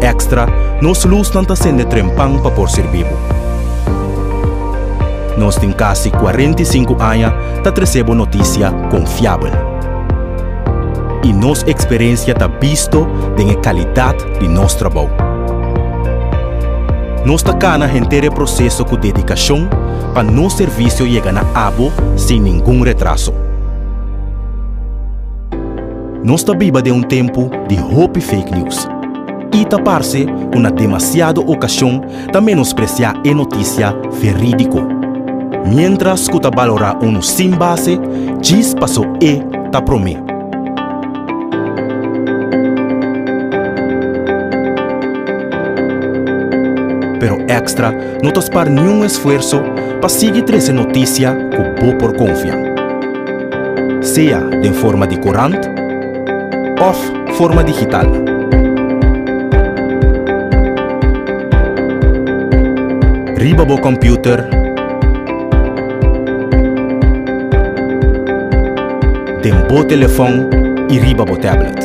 Extra, nos lusnan ta sende trempan pa por sirbi bo. Nos tin kasi 45 aña ta trese bo notisia konfiabel. I nos eksperensia ta bisto den e kalidat di nos trabou. Nos ta kana henter e proseso ku dedikashon pa nos servisio yega na abo sin ningun retraso. Nos ta biba den un tempu di hopi fake news i ta parse ku na demasiado okashon ta menospresiá e notisia verídiko, miéntras ku ta balorá unu sin base djis paso e ta promé. Pero Extra no ta spar niun esfuerso pa sigui trese notisia ku bo por konfia. Sea den forma di korant òf forma digital. Riba bo kòmpiuter, den bo telefòn i riba bo tablet.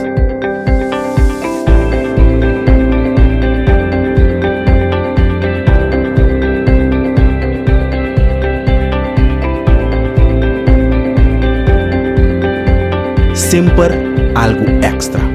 Semper algu èkstra.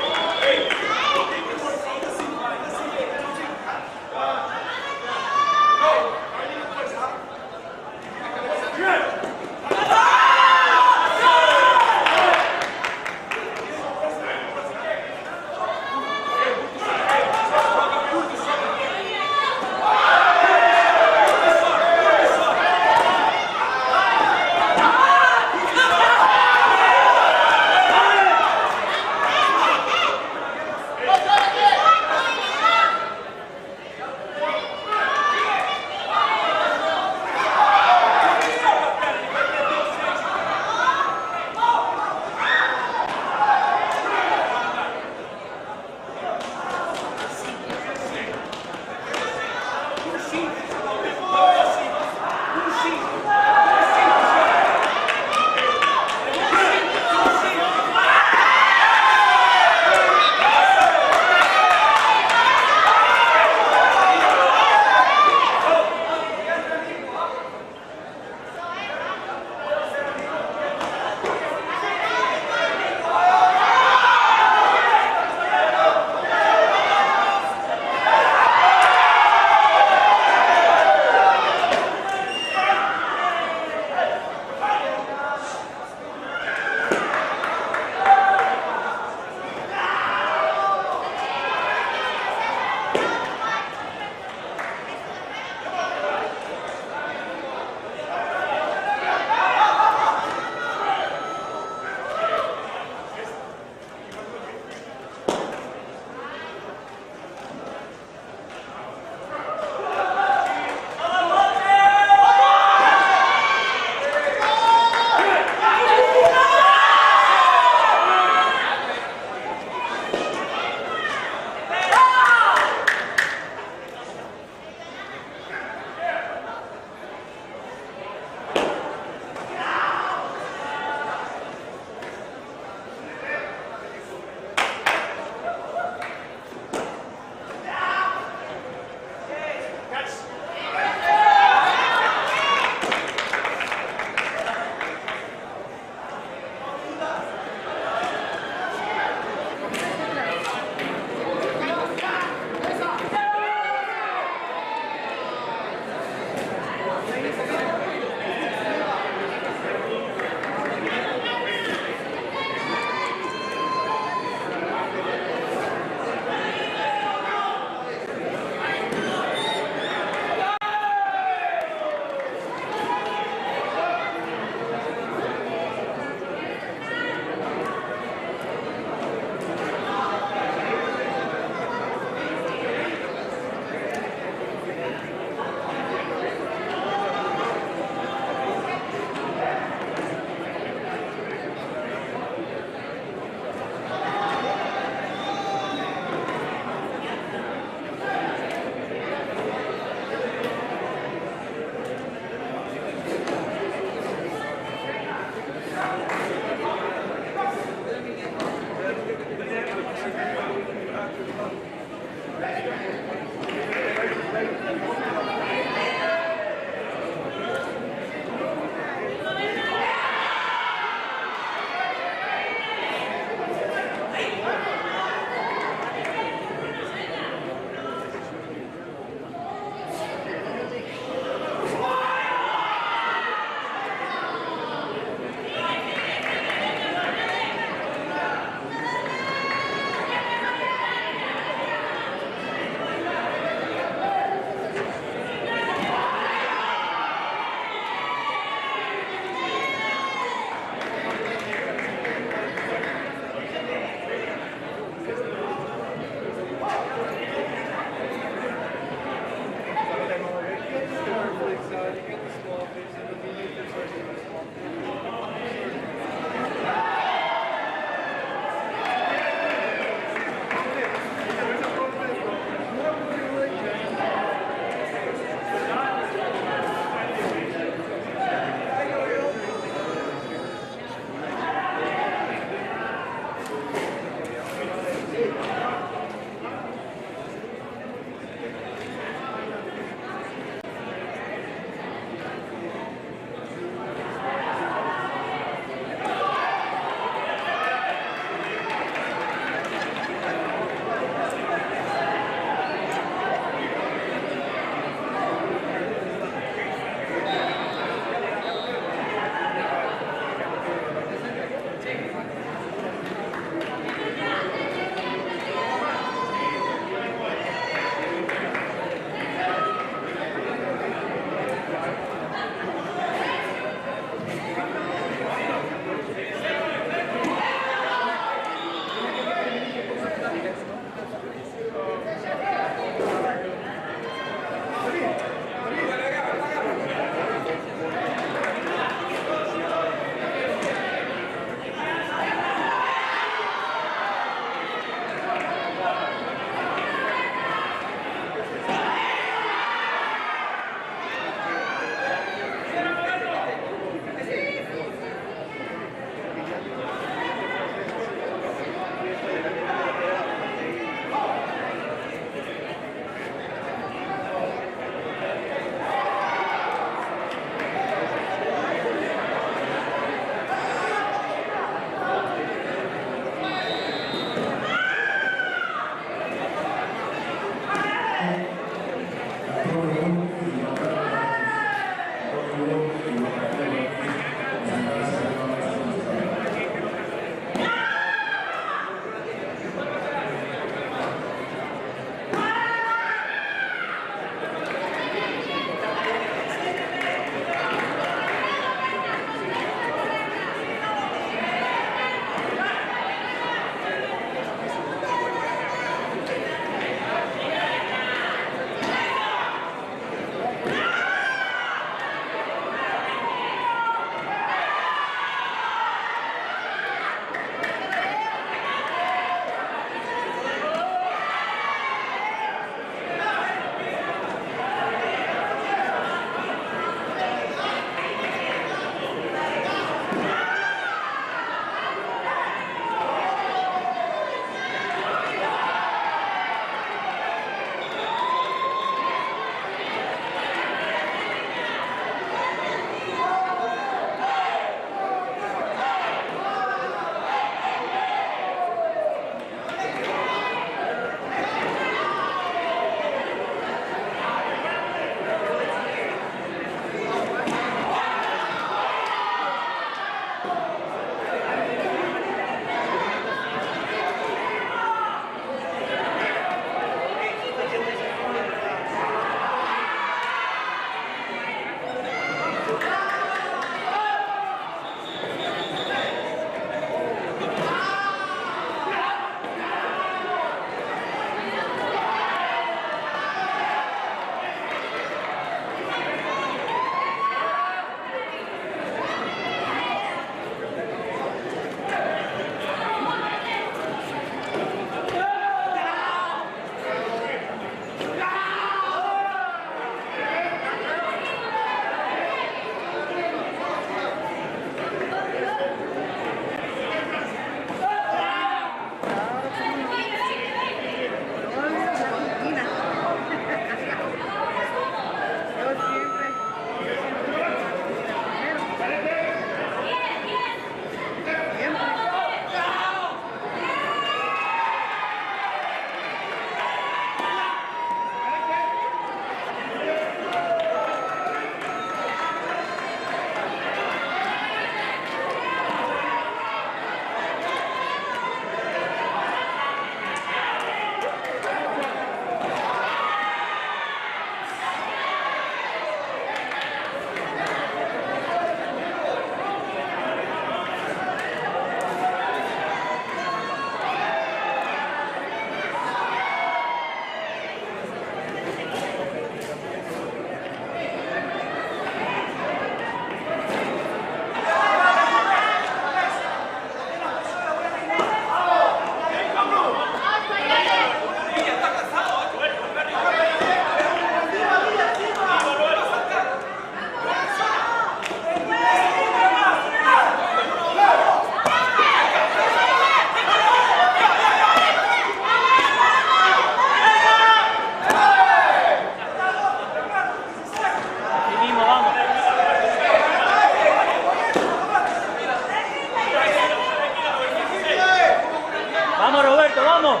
Roberto, vamos.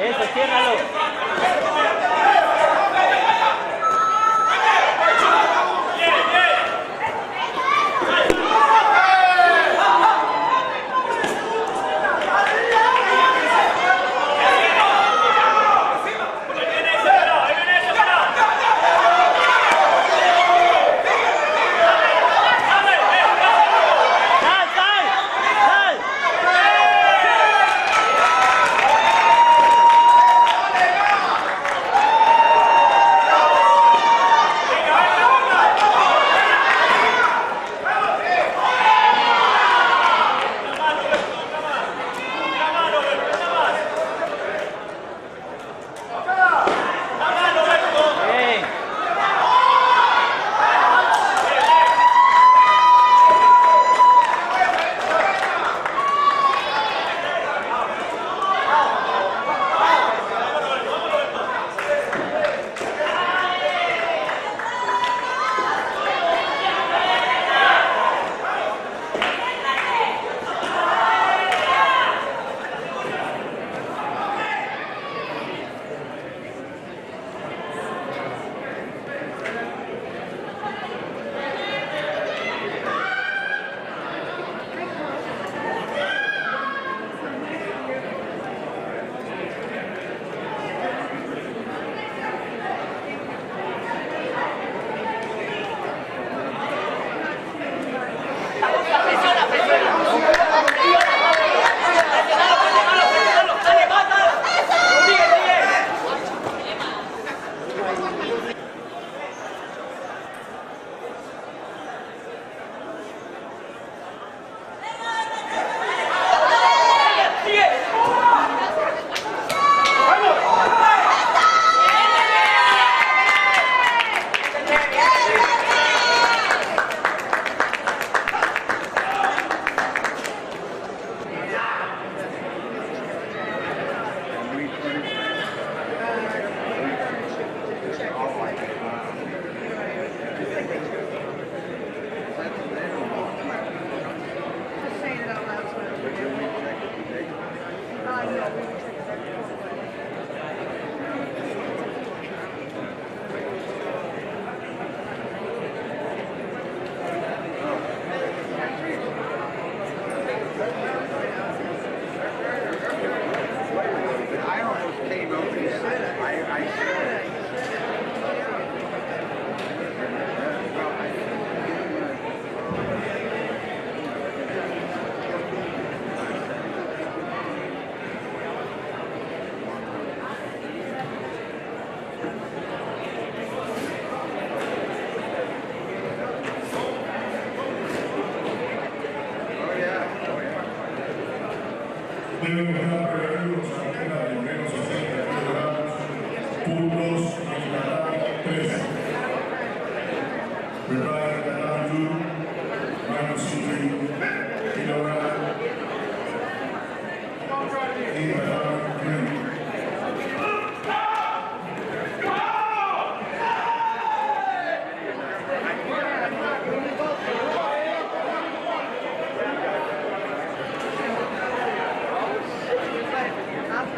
Eso, ciérralo. ¡Sal, sal! ¡Sal! Bien. Just saying it out loud. So no, we would check it back. I almost came up and said it. I said it. Deben estar prevenidos atletas de menos 60 kilogramos, puntos en tatami 3. Preparen tatami 2, minus 60 kilogramos y tatami 3.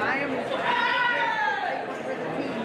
I am for the team.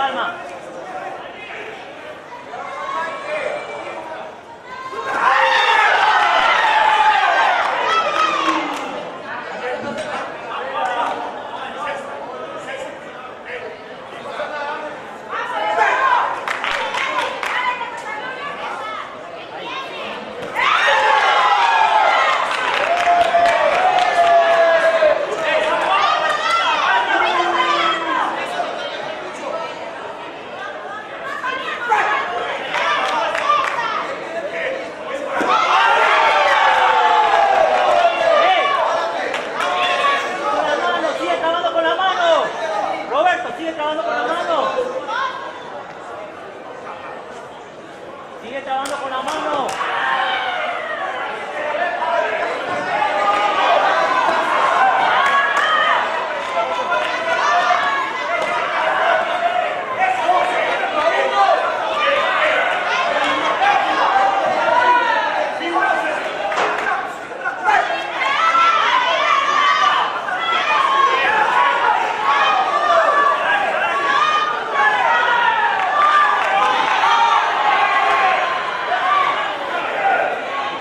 calma. ¡Ey! Con la mano, sigue trabajando con la mano. Roberto, sigue trabajando con la mano. Sigue trabajando con la mano.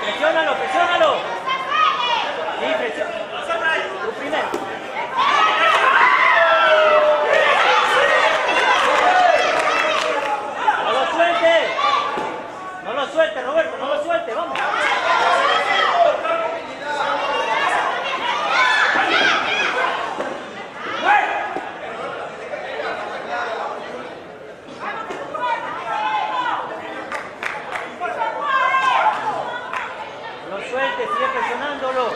Presiónalo, presiónalo. Sí, presiona. Tú primero. No lo sueltes. No lo sueltes, Roberto, no lo sueltes, vamos. No lo sueltes, sigue presionándolo.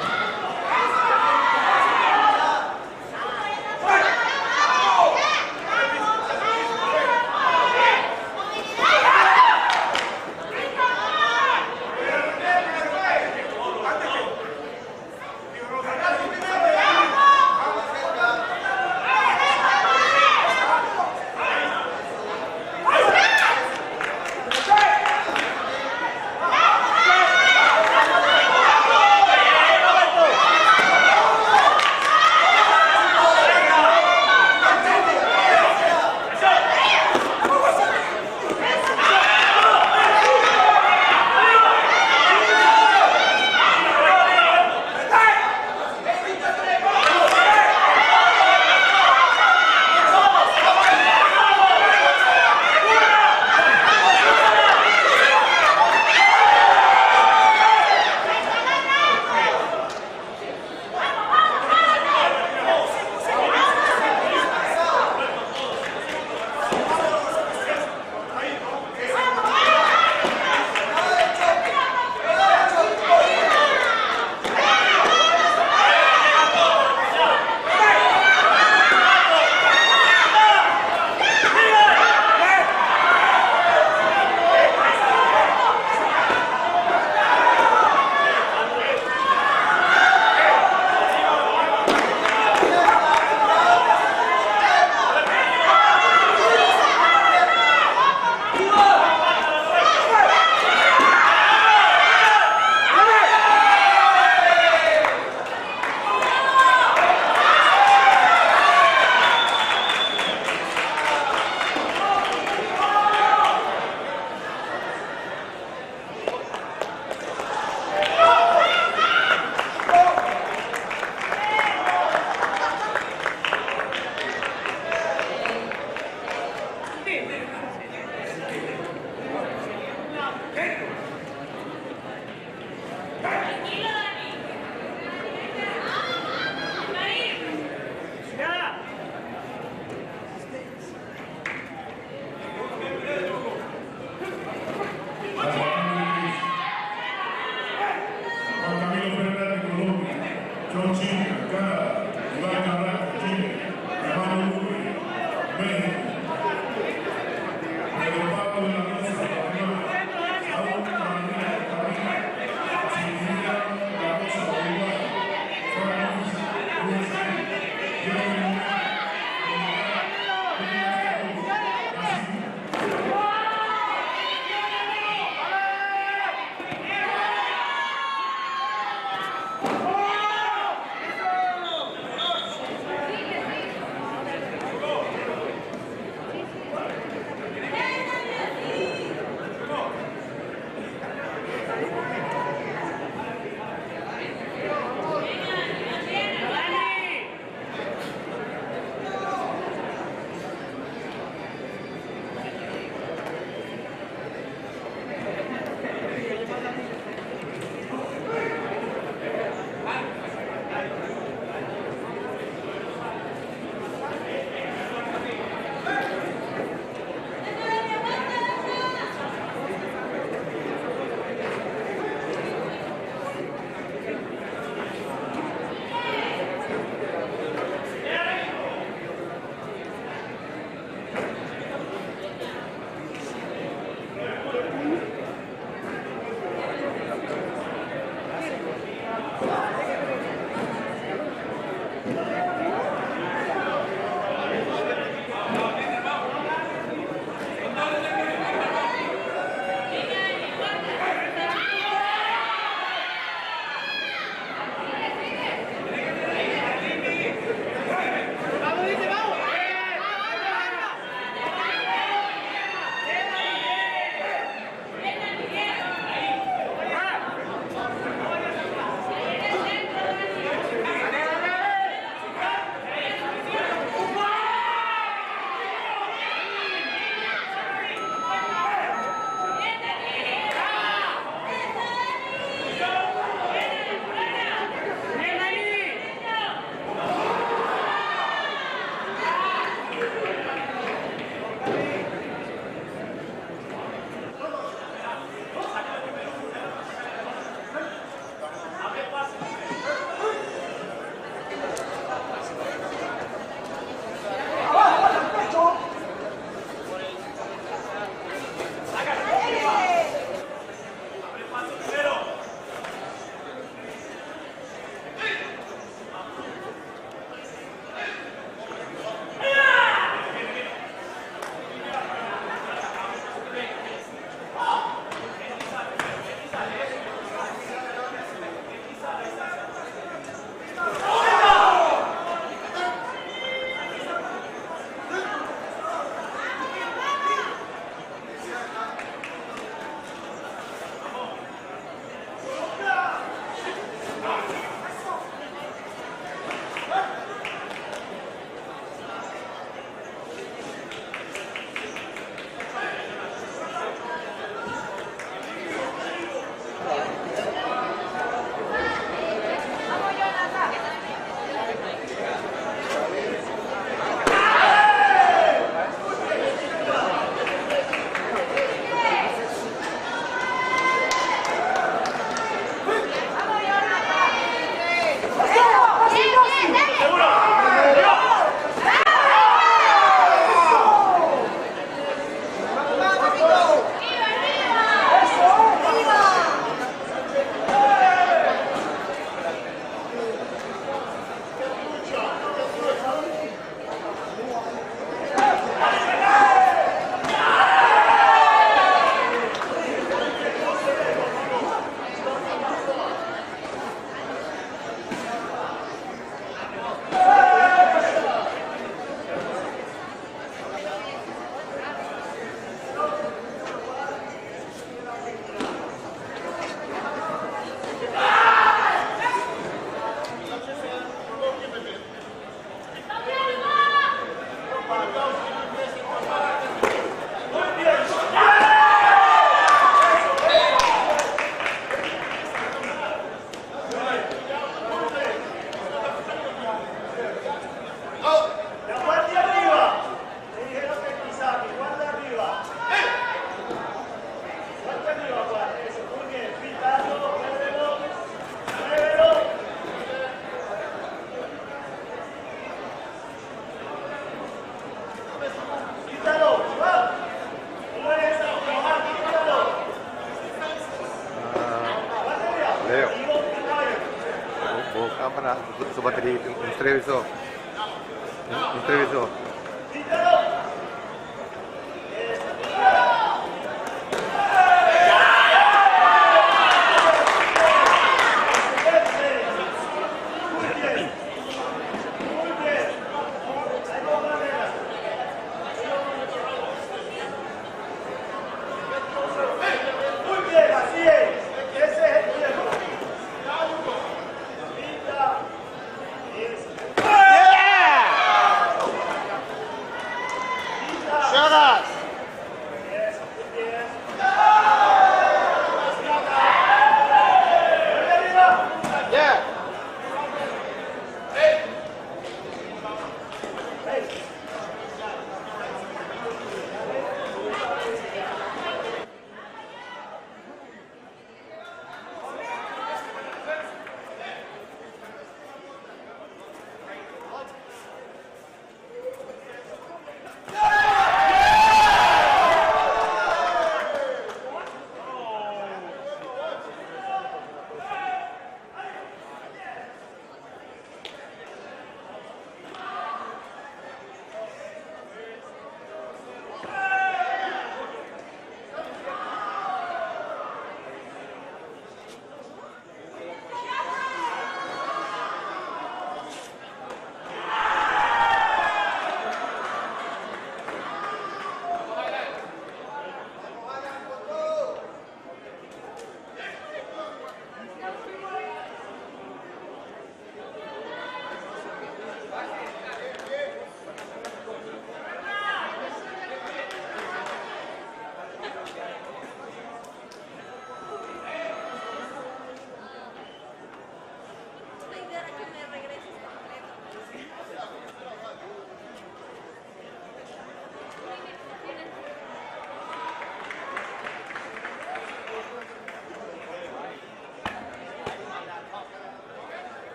¡Bien, Roberto! Juan Camilo Fernández, Colombia. John China, Canadá. Iván Carrasco, Chile. Iván Luque, México. Pedro Pablo de la Rosa, Panamá. Saúl Cabanilla, Costa Rica. Maximiliano La Rosa, Uruguay. Fran Luis, USA. Diego Moreno, Dominicana. Brasil. ¡Bien! Leo. Bo camera, su bateria, un televisor. Un televisor.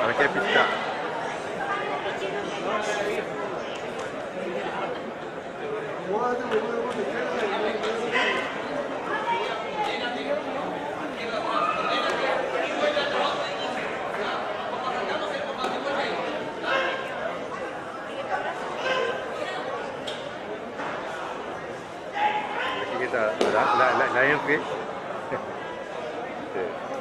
Habrá que piscar. Aquí está la Lionfish. Sí.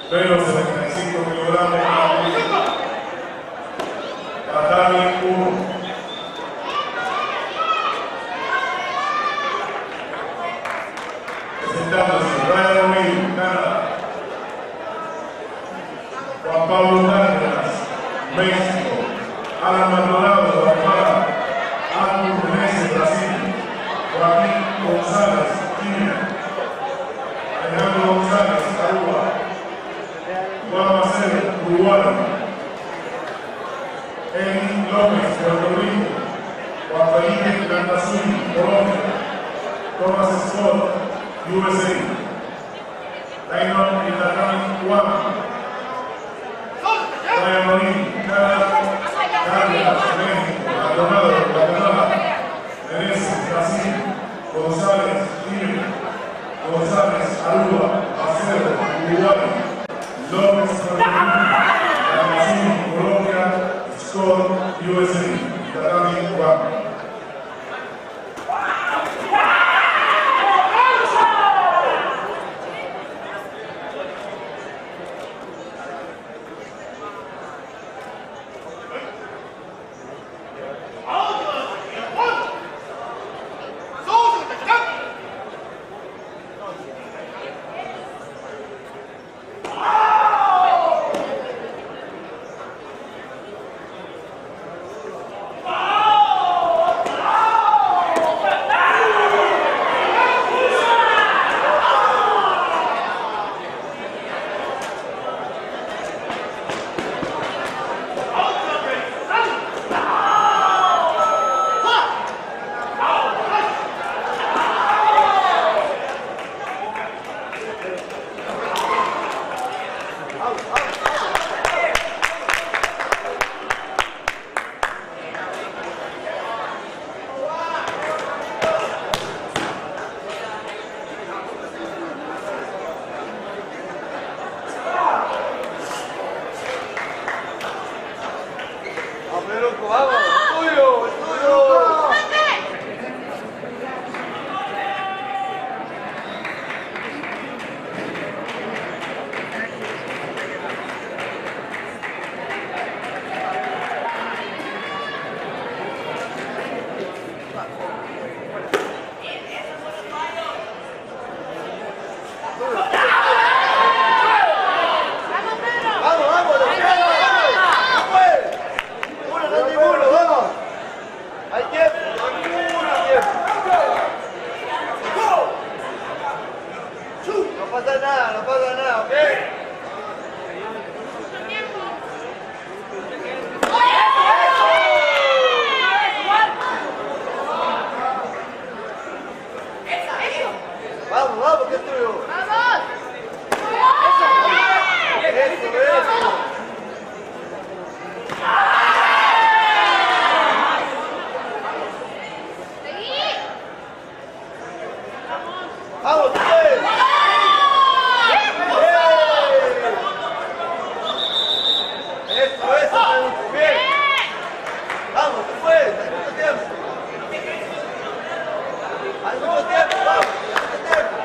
Menos 75 kilogramos masculino. Tatami 1. Presentándose Brian O'Neill, Canadá. Juan Pablo Cárdenas, México. Alan Maldonado, Guatemala. Arthur Meneses, Brasil. Joaquín González, Chile. Alejandro González, Aruba. Juan Macedo, Uruguay. Eli López, Puerto Rico. Juan Felipe Landazuri, Colombia. Thomas Scott, USA. Dairon Itatami, Guam. Brian Marín, Canadá. Cárdenas, México. Maldonado, Guatemala. Meneses, Brasil. González, Chile. González, Aruba. Macedo, Uruguay. López, Puerto Rico. Landazuri, Colombia. Scott, USA. Tatami, Guam. Vamos, vamos, es tuyo, es tuyo. Vamos, vamos, vamos, vamos. Uno, no ninguno, vamos. Hay tiempo, hay mucho tiempo. No pasa nada, no pasa nada, ¿ok? Vamos, vamos, que es tuyo. Eso, eso. Vamos, tú puedes. ¡Bien! Eso, eso, Peluco, bien. Vamos, tú puedes, hay mucho tiempo. Hay mucho tiempo, vamos, hay mucho tiempo.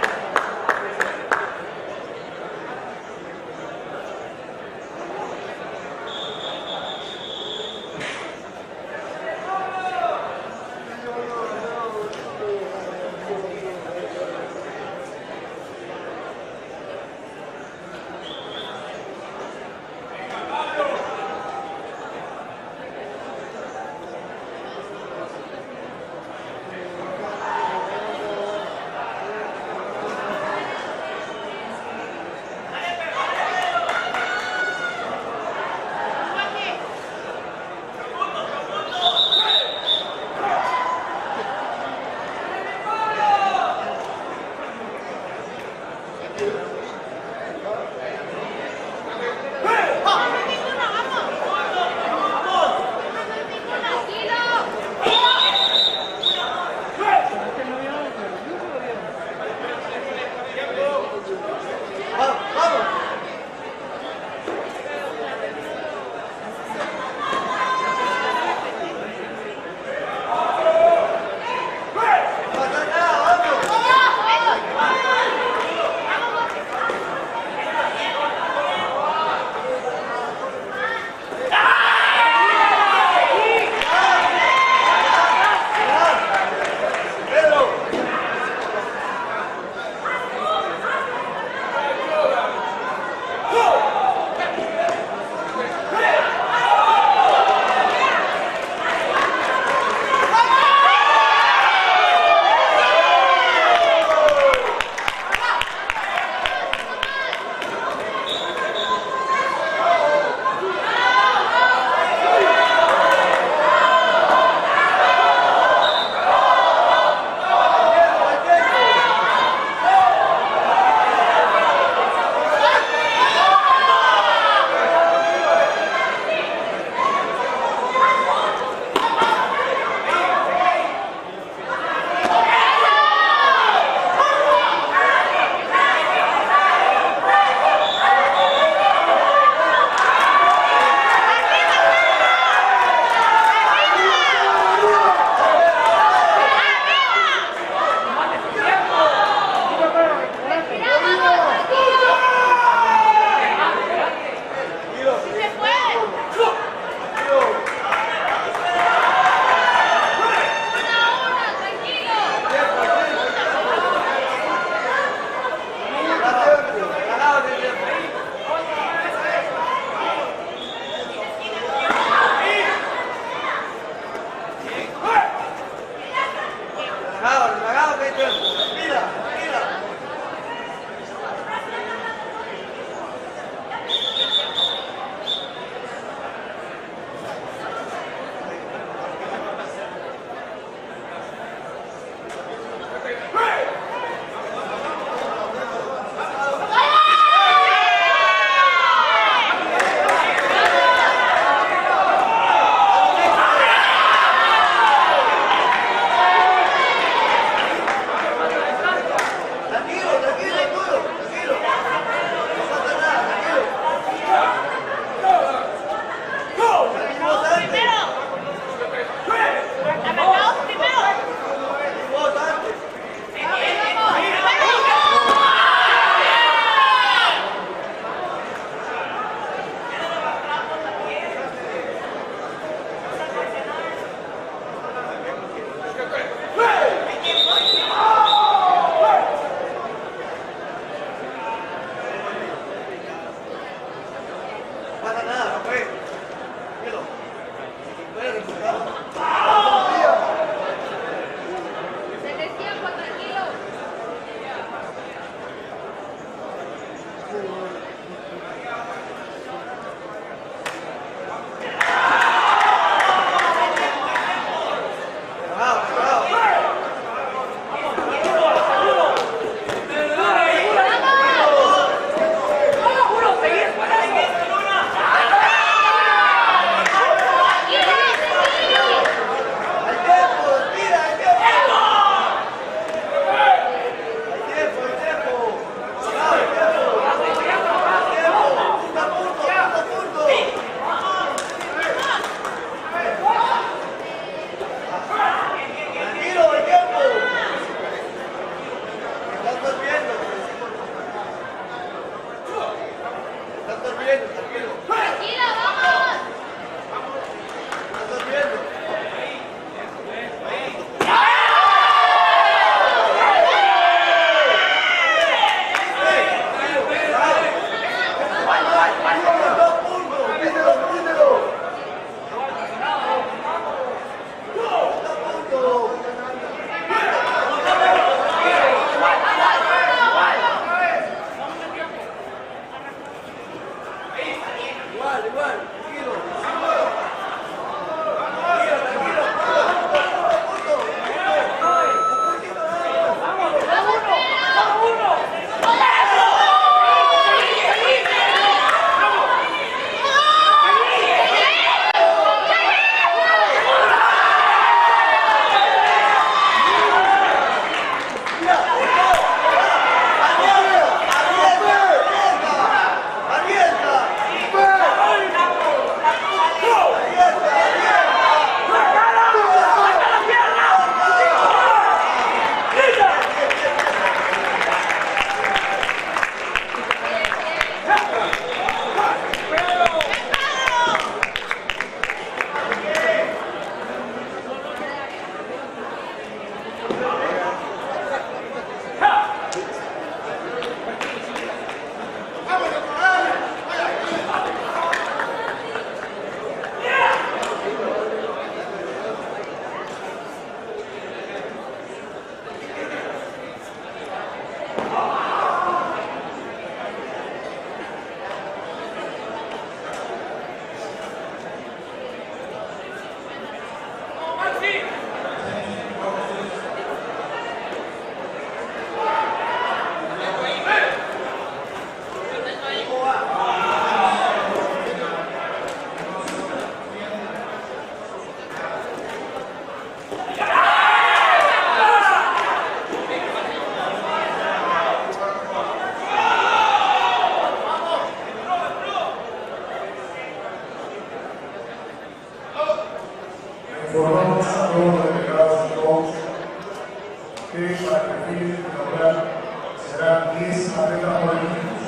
10 atletas por equipos.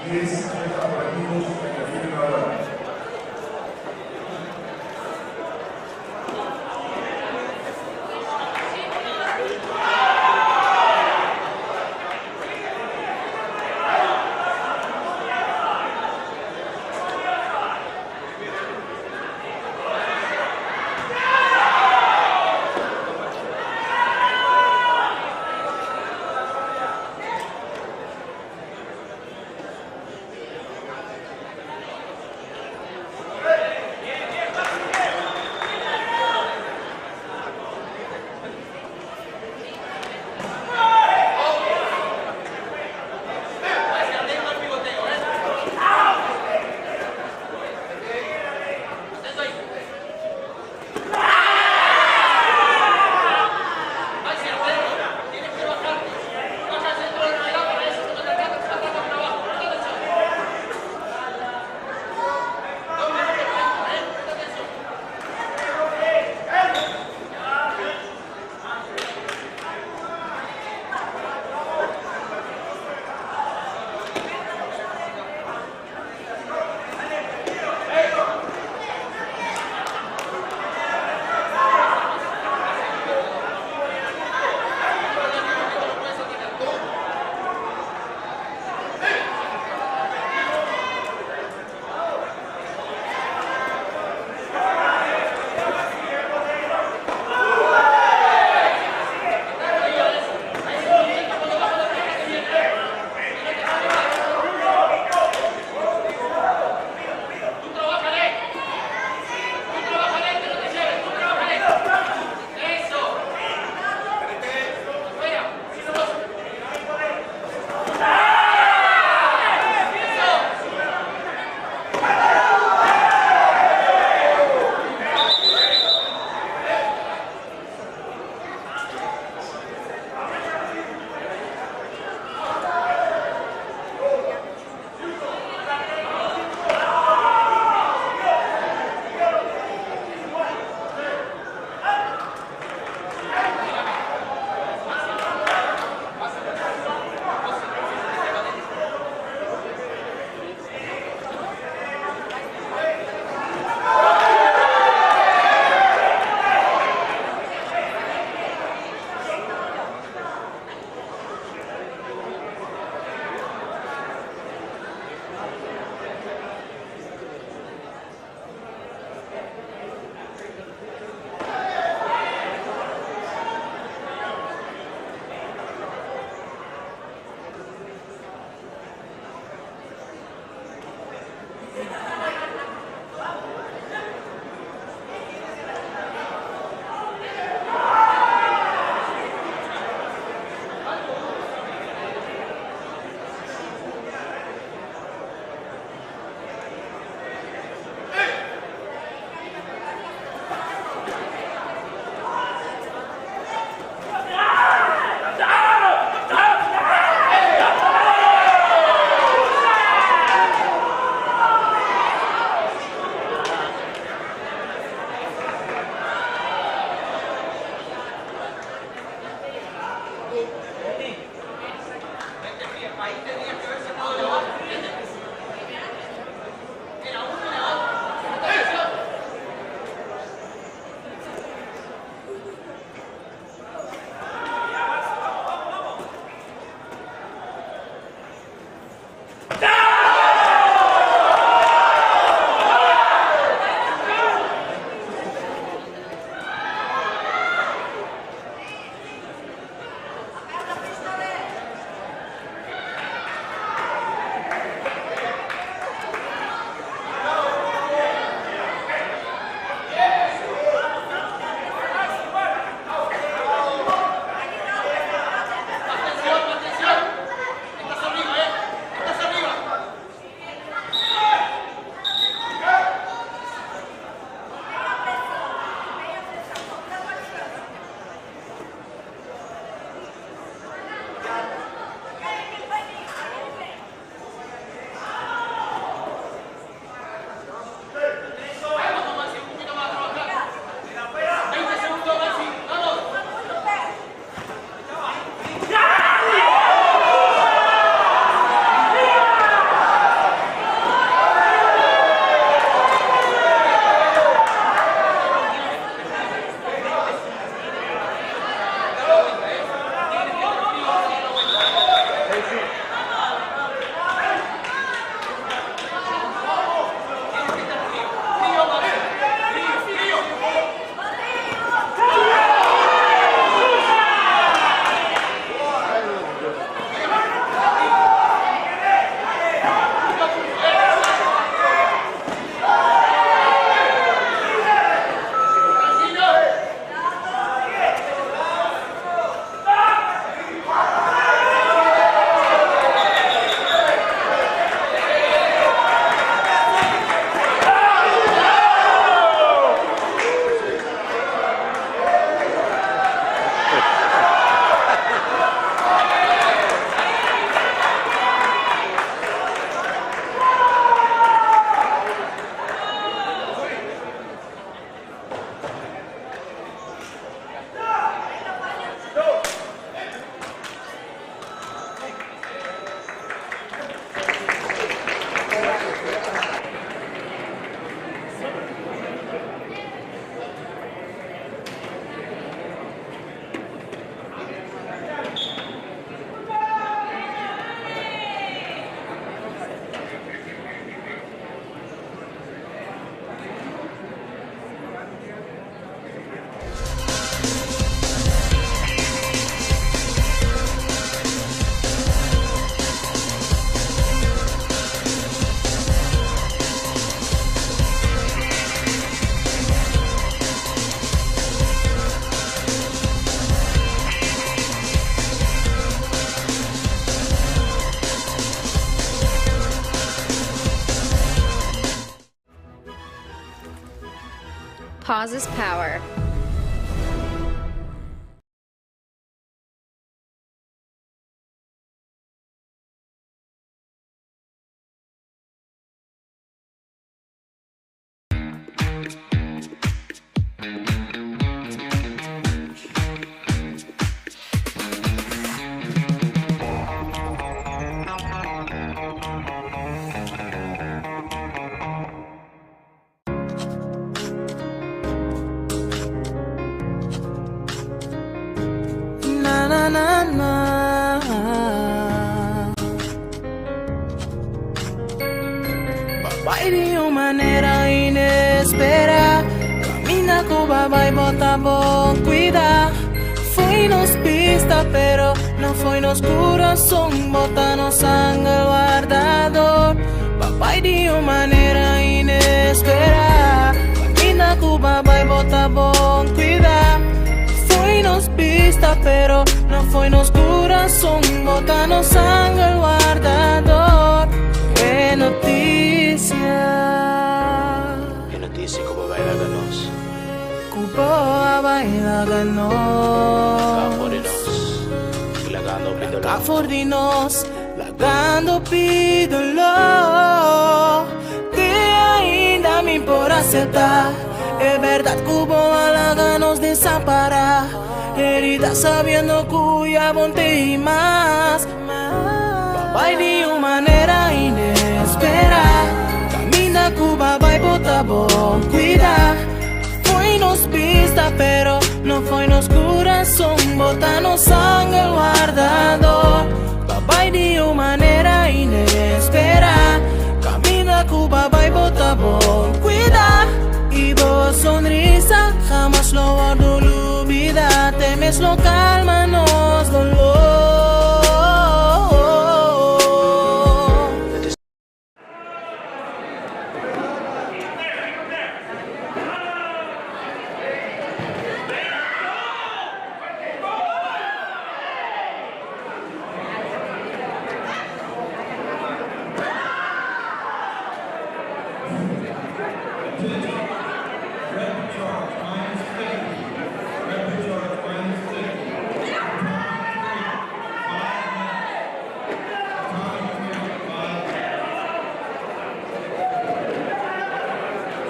10 atletas por equipos que definen ahora. Pauses Power. Na na na na. B'a bai di un manera inespera. Caminda cu b'a bai bo ta bon cuida. Fo'i nos bista pero no fo'i nos curason. Bo ta nos angel wardador. B'a bai di un manera inespera. Caminda cu b'a bai bo ta bon cuida. Fo'i nos bista pero no fo'i nos curason. Bo ta nos angel wardador. E noticia. E noticia cu bo a bai laga nos. Cu bo a bai laga nos. For di nos. Lagando hopi dolor. For di nos. Lagando hopi dolor. Te ainda mi por acepta. E berdad cu bo a laga nos desampara. Herida sabiendo cu ya bo n'tey mas. B'a bai di un manera inespera. Caminda cu b'a bai bo ta bon cuida. Fo'i nos bista pero no fo'i nos curason. Bo ta nos angel wardador. B'a bai di un manera inespera. Caminda cu b'a bai bo ta bon cuida. Y bo sonrisa hamas lo wordo lubida. T'e mes lo calma nos dolor. Red charge minus 50. Red charge minus 50. Time 3,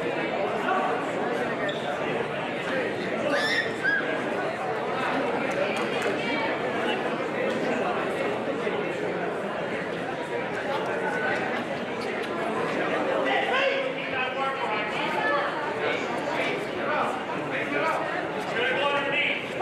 5 minutes. Time 3, 5 minutes.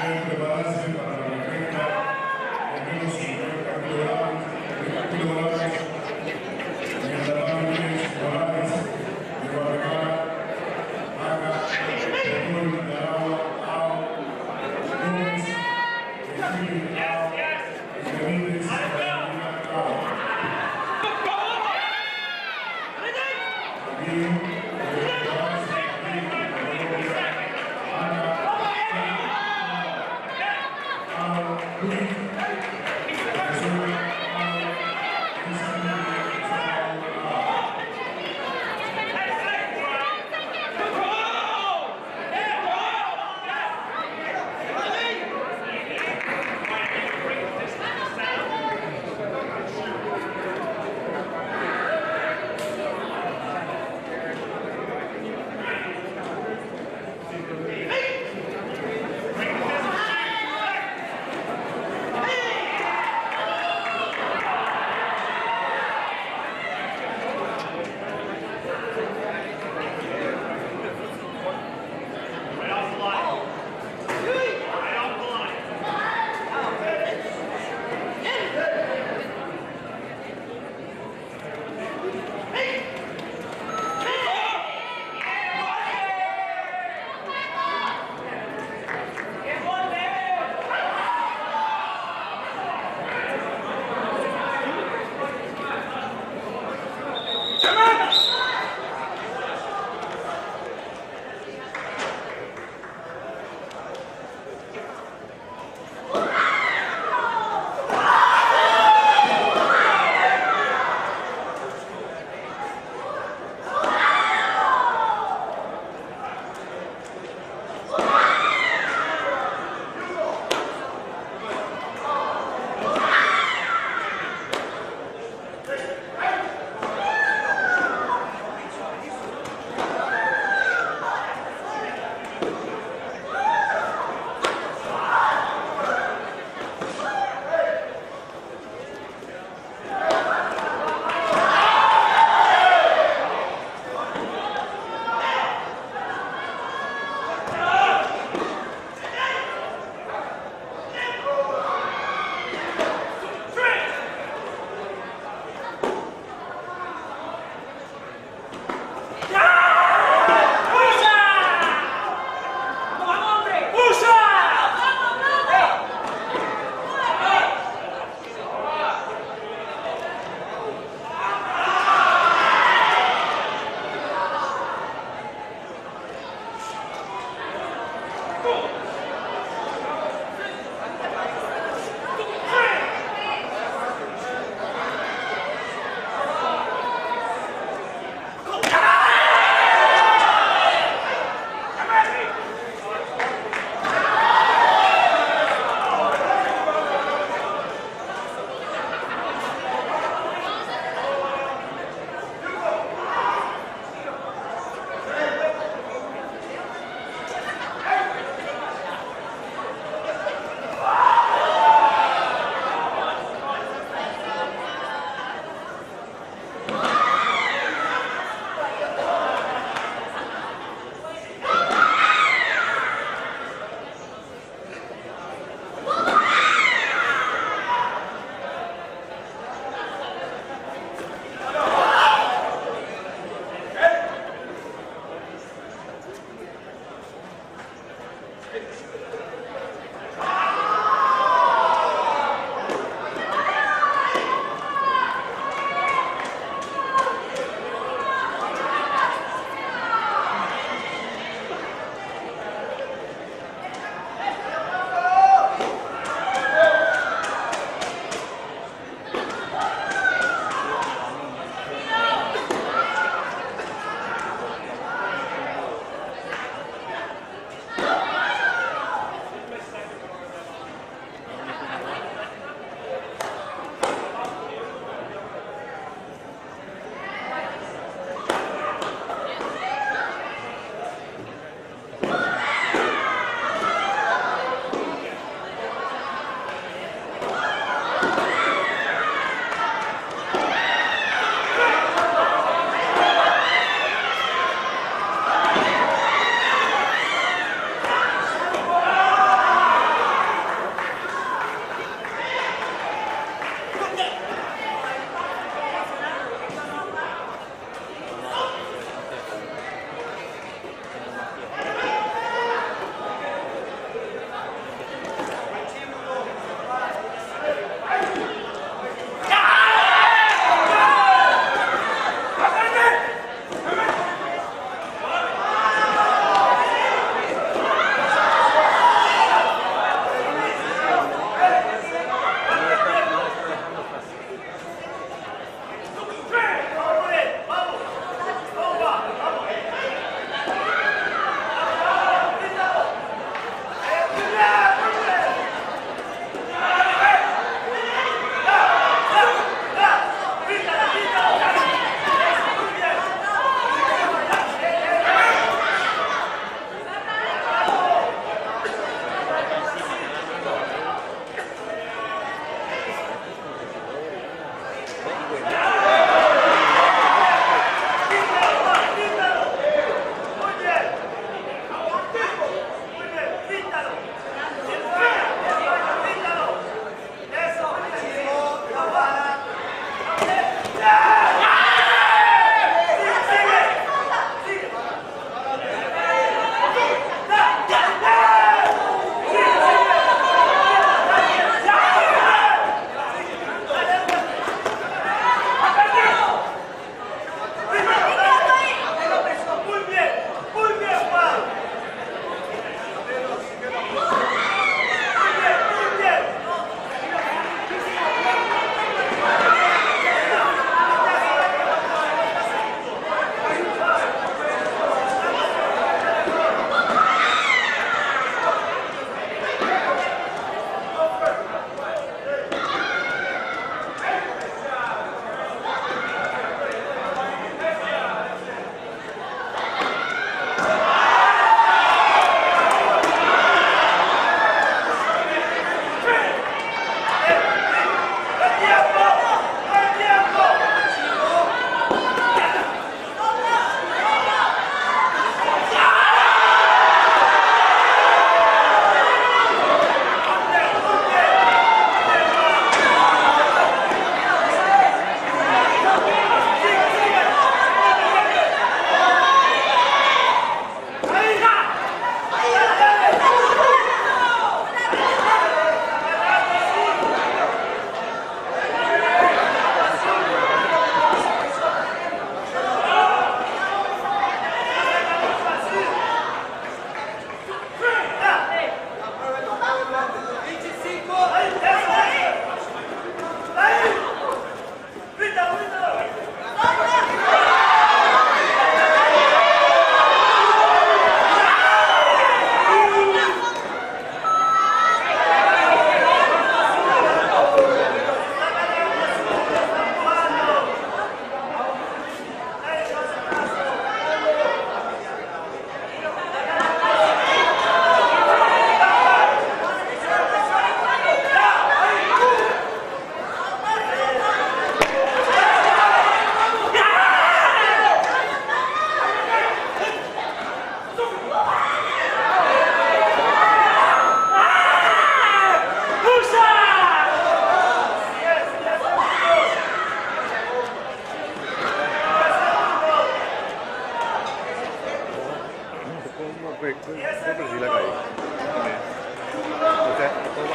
Deben prepararse para la recta de menos 50 kilogramos, kilogramos en el tatami 3, Morales, de Guatemala, Vaca, Petrol de Aragua, Ao, Gómez, de Chile, Ao, y Benítez, de Argentina, Ao. También deben prepararse aquí en Colombia, Ana, Ao, Luis, Venezuela, Ao, Luis Enrique, Sao Paulo, Ao.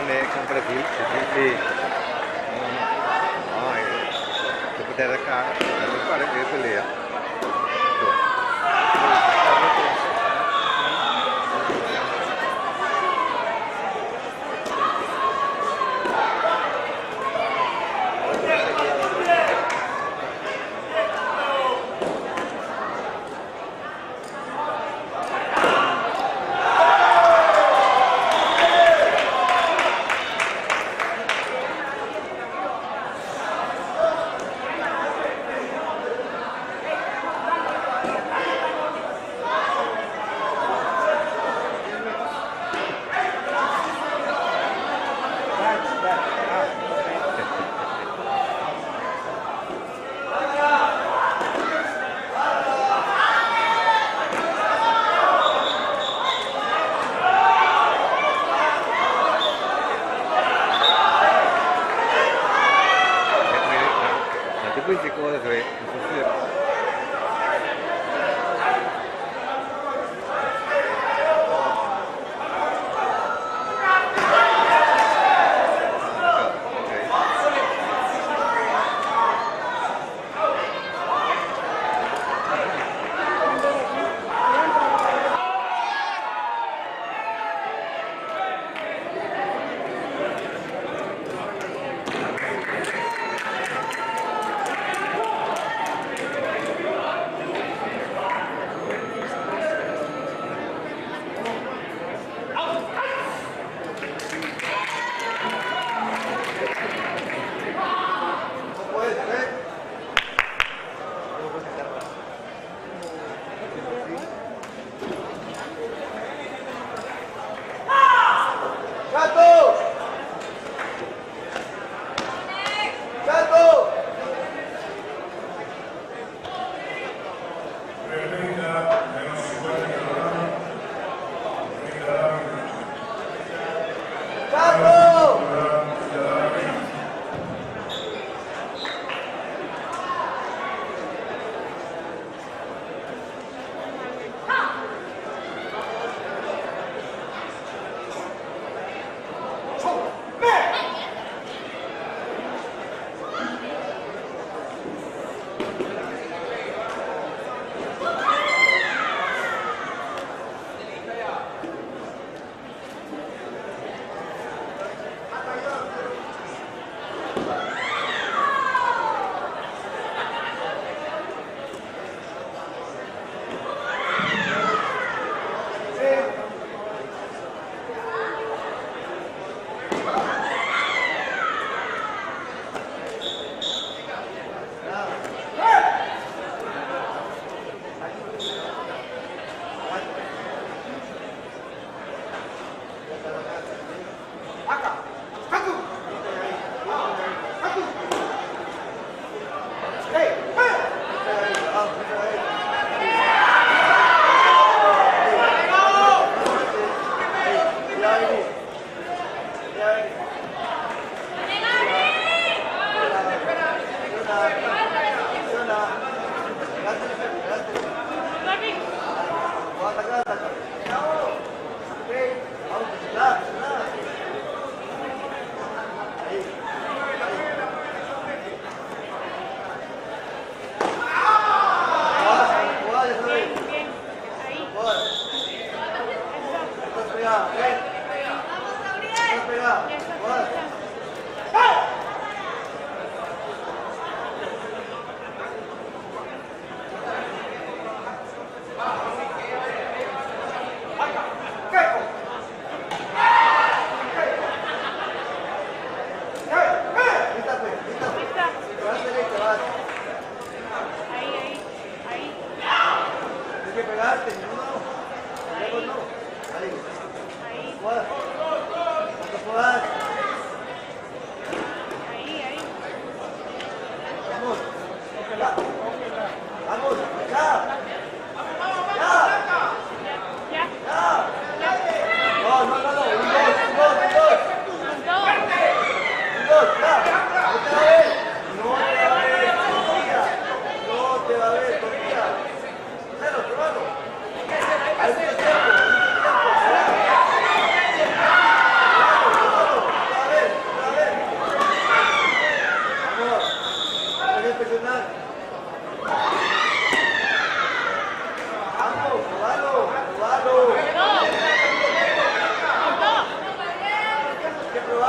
Con Brasil, sí. No, no, se puede acá, no para que pelea.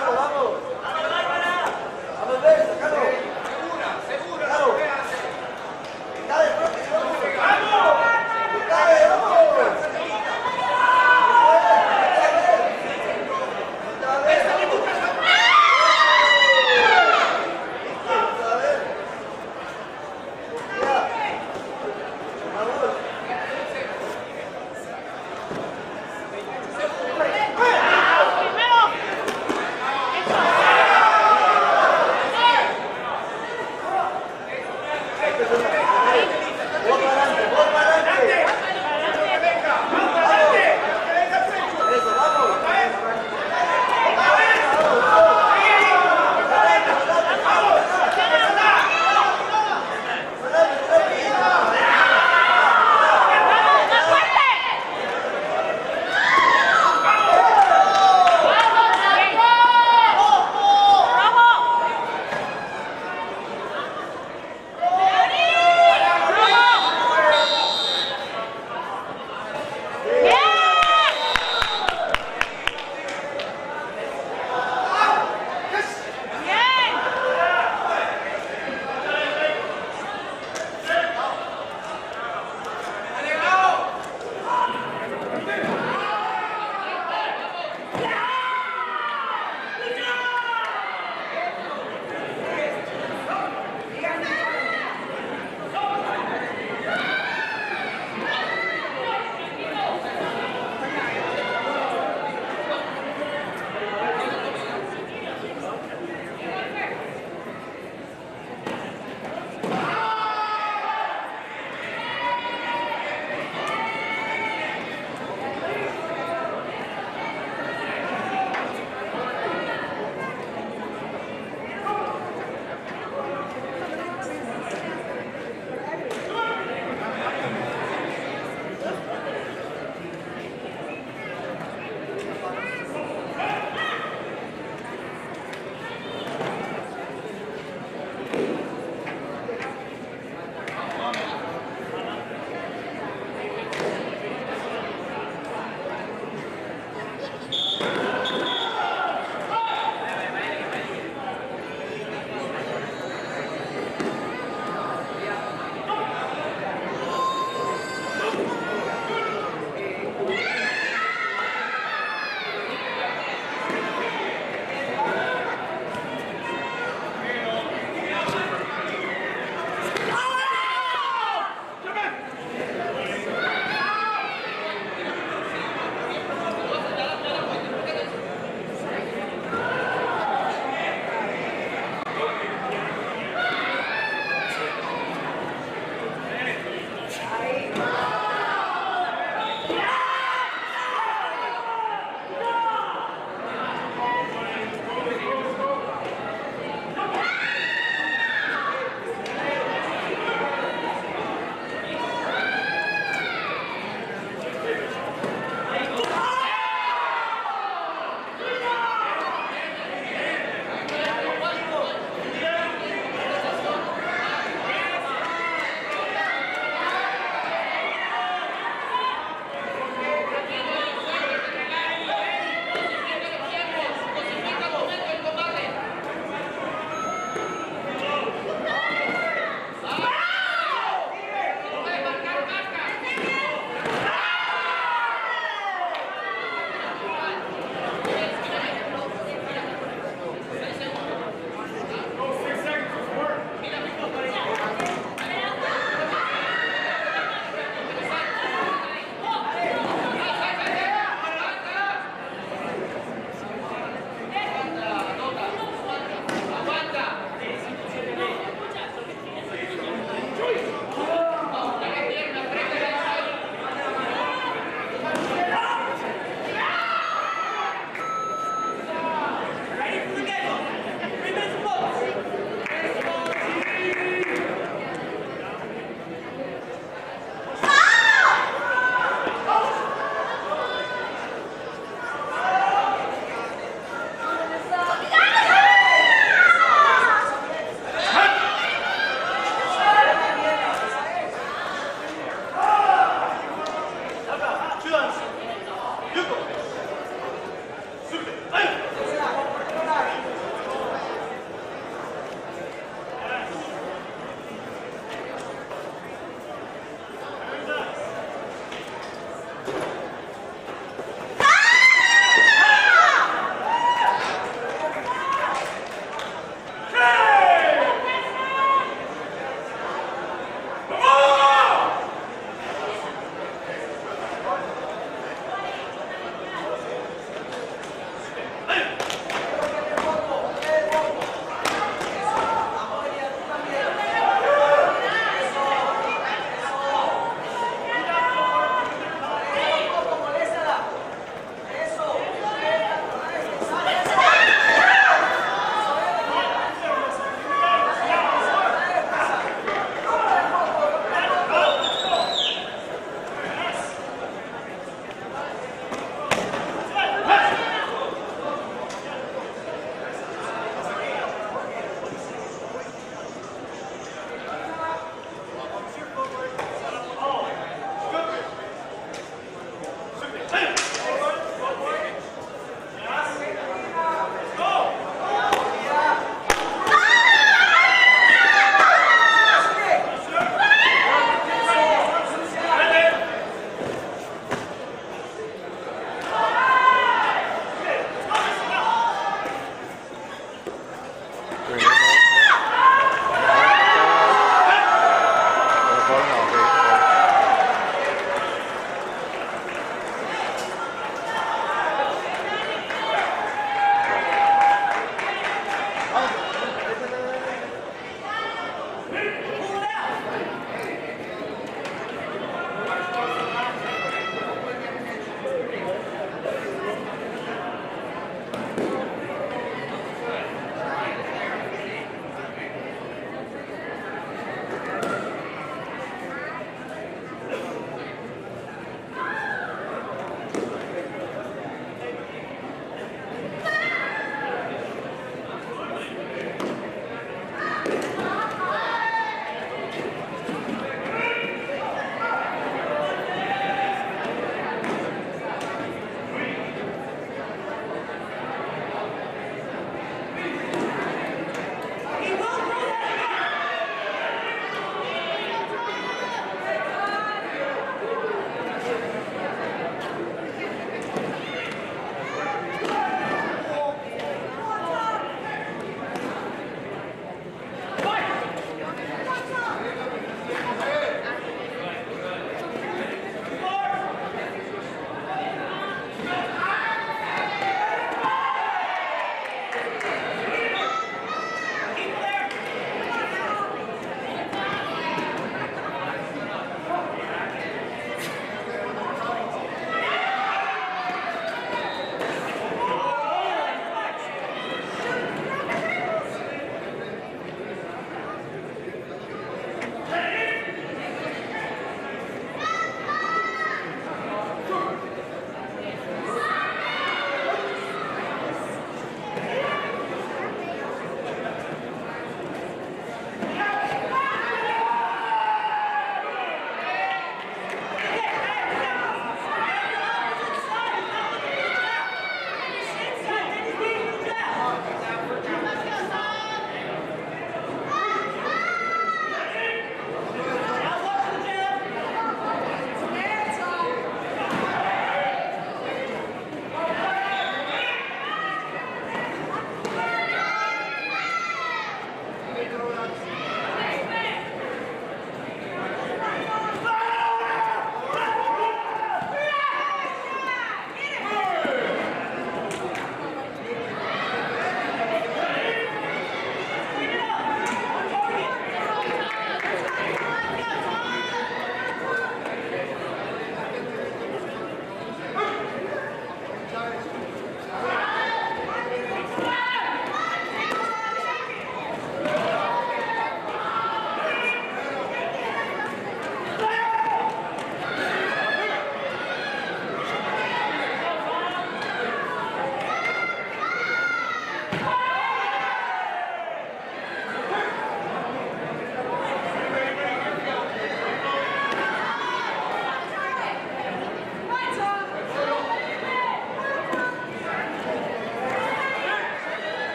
Primero.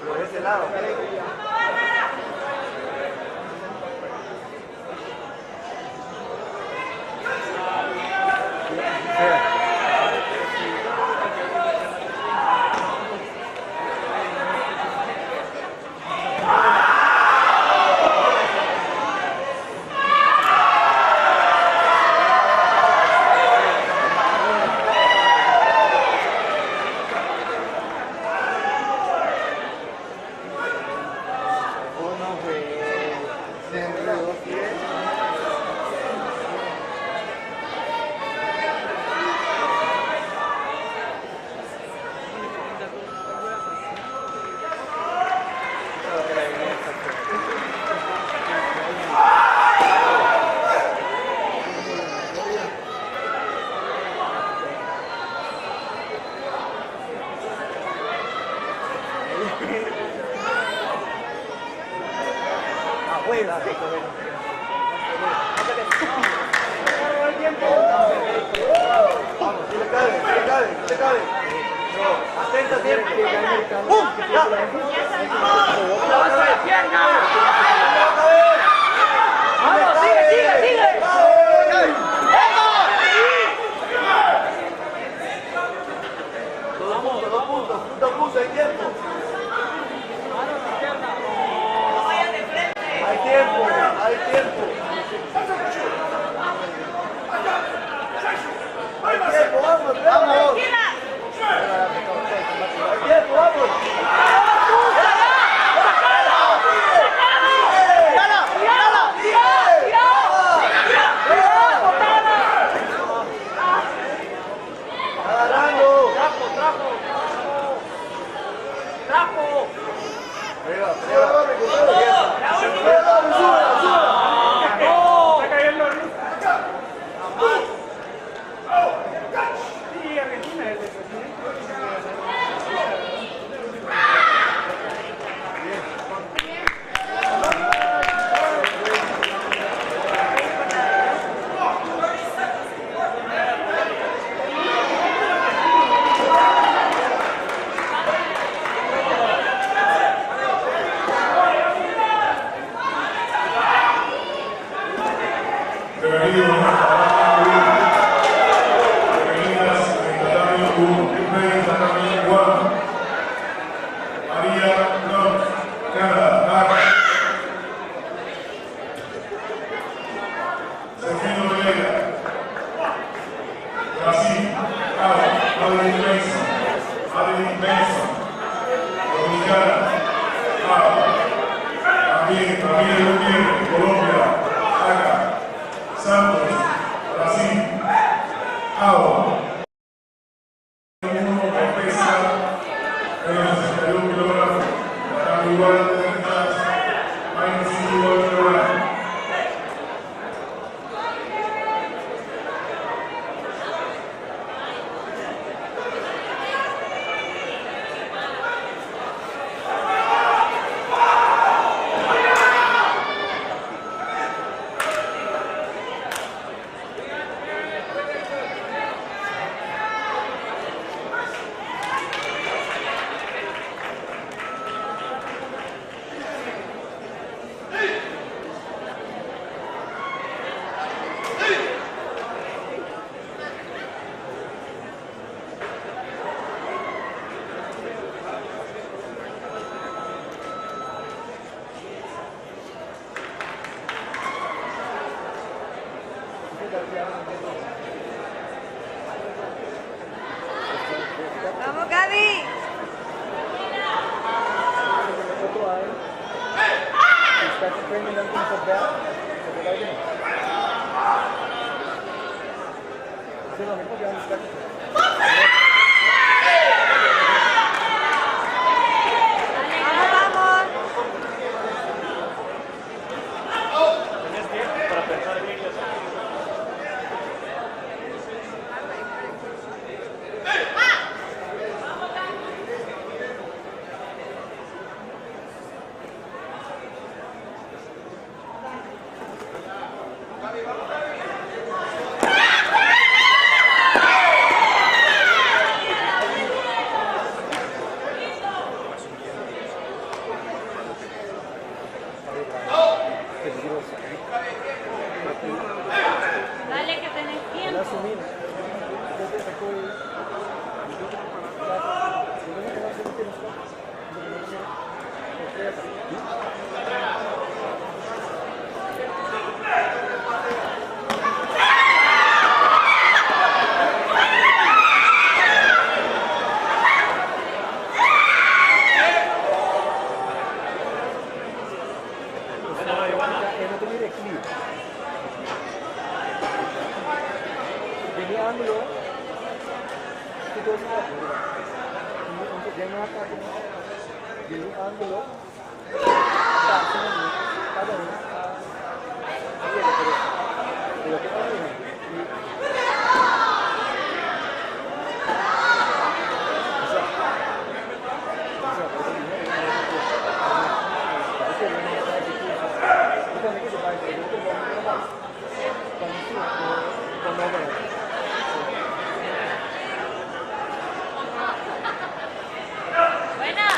Pero ese lado, ¿ok? Oh, no, güey. Se enredó, ¿sí? Vamos, sí le cabe, sí le cabe, sí le cabe. No, atenta siempre. ¡Pum! ¡Ya! ¡Avanza la pierna! ¡Vamos, sigue, sigue, sigue! Dos puntos, dos puntos, punto a punto, hay tiempo. Hay tiempo, hay tiempo. Hay tiempo, vamos, vamos. Hay tiempo, vamos. Agarrando. ¡Trapo, trapo! ¡Trapo! Arriba, arriba. Súbela, súbela. ¡No! Está cayendo arriba. Sí, Argentina es el presidente. Bienvenidos a Bienvenidas en tatami 1, replay tatami 1. María Love, Canadá, back. Sergio Pereira, Brasil, out. Madeline Mason, Madeline Mason, Dominicana, out. También Ramírez Gutiérrez, Colombia, acá. Santos, Brasil, out. Uno que pesa menos 61 kilogramos, tatami 1, minus 61 kilogramos. ¡Vamos, Gaby! ¡Vamos, vamos! Tenés tiempo para pensar bien las ¡Vamos, Dale que tenés tiempo. Buena.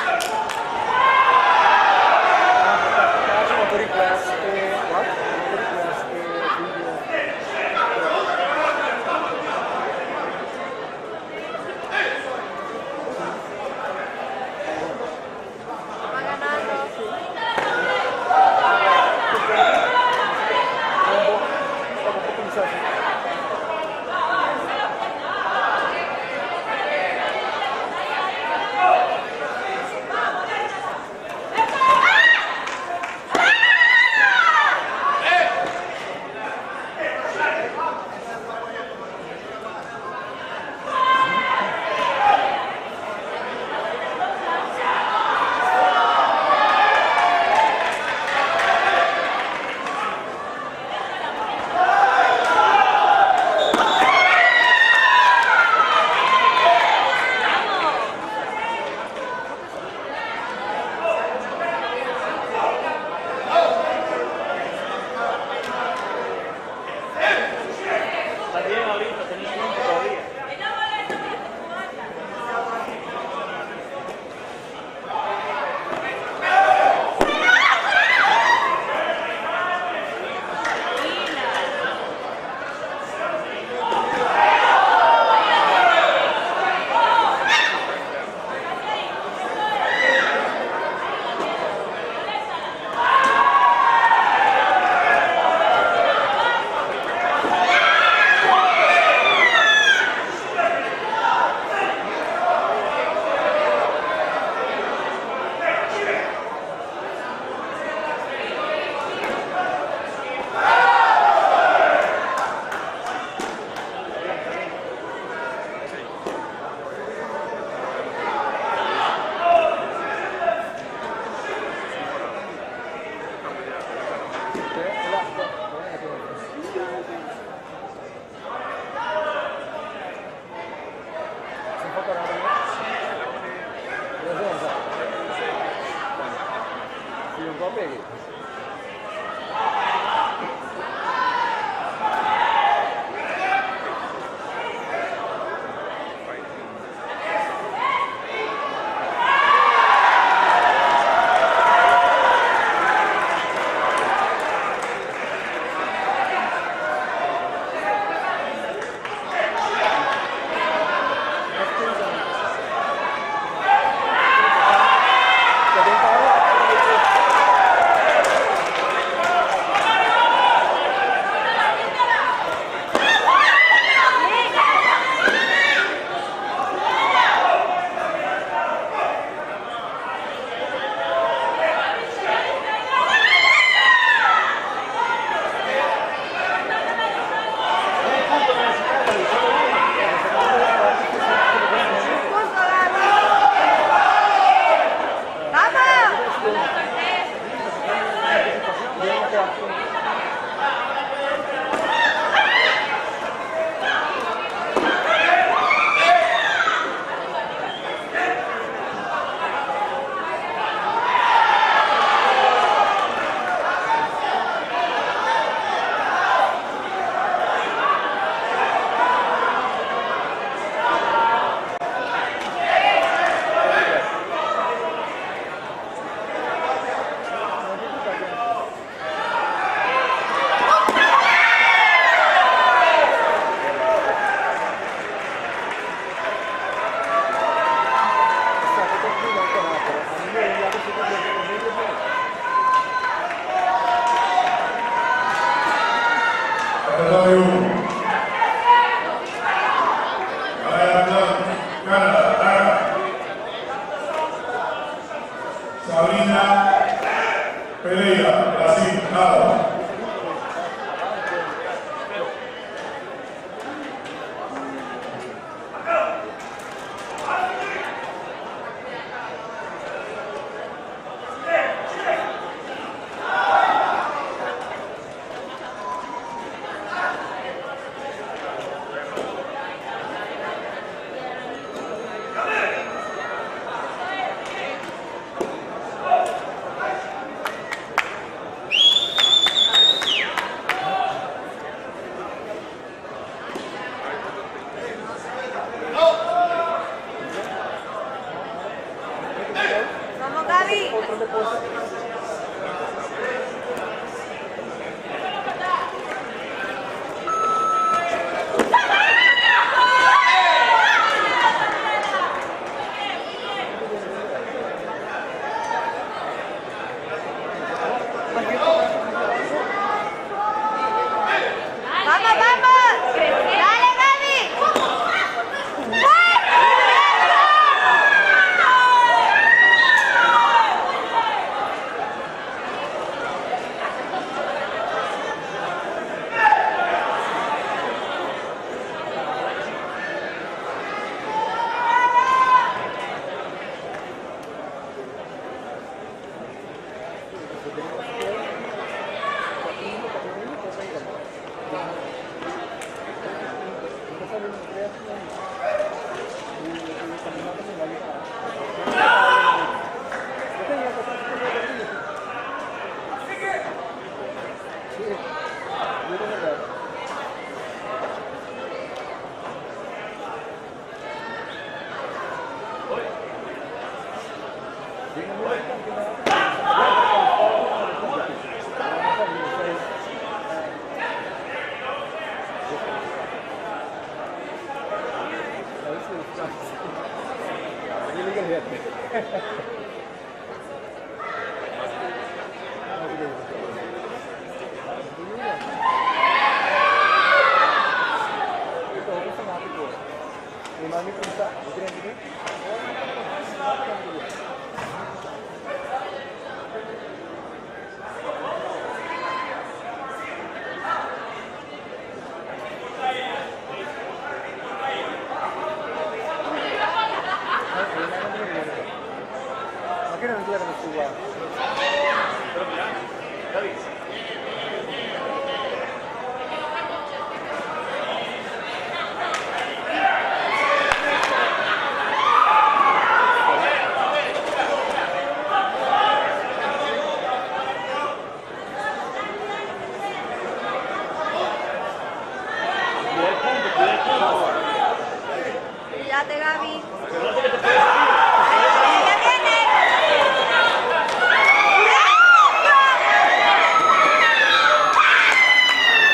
Canadá de Oro. Brian Blunt, Canadá, Lara. Sabrina Pereira, Brasil, Nada. Vamos, Gaby. Vamos, vamos. Dale, Gaby. Cuídate, Gaby. ¡Ya viene!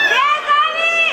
¡Bien, Gaby!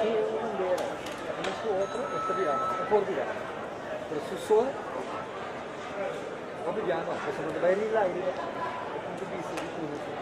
tin un bandera, un su otro, e ta bira, e por bira. Pero su so, no bira no, pasobra no ta bai rely riba e punto di bista di tur hende.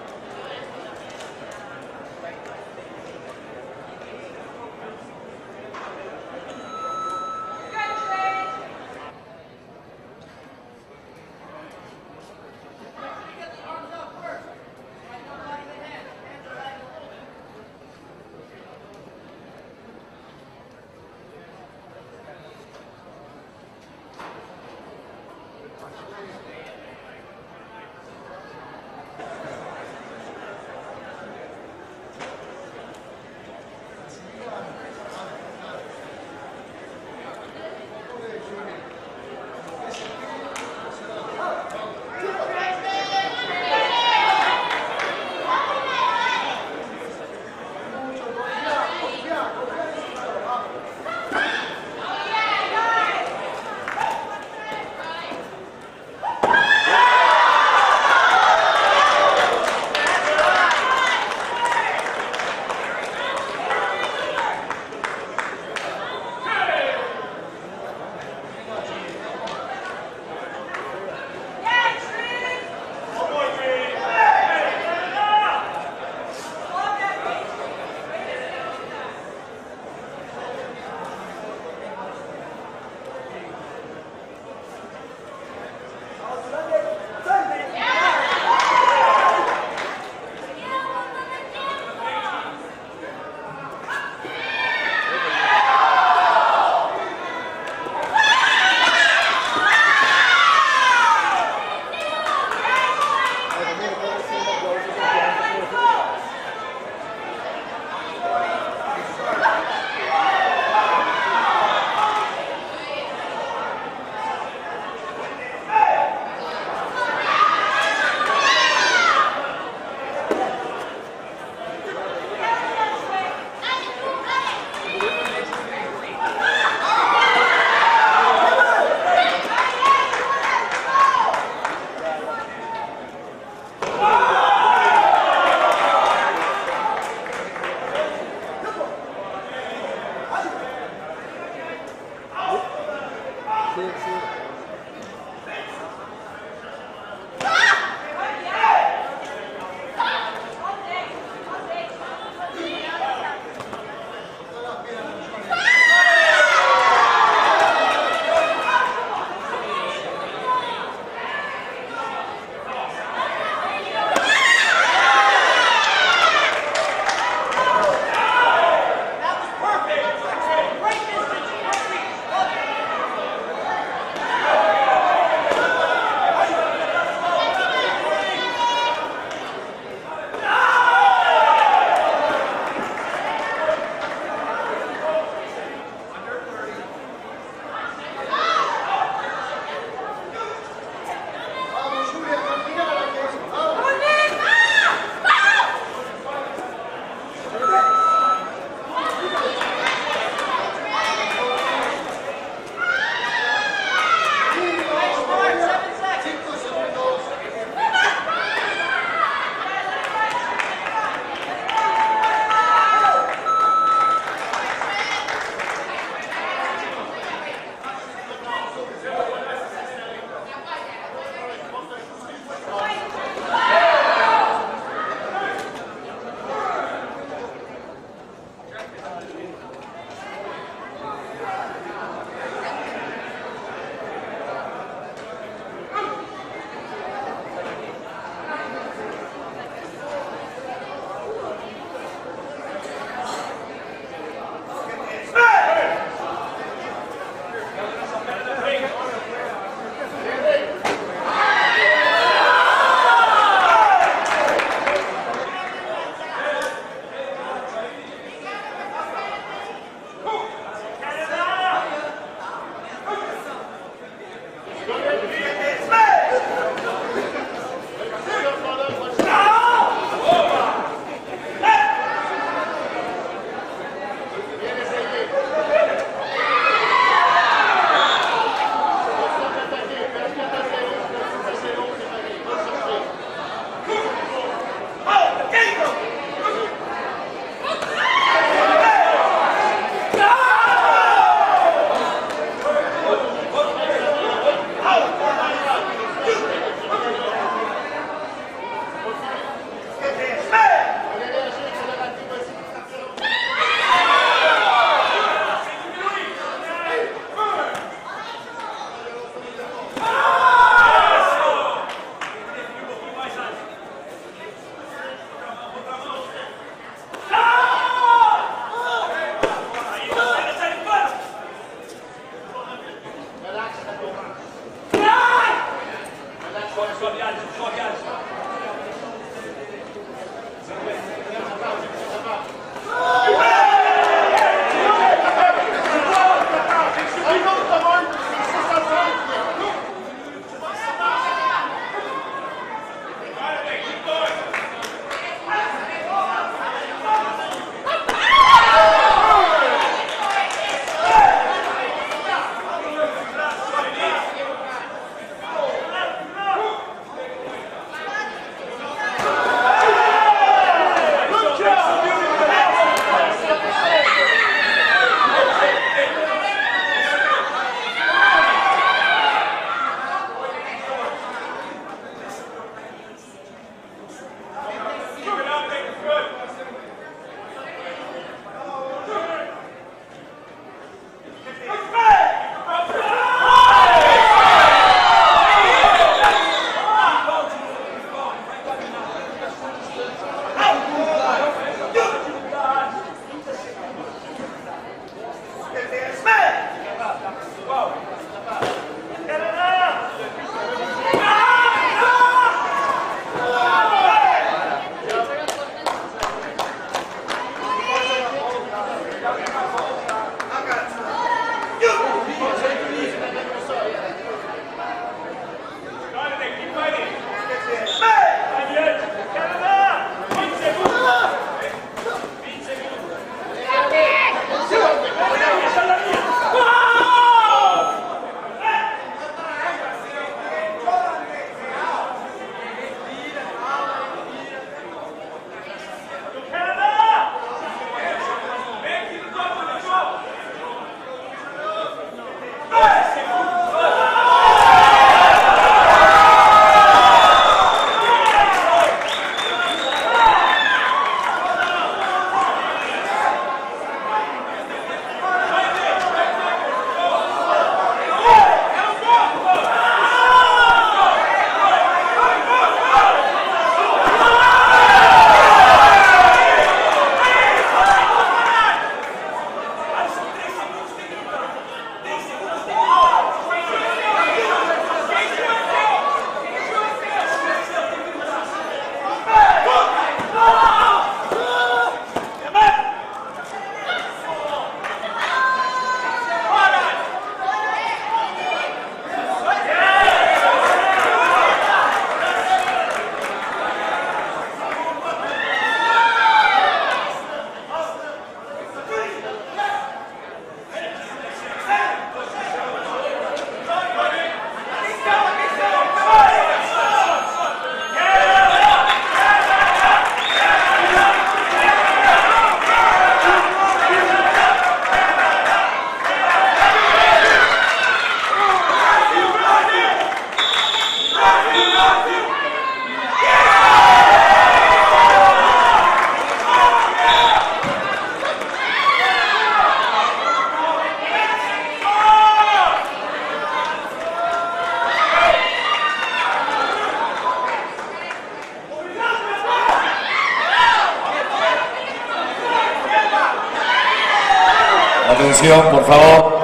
Atención, por favor.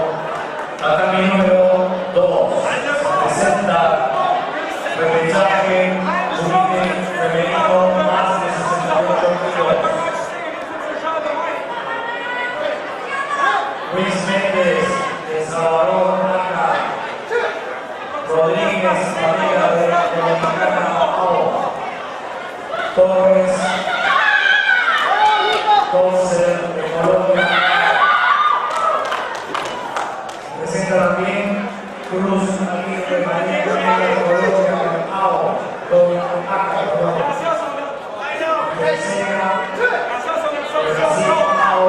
Tatami número 2. Presenta repechaje kumite femenino más de 68 kilos. Luis Méndez de Salvador AK. Rodríguez María de Dominicana AO. Torres Ponce de Colombia. Presenta también Cruz Aguirre María de Colombia AO. Don Aca, perdón. Tercera, de Brasil AO.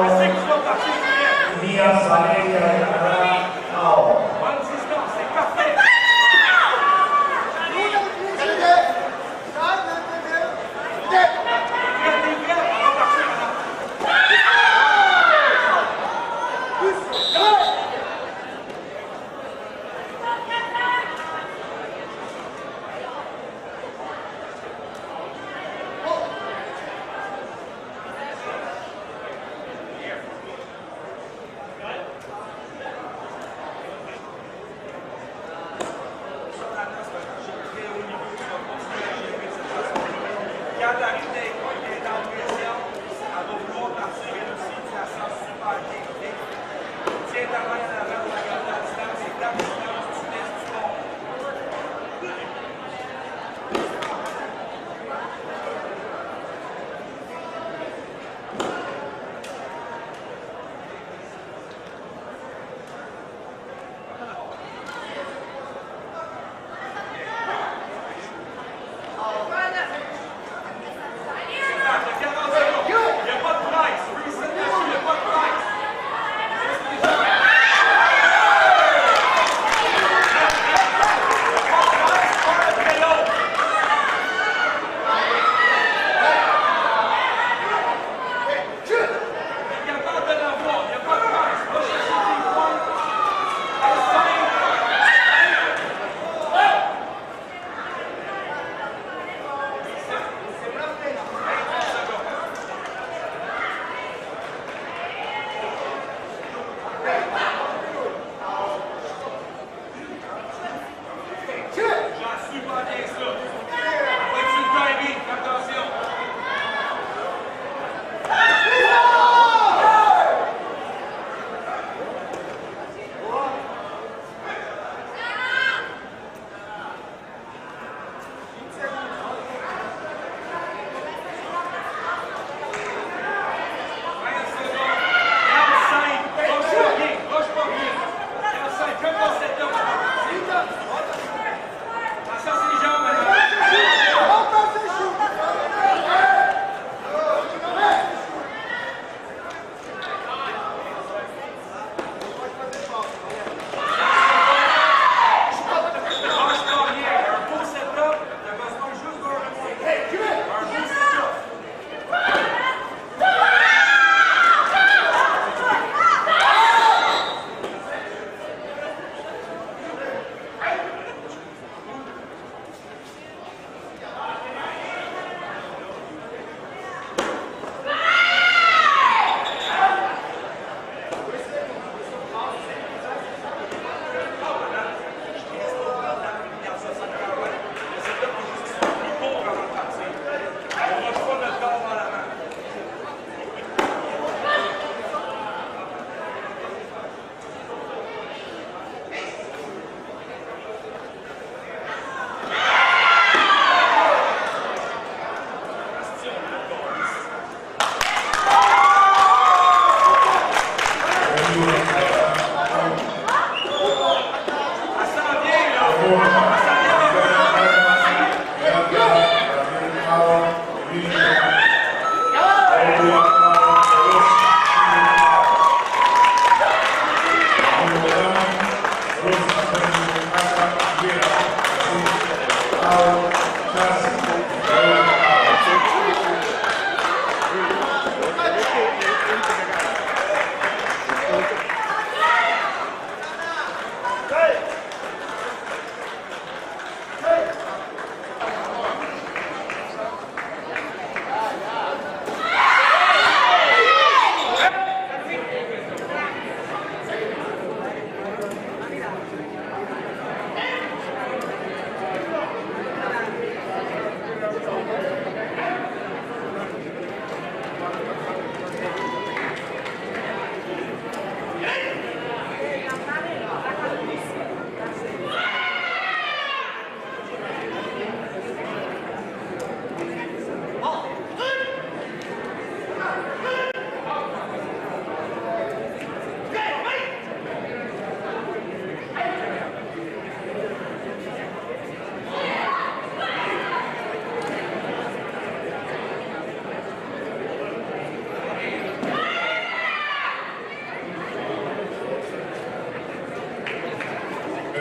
Díaz Valeria de Canadá AO.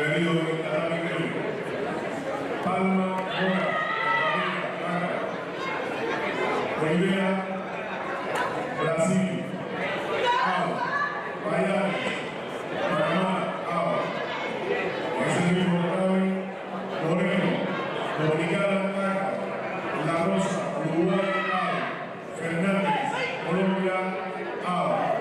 Agredido en el tatami medio. Palma Mora, Costa Rica, Nácar. Olivera, Brasil. Out. Payares, Panamá, out. En ese mismo tatami, Moreno, Dominicana, Nácar. La Rosa, Uruguay, out. Fernández, Colombia, out.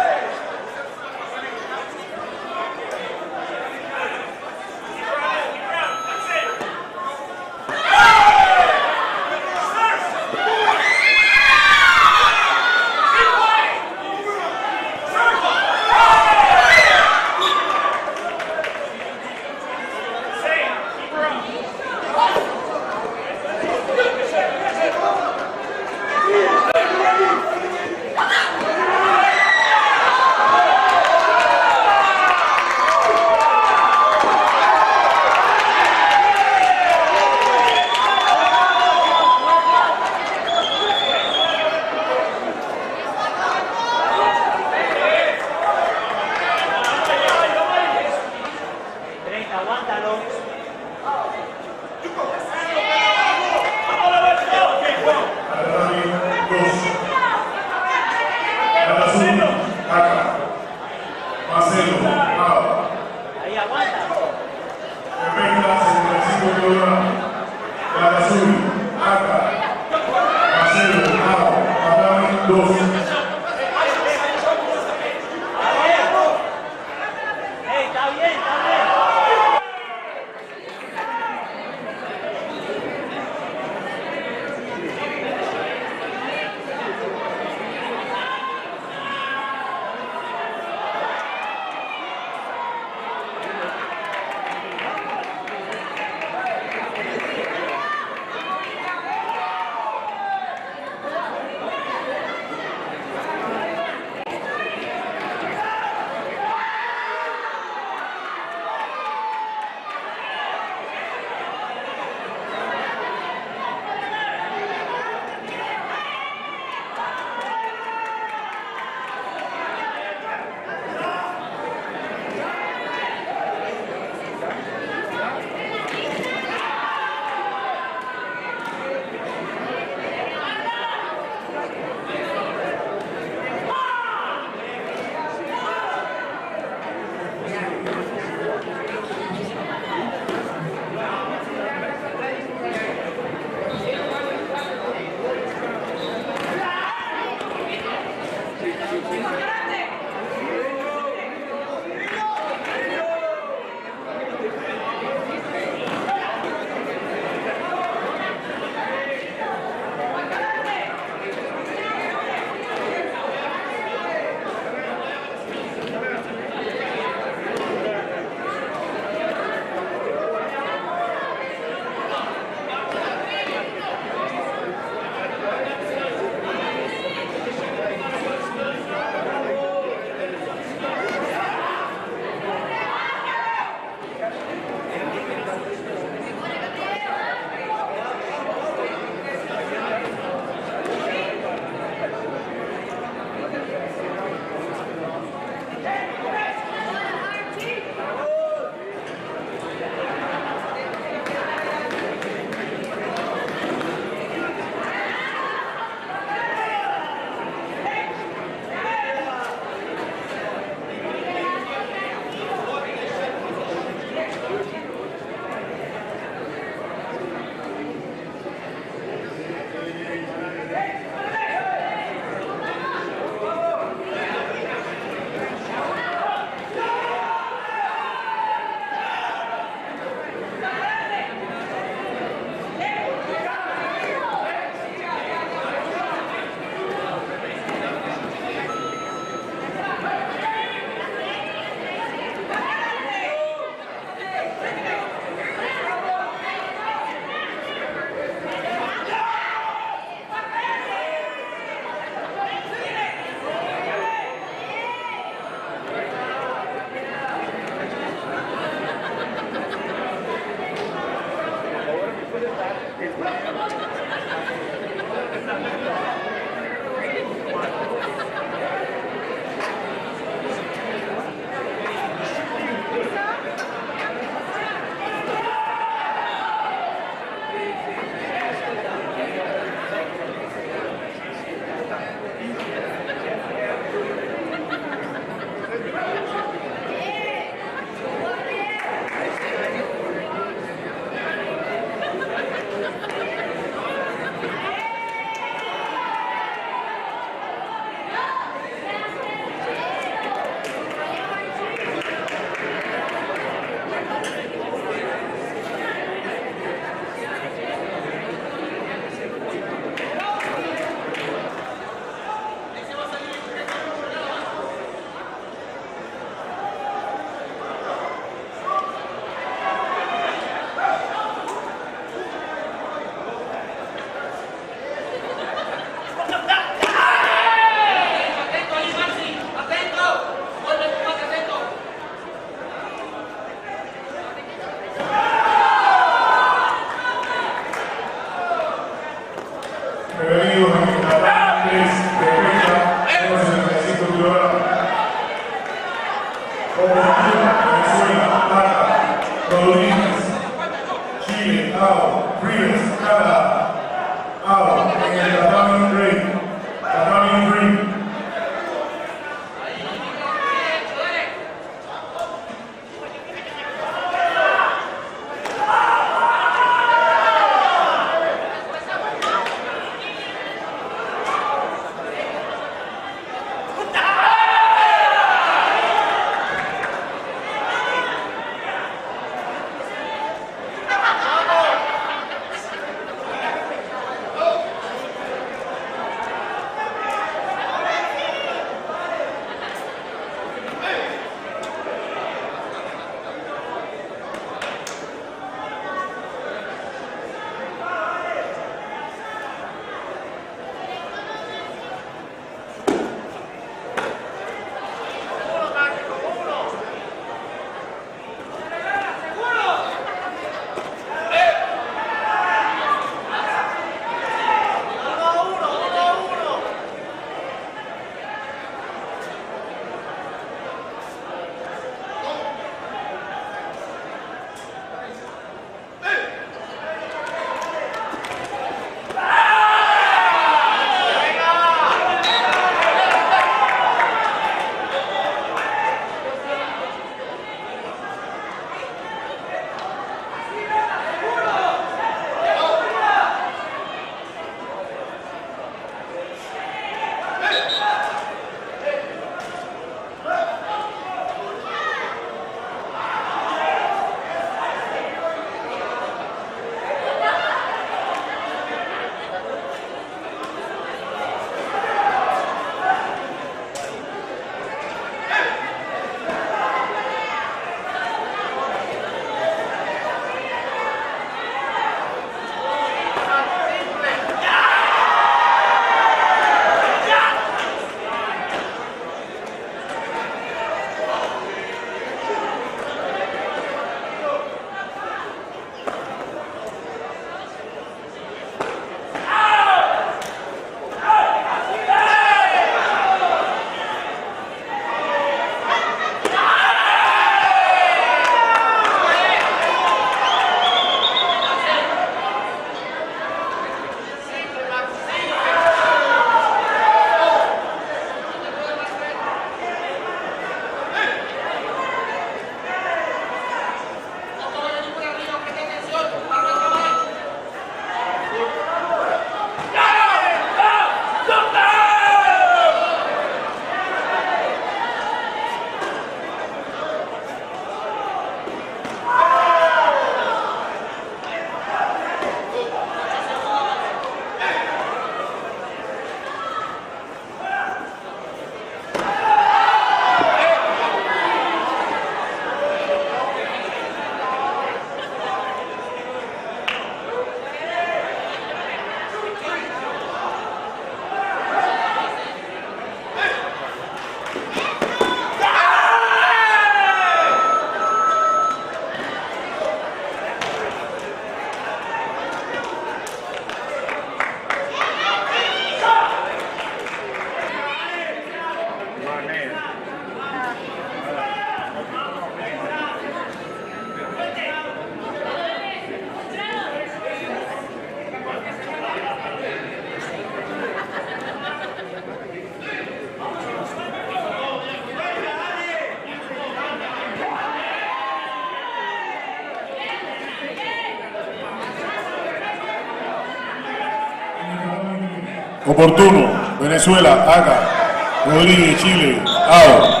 Oportuno, Venezuela, Aga, Rodríguez, Chile, Ao.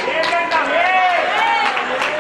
¡Bien, Bianca, bien!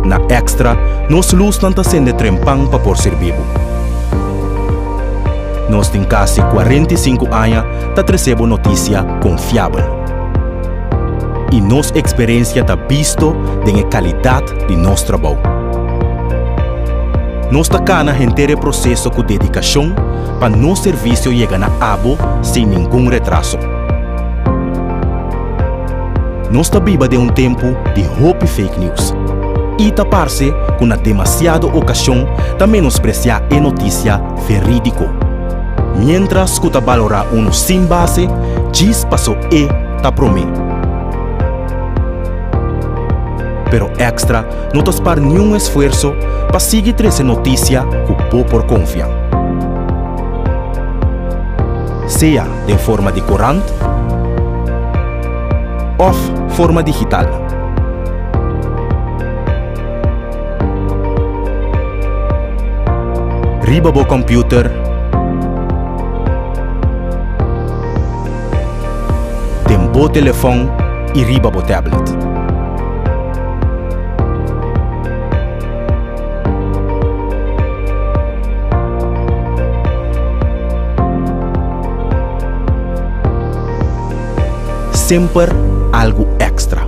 Na Extra, nos lusnan ta sende trempan pa por sirbi bo. Nos tin kasi 45 aña ta trese bo notisia konfiabel. I nos eksperensia ta bisto den e kalidat di nos trabou. Nos ta kana henter e proseso ku dedikashon pa nos servisio yega na abo sin ningun retraso. Nos ta biba den un tempu di hopi fake news i ta parse ku na demasiado okashon ta menospresiá e notisia verídiko, miéntras ku ta balorá unu sin base djis paso e ta promé. Pero Extra no ta spar niun esfuerso pa sigui trese notisia ku bo por konfia. Sea den forma di korant òf forma digital. Riba bo kòmpiuter, den bo telefòn i riba bo tablet. Semper algu èkstra.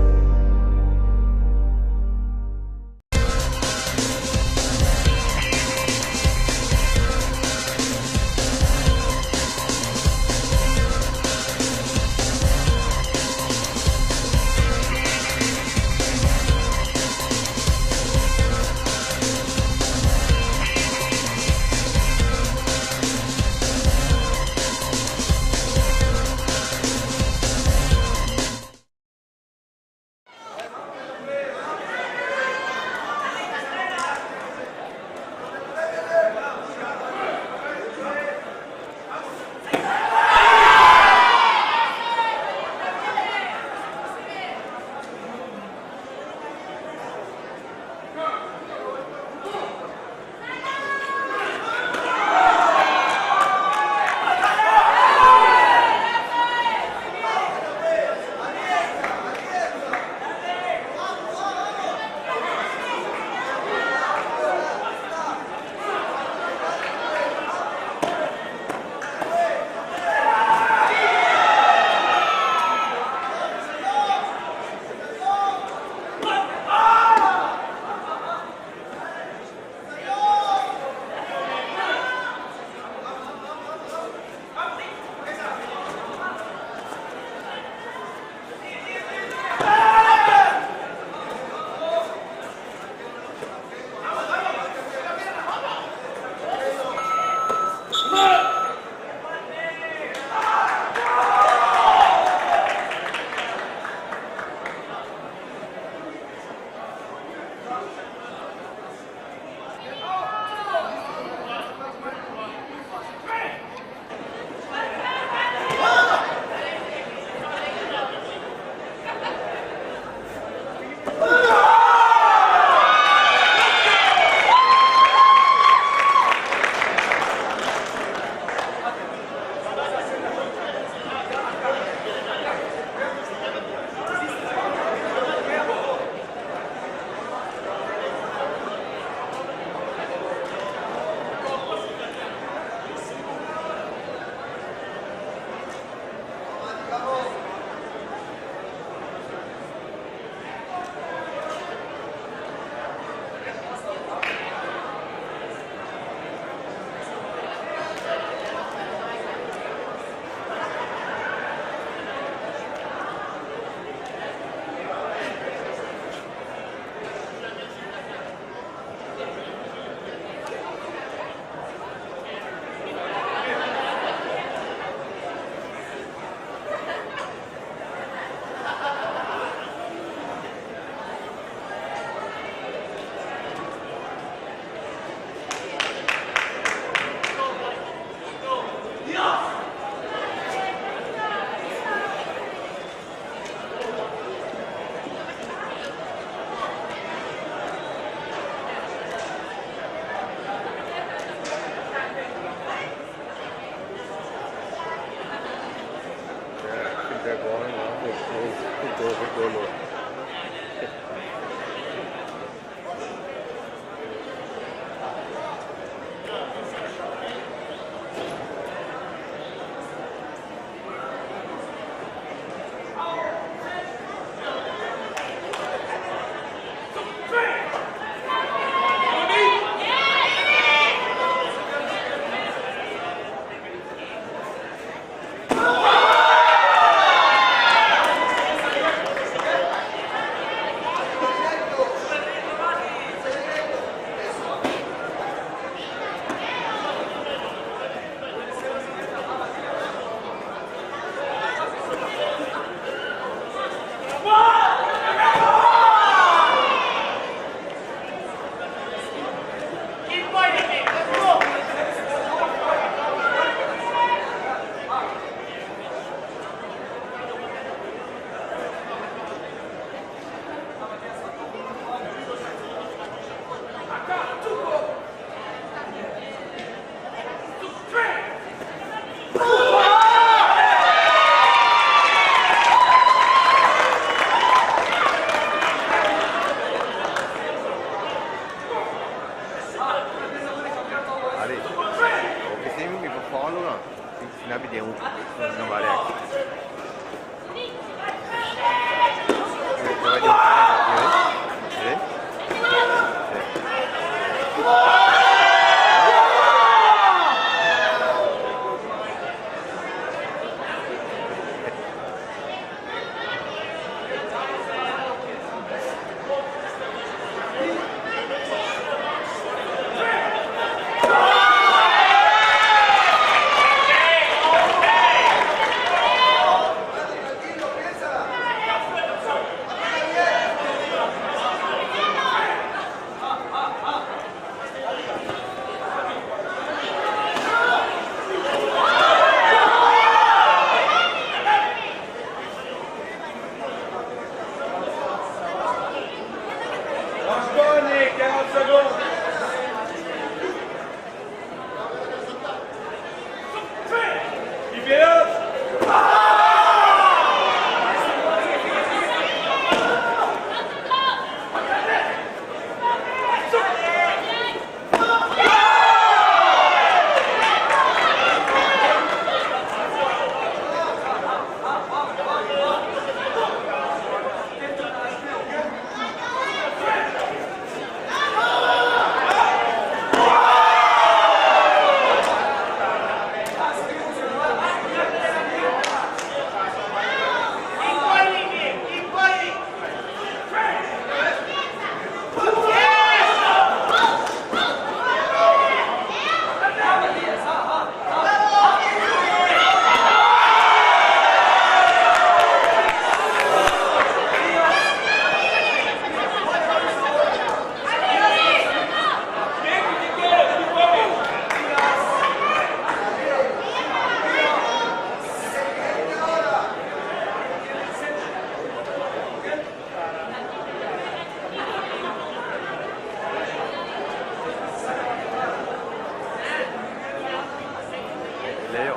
Leo.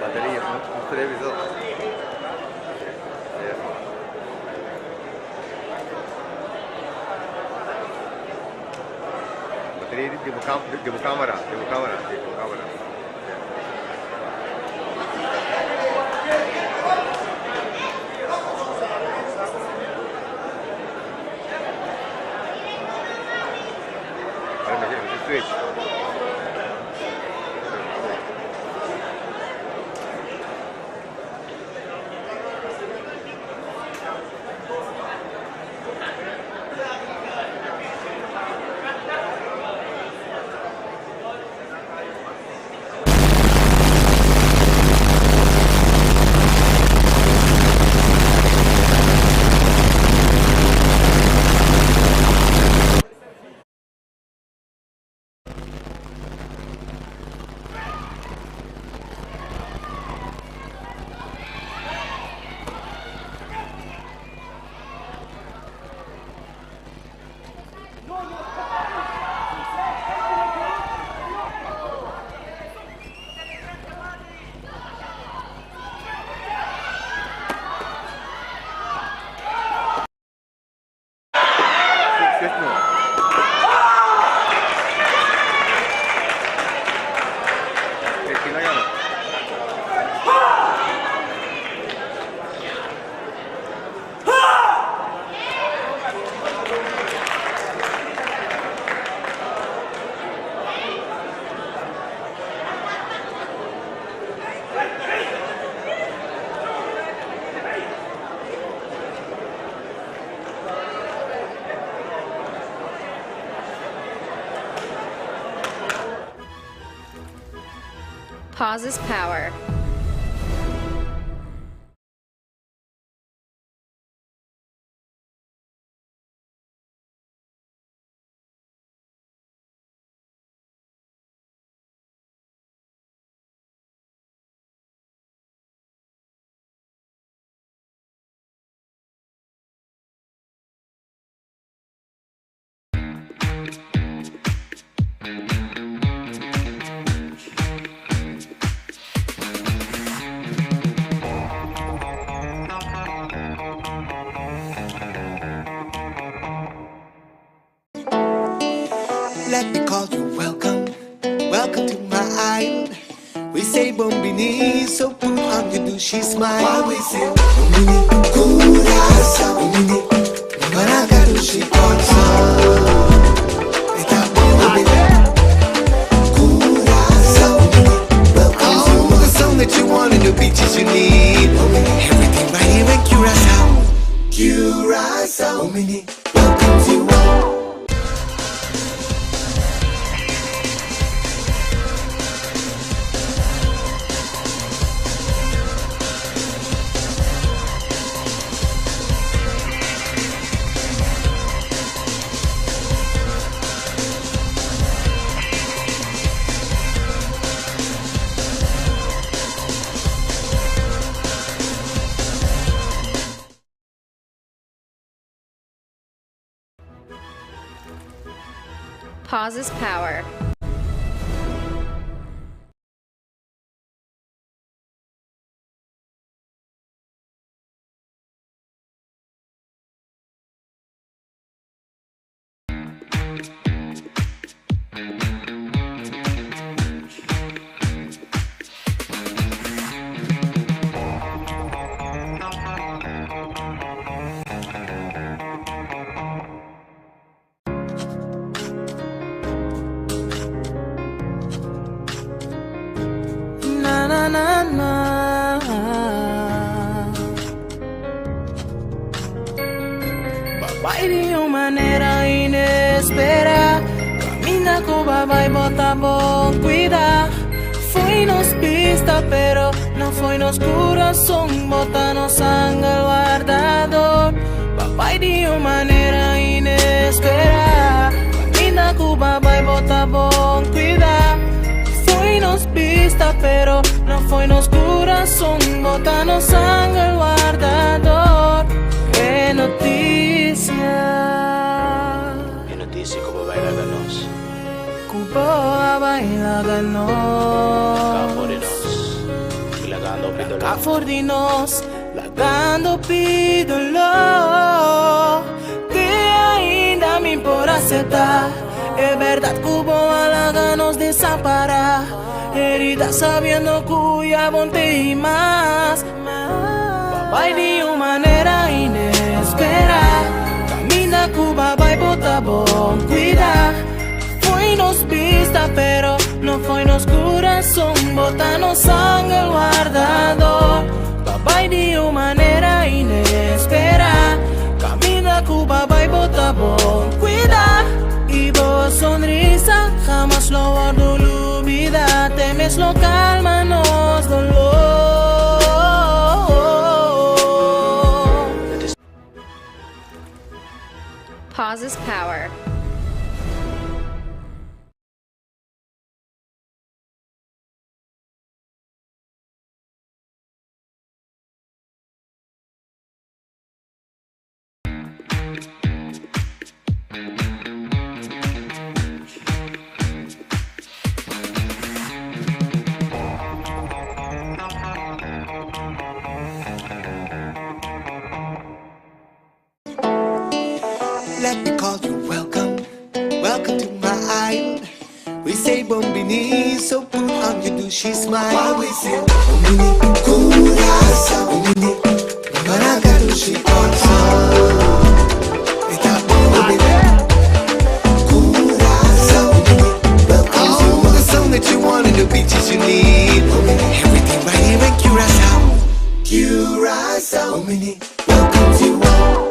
Bateria, un televisor. Bateria di cámara, di cámara, di cámara. Ahora me switch. ¿Quién la gana? Pause is power. Let me call you welcome, welcome to my island. We say Bon bini, so put on your dushi smile. While we say Bon bini, Curacao, Bon bini, Maraca dushi Kòrsou. Esta Bon bini, Curacao, welcome. All the sun that you want and the beaches you need. Everything right here in Curacao. Curacao, Bon bini, welcomes you all. Pauses power. Na na na na. Bai di un manera inespera. Camina Cuba, bai bota bon cuida. Foi nos pista, pero no foi nos corazón. Bota nos ángel guardador. Bai di un manera inespera. Camina Cuba, bai bota bon cuida. Foi nos pista, pero no foi nos corazón. Bota nos ángel guardador. E noticia. E noticia cu bo a bay laga nos. Cu bo a bay laga nos. Laga for di nos. Lagando hopi dolor. Laga for di nos. Lagando hopi dolor. Te ainda mi por acepta. E berdad cu bo a laga nos desampara. Herida sabiendo cu ya bo n'tey mas. B'a bay di un manera inespera. Caminda cu b'a bay bo ta bon cuida. Foi nos bista pero no foi nos curason. Bo ta nos angel wardador. B'a bay di un manera inespera. Caminda cu b'a bay bo ta bon cuida. Y bo sonrisa hamas lo wordo lubida. Te mes lo calma nos dolor. Pauses power. Let me call you welcome, welcome to my island. We say bombini, so put on your douchey smile. While we say bombini, curacao, bombini, maraca douchey Está bombini, curacao, bombini, welcome to the sun that you want and the beaches you need. Everything right here in Curacao, Curacao, bombini, welcome to all.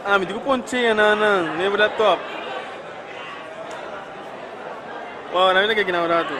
Ah, mi dico ponche na na, never laptop. Wow, na mi lagi ginawa rato.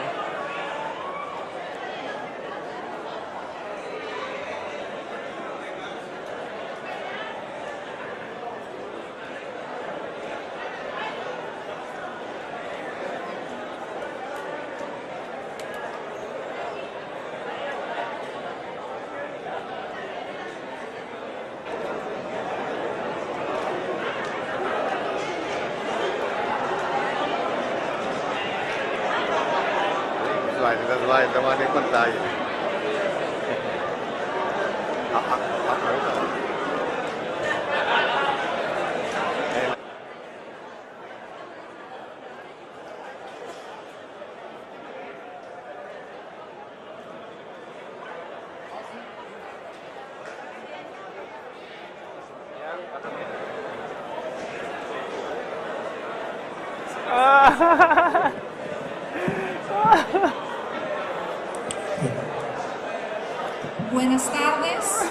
Buenas tardes.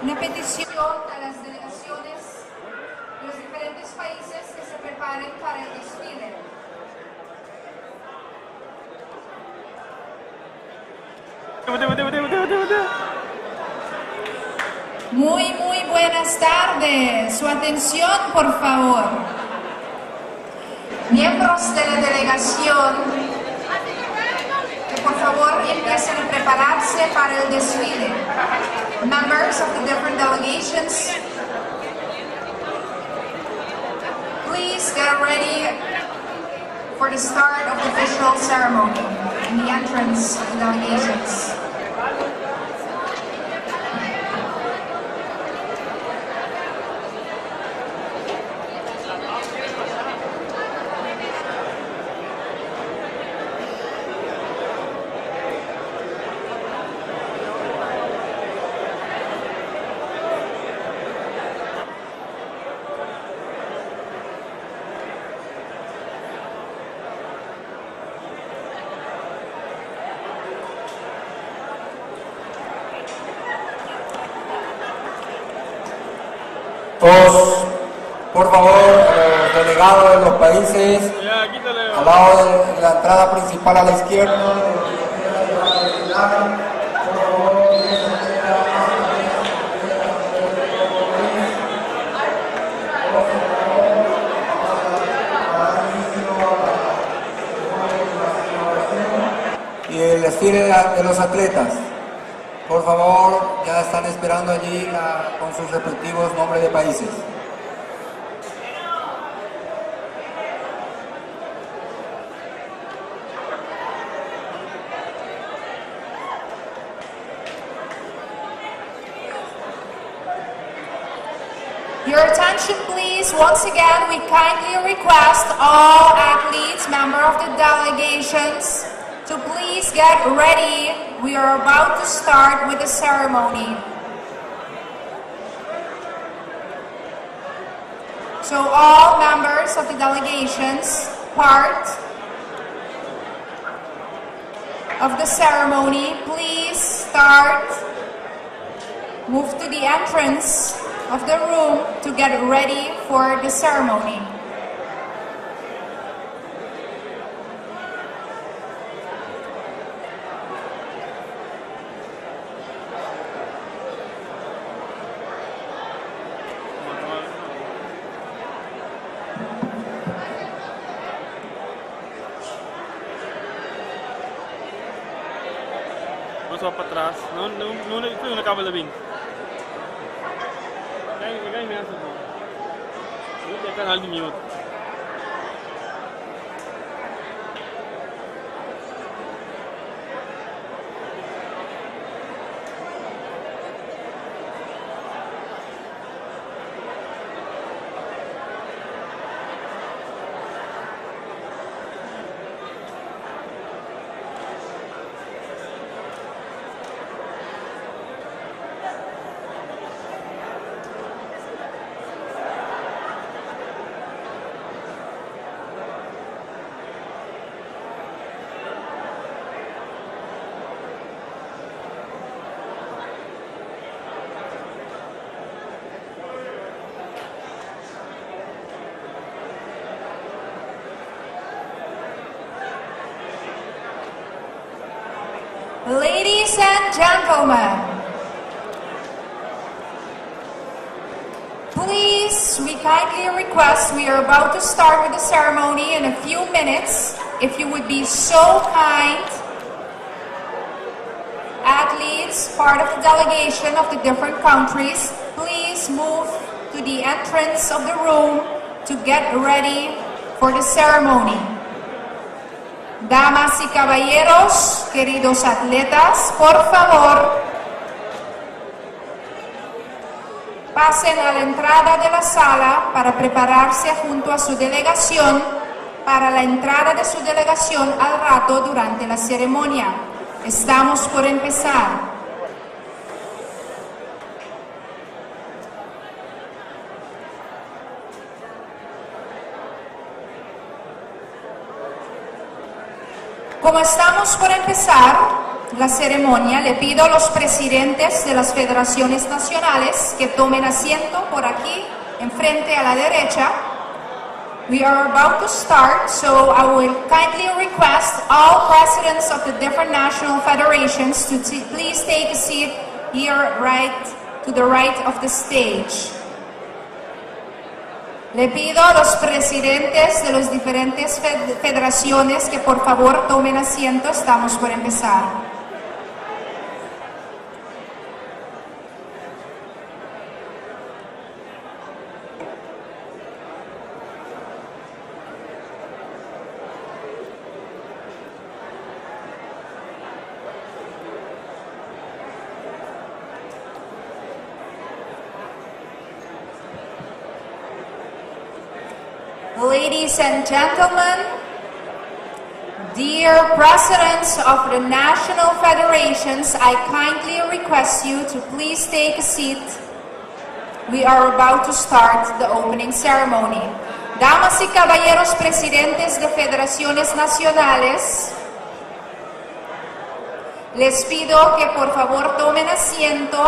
Una petición a las delegaciones de los diferentes países que se preparen para el desfile. Muy, muy buenas tardes. Su atención, por favor. Miembros de la delegación, que por favor empiecen a prepararse para el desfile. Members of the different delegations, please get ready for the start of the official ceremony and the entrance of the delegations. Todos, por favor, los delegados de los países, al lado de la entrada principal a la izquierda, y el desfile de los atletas. Por favor, ya están esperando allí con sus respectivos nombres de países. Your attention, please. Once again, we kindly request all athletes, member of the delegations, to please get ready. We are about to start with the ceremony. So all members of the delegations, part of the ceremony, please start, move to the entrance of the room to get ready for the ceremony. Nos va patras. No, no, no, no, no caba bin. Kaya mi asa mo. Ito canal di mute. Ladies and gentlemen, please, we kindly request, we are about to start with the ceremony in a few minutes. If you would be so kind, athletes, part of the delegation of the different countries, please move to the entrance of the room to get ready for the ceremony. Damas y caballeros, queridos atletas, por favor, pasen a la entrada de la sala para prepararse junto a su delegación para la entrada de su delegación al rato durante la ceremonia. Estamos por empezar. Como estamos por empezar la ceremonia, le pido a los presidentes de las federaciones nacionales que tomen asiento por aquí, enfrente a la derecha. We are about to start, so I will kindly request all presidents of the different national federations to please take a seat here right to the right of the stage. Le pido a los presidentes de las diferentes federaciones que por favor tomen asiento, estamos por empezar. Ladies and gentlemen, dear presidents of the national federations, I kindly request you to please take a seat. We are about to start the opening ceremony. Damas y caballeros presidentes de federaciones nacionales, les pido que por favor tomen asiento,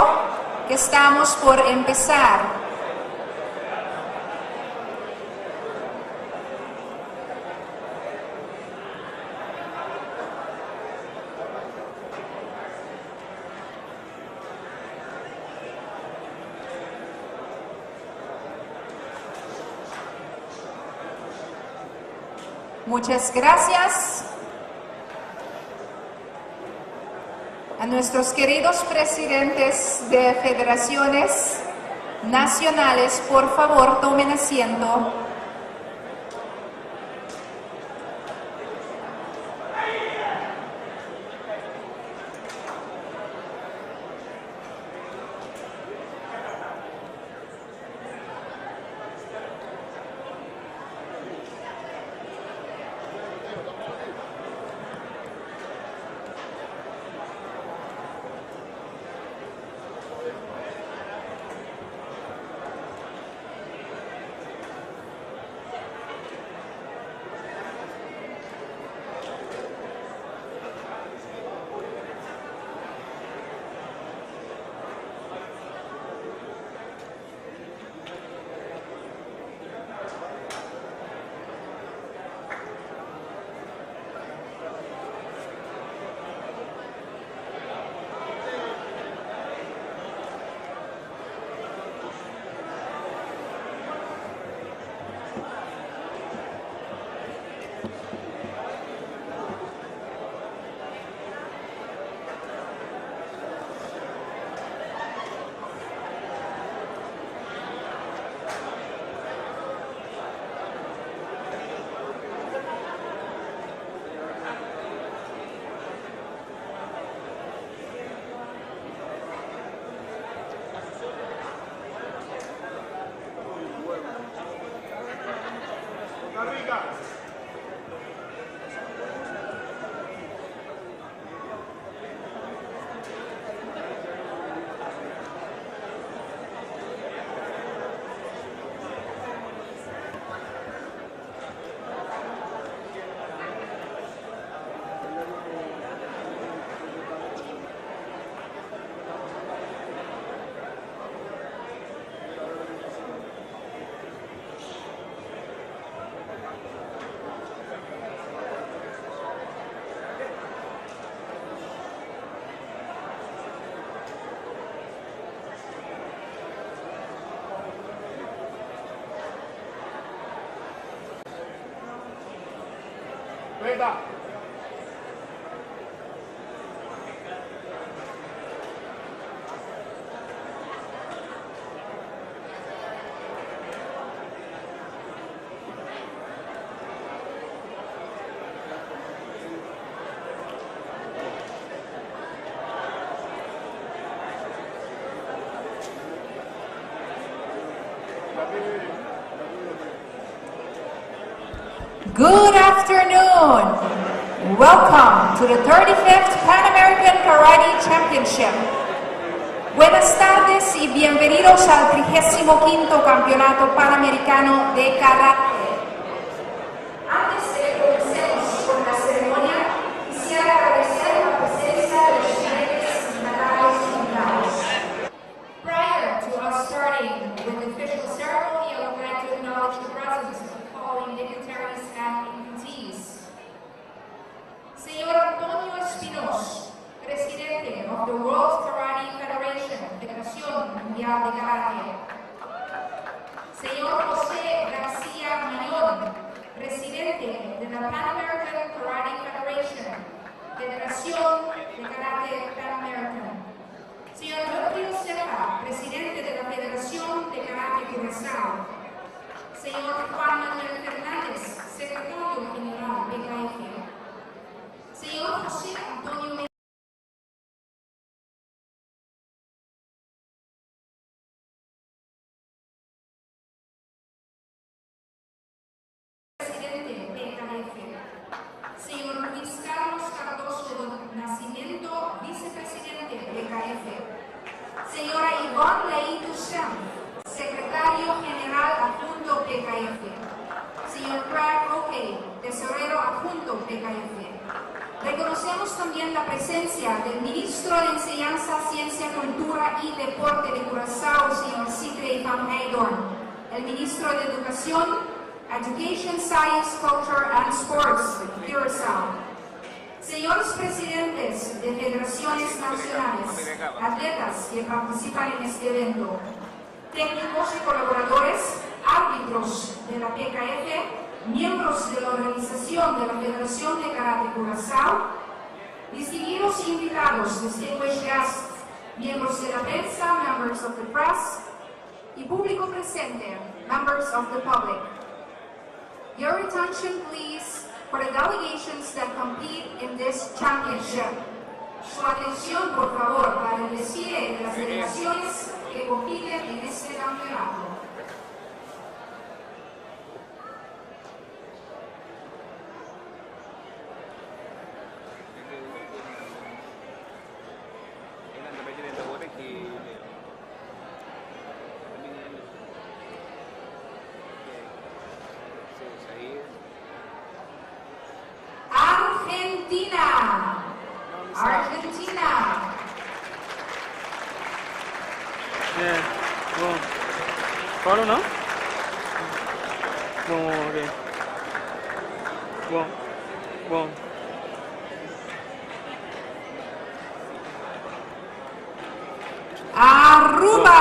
que estamos por empezar. Muchas gracias a nuestros queridos presidentes de federaciones nacionales. Por favor, tomen asiento. Good afternoon. Welcome to the 35th Pan American Karate Championship. Buenas tardes y bienvenidos al 35 Campeonato Panamericano de Karate. Antes de que comencemos con la ceremonia, us starting with the official ceremony, I would like to acknowledge the presence of the following dignitaries and invitees. Señor Antonio Espinos, Presidente of the World Karate Federation, Federación Mundial de Karate. Señor José García Mañón, Presidente de la Pan American Karate Federation, Federación de Karate Pan American. Señor Rodrigo Ceja, Presidente de la Federación de Karate Curazao. Señor Juan Manuel Fernández, Secretario General PKF. Señor José Antonio Presidente PKF. Señor Luis Carlos Cardoso do Nascimento, Vicepresidente PKF. Señora Ivonne Leito Schempf, Secretario General Adjunto PKF. Señor Craig O'Kay, Tesorero Adjunto PKF. Reconocemos también la presencia del Ministro de Enseñanza, Ciencia, Cultura y Deporte de Curazao, señor Sithree van Heydoorn, el Ministro de Educación, Education, Science, Culture and Sports de Curazao. Señores presidentes de federaciones nacionales, atletas que participan en este evento, técnicos y colaboradores, árbitros de la PKF, miembros de la organización de la Federación de Karate Curazao, distinguidos invitados, distinguished guests, miembros de la prensa, members of the press, y público presente, members of the public. Your attention, please, for the delegations that compete in this championship. Su atención, por favor, para el desfile de las delegaciones que compiten en este campeonato. Argentina. Argentina. Yeah, bon. Follow, no? Bon, ok. Bon, bon. Aruba.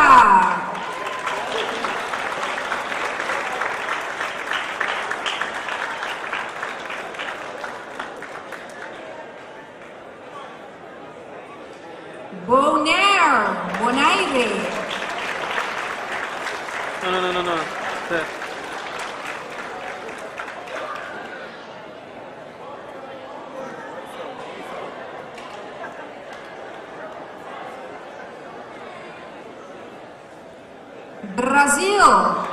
Bonaire, Bonaire. No, no, no, no, no. Espera. Brasil.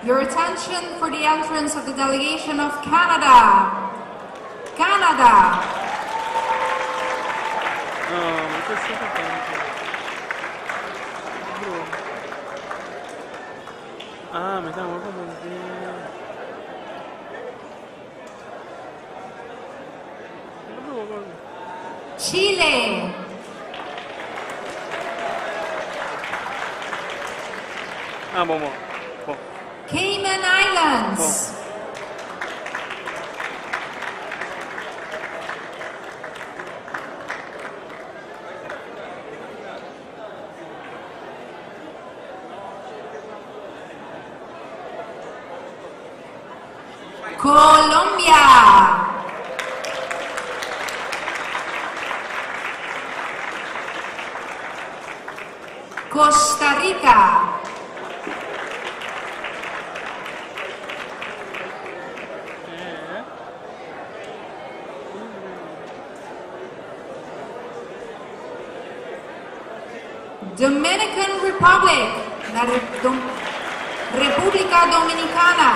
Your attention for the entrance of the delegation of Canada. Canada. No, ma che stai facendo? Bro. Ah, mi stavo confondendo. Bro, Chile. Ah, bon, bon. Bon. Cayman Islands. Colombia. Costa Rica. Dominican Republic, la República Dominicana.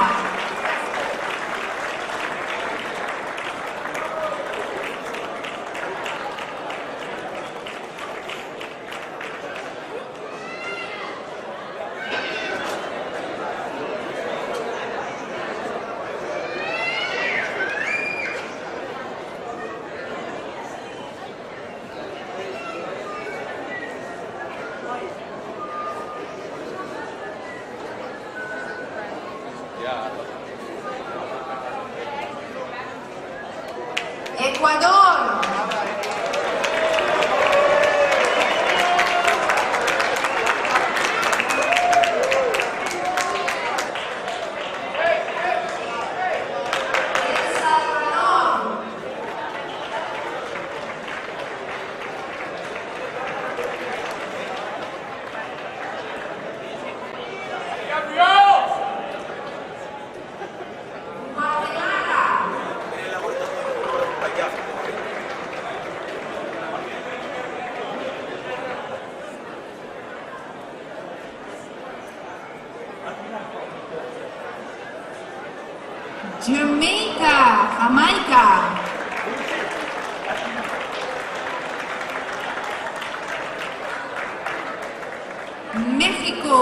Ecuador. El Salvador. Jamaica, Jamaica. México,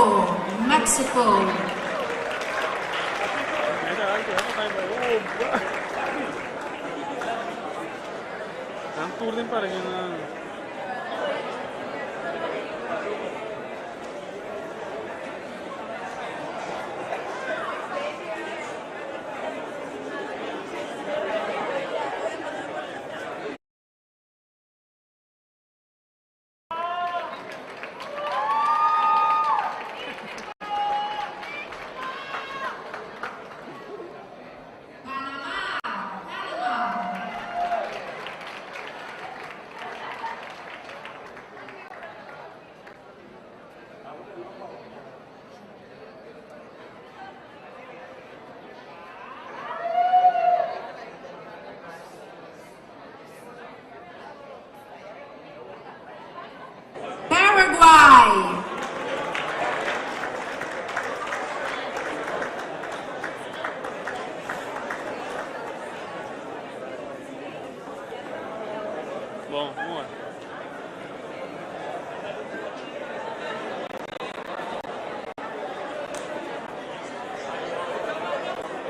Mexico. Nan tur den pareha nan. Paraguay. Bon, mooi.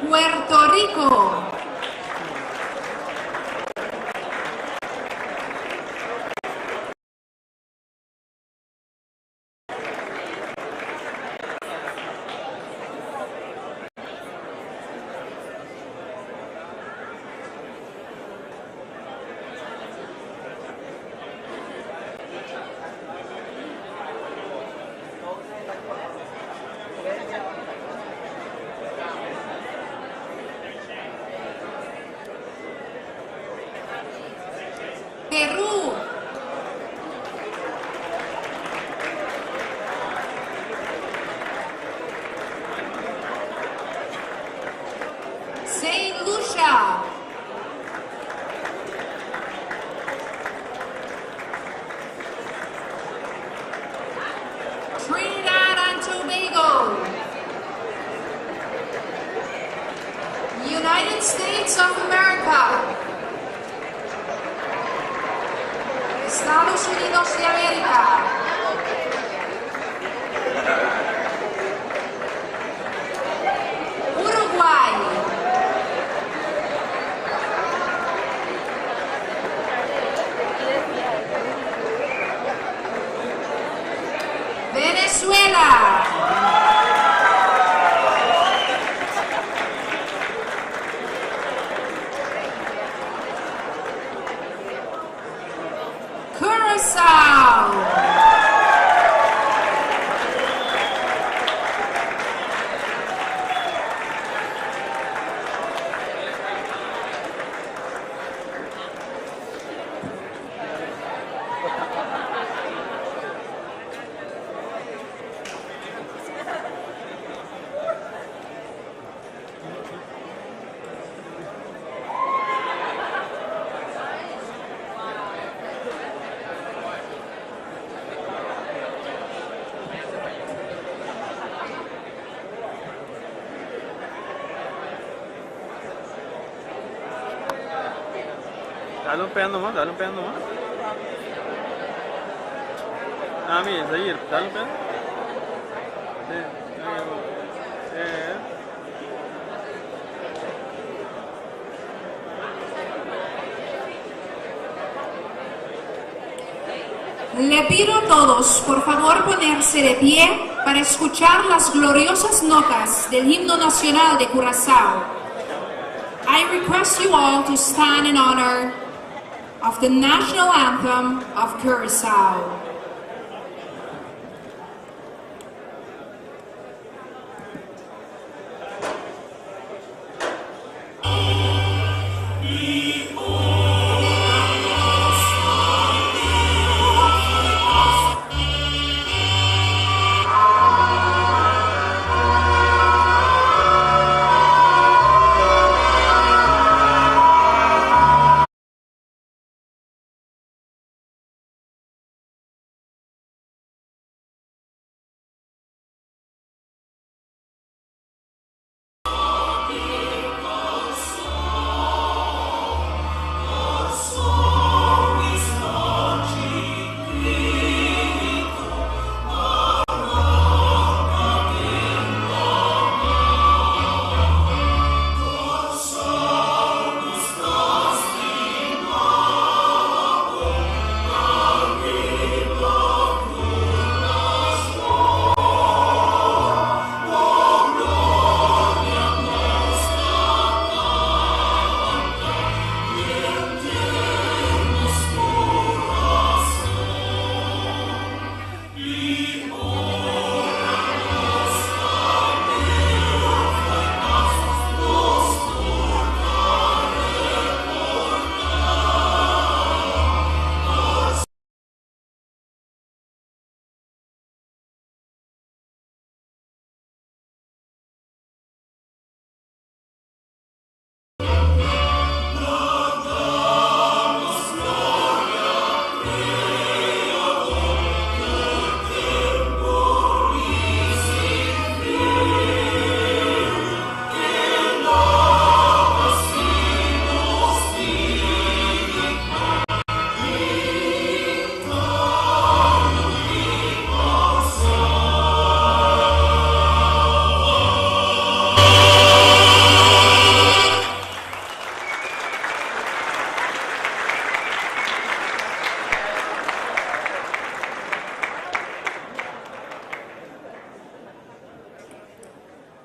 Puerto Rico. Perú. Saint Lucia. Trinidad and Tobago. United States of America. Estados Unidos de América. Uruguay. Venezuela. Curaçao. Dale un pen nomás, dale un pen nomás. Ami, Zair, dale un pen. Sí, sí. Le pido a todos, por favor, ponerse de pie para escuchar las gloriosas notas del himno nacional de Curazao. I request you all to stand in honor of the national anthem of Curacao.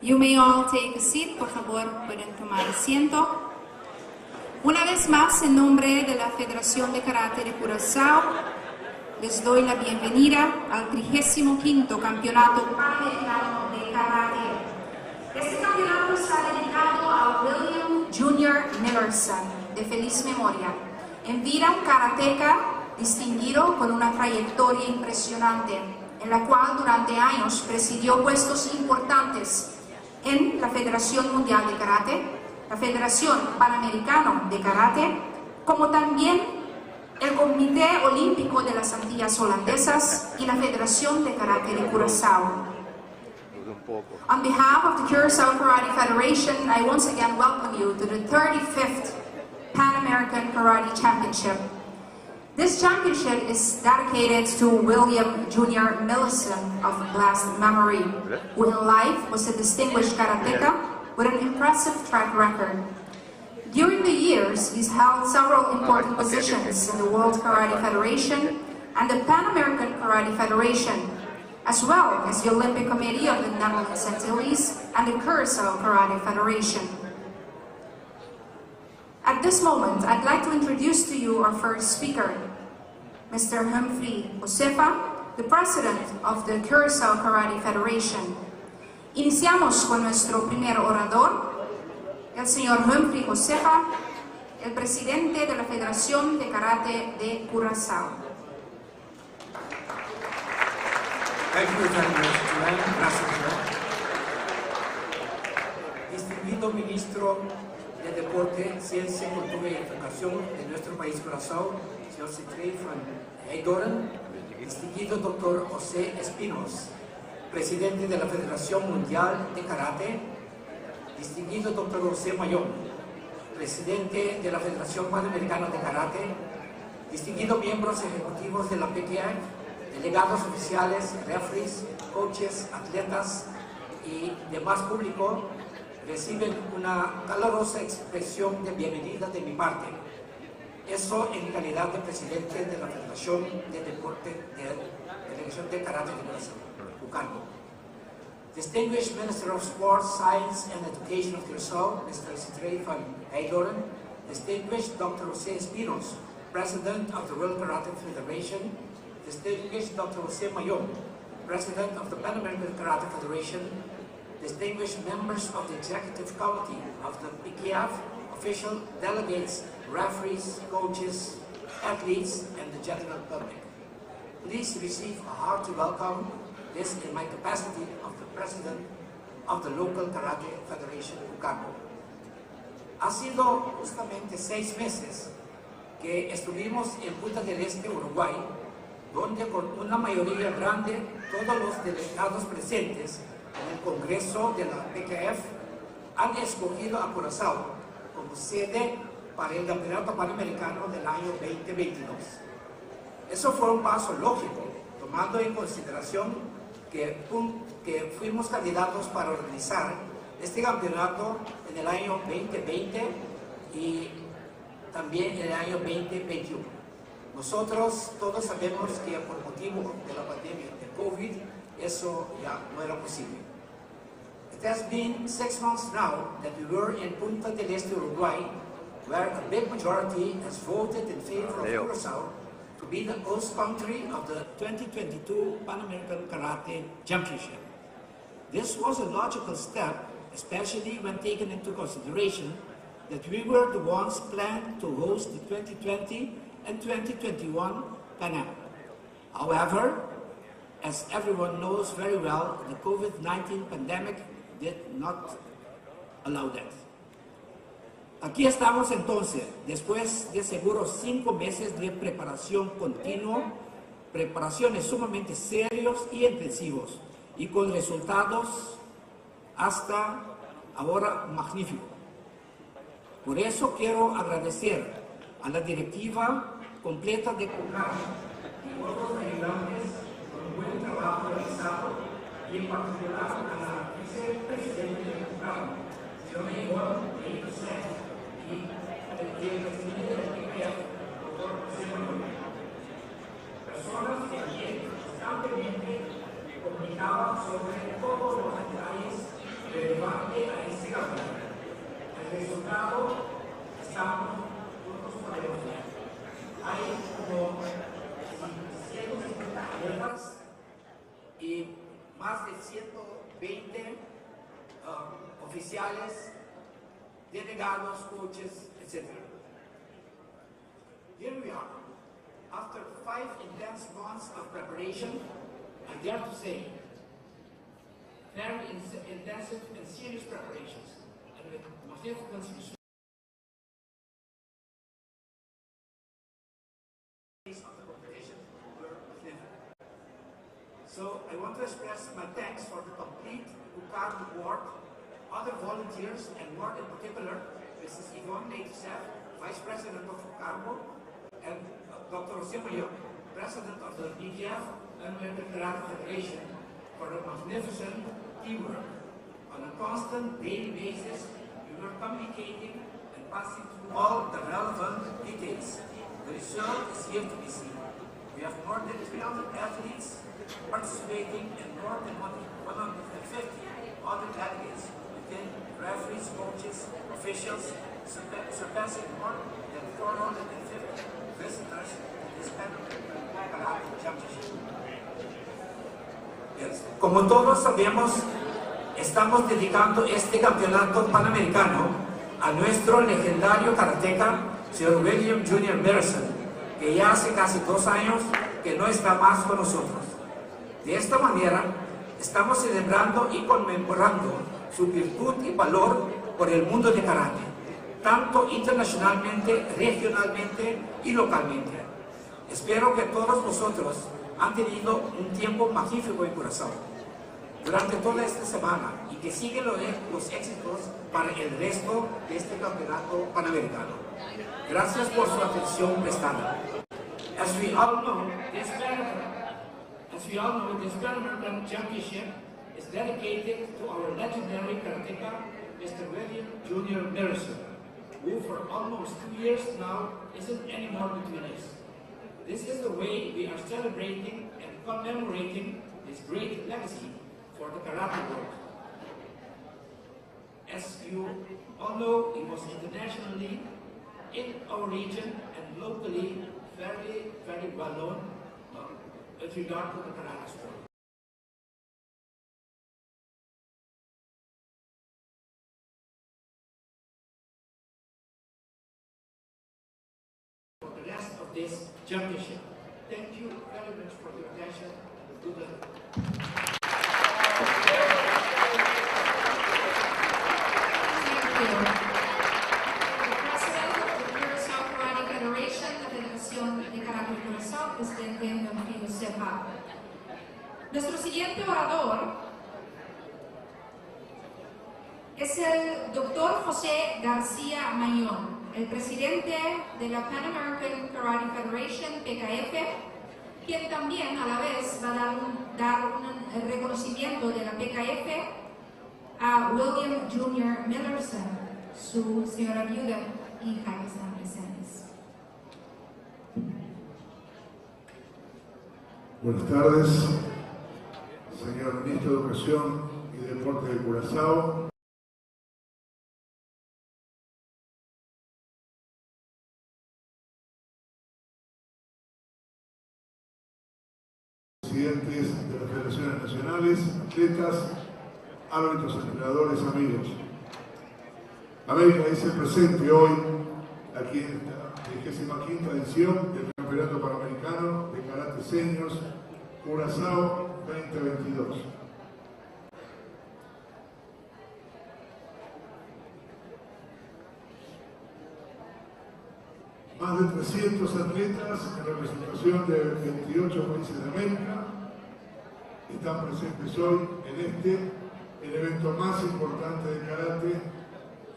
You may all take a seat. Por favor, pueden tomar asiento. Una vez más, en nombre de la Federación de Karate de Curazao, les doy la bienvenida al 35 Campeonato Panamericano de Karate. Este campeonato está dedicado a William Jr. Millerson, de feliz memoria. En vida un karateca distinguido con una trayectoria impresionante, en la cual durante años presidió puestos importantes en la Federación Mundial de Karate, la Federación Panamericana de Karate, como también el Comité Olímpico de las Antillas Holandesas y la Federación de Karate de Curazao. On behalf of the Curacao Karate Federation, I once again welcome you to the 35th Pan American Karate Championship. This championship is dedicated to William Jr. Millison of blessed memory, who in life was a distinguished karateka with an impressive track record. During the years, he's held several important positions in the World Karate Federation and the Pan American Karate Federation, as well as the Olympic Committee of the Netherlands Antilles and the Curacao Karate Federation. At this moment, I'd like to introduce to you our first speaker, Mr. Humphrey Josefa, the president of the Curacao Karate Federation. Iniciamos con nuestro primer orador, el señor Humphrey Josefa, el presidente de la Federación de Karate de Curazao. Thank you very much, Joanne. Gracias, Joanne. Distinguido ministro de Deporte, Ciencia, Cultura y Educación de nuestro país Curazao, señor Sithree van Heydoorn, distinguido doctor José Espinos, presidente de la Federación Mundial de Karate, distinguido doctor José Mayón, presidente de la Federación Panamericana de Karate, distinguidos miembros ejecutivos de la PKF, delegados oficiales, referees, coaches, atletas y demás público, reciben una calurosa expresión de bienvenida de mi parte. Eso en calidad de presidente de la Federación de Deporte de Delegación de Karate de Brasil, Ucargo. Distinguished Minister of Sports, Science and Education of Curaçao, Mr. Sithree van Heydoorn, Distinguished Dr. Jose Espinos, President of the World Karate Federation, Distinguished Dr. Jose Mayon, President of the Pan American Karate Federation, distinguished members of the Executive Committee of the PKF, official delegates, referees, coaches, athletes, and the general public. Please receive a hearty welcome, this in my capacity of the President of the local Karate Federation, Ucampo. Ha sido justamente 6 meses que estuvimos en Punta del Este, Uruguay, donde con una mayoría grande todos los delegados presentes en el Congreso de la PKF han escogido a Curazao como sede para el Campeonato Panamericano del año 2022. Eso fue un paso lógico, tomando en consideración que fuimos candidatos para organizar este campeonato en el año 2020 y también en el año 2021. Nosotros todos sabemos que por motivo de la pandemia de COVID, eso ya no era posible. It has been 6 months now that we were in Punta del Este, Uruguay, where a big majority has voted in favor of Leo. Curacao to be the host country of the 2022 Pan American Karate Championship. This was a logical step, especially when taken into consideration that we were the ones planned to host the 2020 and 2021 Pan Am. However, as everyone knows very well, the COVID-19 pandemic did not allow that. Aquí estamos entonces, después de seguro 5 meses de preparación continua, preparaciones sumamente serios y intensivos, y con resultados hasta ahora magníficos. Por eso quiero agradecer a la directiva completa de COCAR y otros ayudantes por un buen trabajo realizado y en particular a la vicepresidente de COCAR, señora Ivonne Leitosek, y el presidente del PKF, doctor José Manuel. Personas que también constantemente comunicaban sobre todos los detalles relevantes a este campeonato. El resultado estamos, todos podemos ver. Hay como 150 atletas y más de 120 oficiales, delegados, coaches, etc. Here we are. After 5 intense months of preparation, I dare to say, very intensive and serious preparations, and with magnificent results of the competition were magnificent. So I want to express my thanks for the complete UCAR board, other volunteers, and more in particular, Mrs. Yvonne Leitosef, Vice President of UCARMO, and Dr. Jose Mayo, President of the BKF and American Karate Federation, for the magnificent teamwork. On a constant daily basis, we were communicating and passing through all the relevant details. The result is here to be seen. We have more than 300 athletes participating and more than 150 other delegates within referees, coaches, officials, surpassing more than 450 visitors to this Pan American Karate Championship. Yes. Como todos sabemos, estamos dedicando este campeonato panamericano a nuestro legendario karateca, señor William Jr. Merson, que ya hace casi 2 años que no está más con nosotros. De esta manera, estamos celebrando y conmemorando su virtud y valor por el mundo de karate, tanto internacionalmente, regionalmente y localmente. Espero que todos vosotros han tenido un tiempo magnífico en Curazao. durante toda esta semana y que siguen los éxitos para el resto de este campeonato panamericano. Gracias por su atención prestada. As we all know, this Pan, as we all know, this Pan American Championship is dedicated to our legendary karateka, Mr. William Jr. Milleson, who for almost 2 years now isn't anymore between us. This is the way we are celebrating and commemorating his great legacy for the karate world. As you all know, he was internationally, in our region, and locally very, very well known with regard to the karate sport. For the rest of this championship. Thank you very much for your attention and good luck. Thank you. The President of the Curaçao Karate Federation, la Federación de Karate de Curazao, presidente Don Sepa. Nuestro siguiente orador es el doctor José García Mañón, el presidente de la Pan American Karate Federation, PKF, quien también a la vez va a dar un reconocimiento de la PKF a William Jr. Millerson, su señora viuda y hija que están presentes. Buenas tardes, señor Ministro de Educación y Deporte de Curazao. Presidentes de las federaciones nacionales, atletas, árbitros, entrenadores, amigos. América dice presente hoy aquí en esta 35 edición del Campeonato Panamericano de Karate Seniors Curazao 2022. Más de 300 atletas en representación de 28 países de América están presentes hoy en este, el evento más importante de karate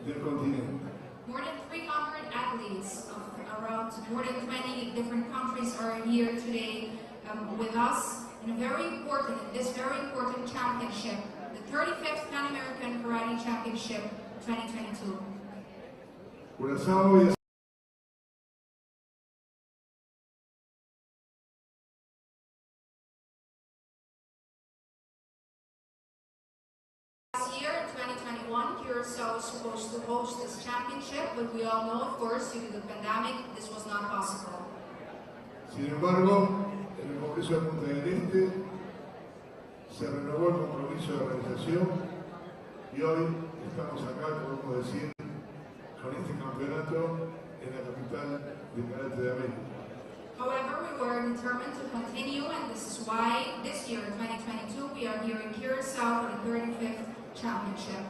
del continente. More than 300 athletes of around more than 20 different countries are here today with us in a very important, in this very important championship, the 35th Pan American Karate Championship 2022. Curazao hoy Last year, in 2021, Curacao was supposed to host this championship, but we all know, of course, due to the pandemic, this was not possible. Sin embargo, en el Congreso de Punta del Este se renovó el compromiso de organización y hoy estamos acá, podemos decir, con este campeonato en la capital de karate de América. However, we were determined to continue, and this is why this year, in 2022, we are here in Curacao for the 35th championship.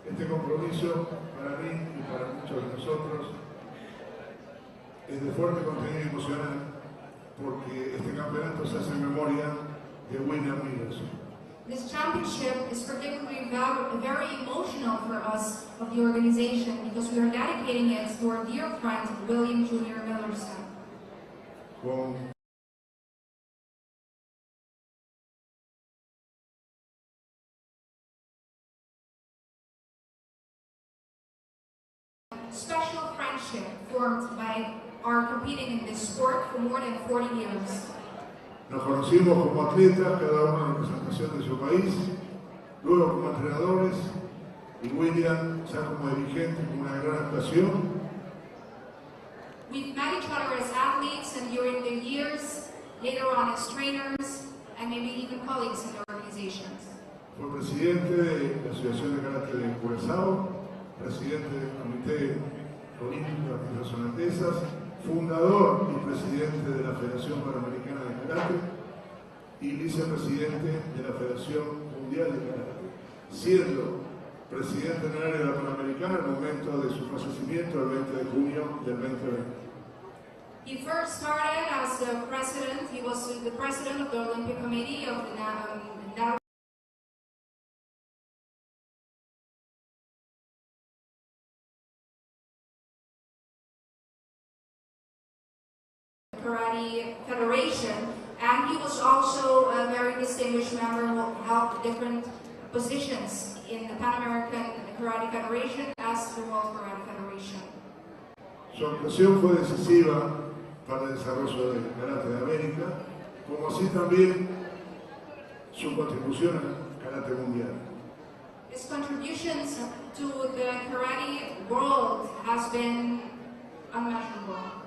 Este compromiso para mí y para muchos de nosotros es de fuerte contenido emocional porque este campeonato se hace en memoria de William Millerson. This championship is particularly very emotional for us of the organization because we are dedicating it to our dear friend William Jr. Millerson. Con Special friendship formed by our competing in this sport for more than 40 years. Nos conocimos como atletas, cada uno en representación de su país, luego como entrenadores y William ya como dirigente con una gran actuación. We've met each other as athletes and during the years, later on as trainers and maybe even colleagues in the organizations. Fue presidente de la Asociación de Karate de Curazao, presidente del Comité Olímpico de Antillas Holandesas, fundador y presidente de la Federación Panamericana de Karate y vicepresidente de la Federación Mundial de Karate, siendo presidente honorario de la Panamericana al momento de su fallecimiento el 20 de junio del 2020. He first started as the president. He was the president of the Olympic Committee of the Netherlands. Karate Federation, and he was also a very distinguished member who held different positions in the Pan American Karate Federation as the World Karate Federation. Su actuación fue decisiva para el desarrollo del karate de América, como así también su contribución al karate mundial. His contributions to the karate world has been unmeasurable.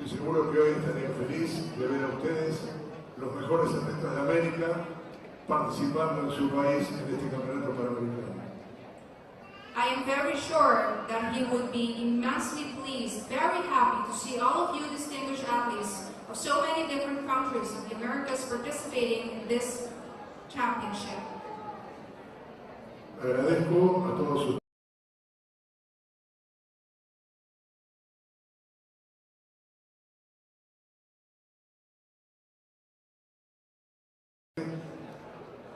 Estoy seguro que hoy estaría feliz de ver a ustedes, los mejores atletas de América, participando en su país en este campeonato panamericano. I am very sure that he would be immensely pleased, very happy to see all of you distinguished athletes of so many different countries of the Americas participating in this championship. Agradezco a todos ustedes.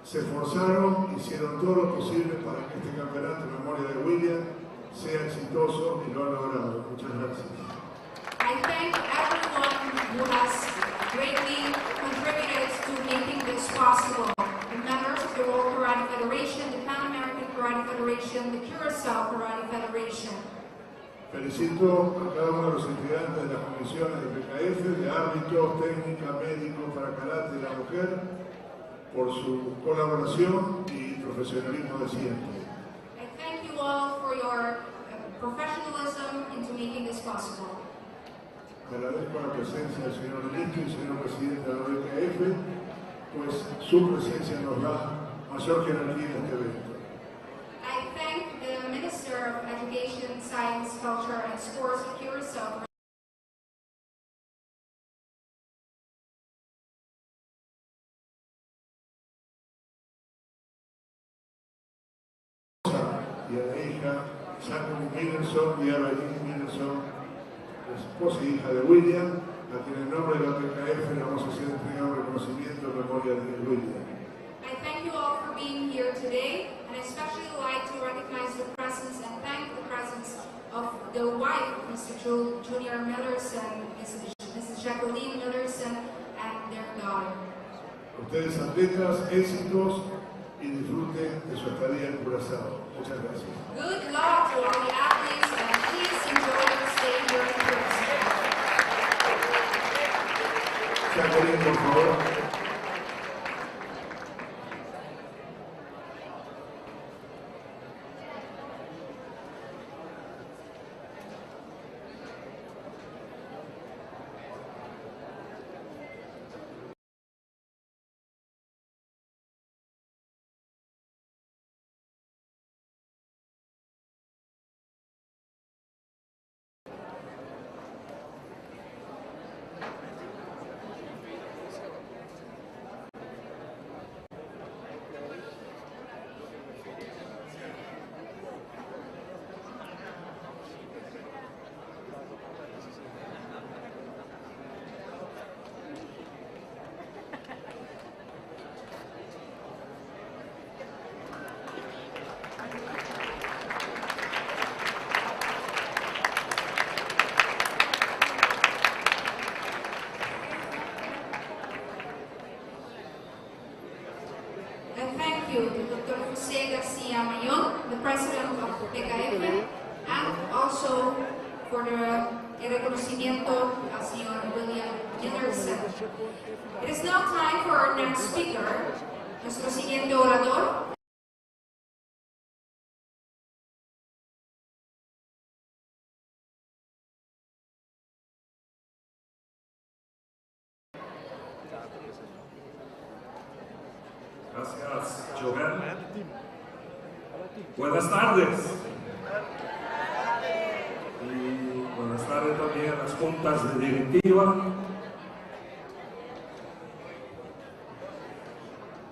Se esforzaron, hicieron todo lo posible para que este campeonato en memoria de William sea exitoso y lo han logrado. Muchas gracias. I thank everyone who has greatly contributed to making this possible. The members of the World Karate Federation, the Pan American Karate Federation, the Curacao Karate Federation. Felicito a cada uno de los integrantes de las comisiones de PKF, de árbitros, técnica, médicos para karate y la mujer, por su colaboración y profesionalismo de siempre. I thank you all for your professionalism into making this possible. Agradezco la presencia del señor ministro y señor presidente de la OPKF, pues su presencia nos da mayor jerarquía en este evento. I thank the Minister of Education, Science, Culture and Sports of Curacao y a la hija Jacqueline Millerson y Evelyn Millerson, la esposa y hija de William, a quien en nombre de la PKF le vamos a hacer entrega un reconocimiento en memoria de William. I thank you all for being here today, and I especially like to recognize the presence and thank the presence of the wife of Mr. Junior Millerson, Mrs. Jacqueline Millerson, and their daughter. Ustedes atletas, éxitos y disfruten de su estadía en Curazao. Muchas gracias. Good luck to all the athletes, and please enjoy your stay here in Curacao. Jacqueline, por favor. And thank you to Dr. Jose Garcia Mayon, the president of PKF, and also for the el reconocimiento al señor William Millerson. It is now time for our next speaker, nuestro siguiente orador. Gracias, Joel. Buenas tardes. Y buenas tardes también a las juntas de directiva,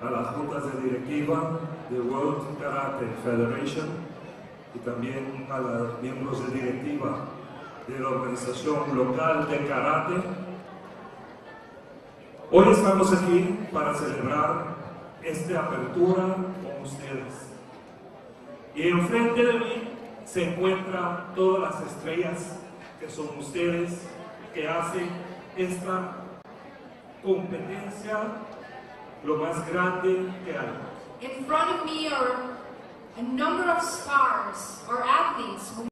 a las juntas de directiva de World Karate Federation y también a los miembros de directiva de la organización local de karate. Hoy estamos aquí para celebrar esta apertura con ustedes. Y enfrente de mí se encuentran todas las estrellas que son ustedes, que hacen esta competencia lo más grande que hay. In front of me are a number of stars or athletes who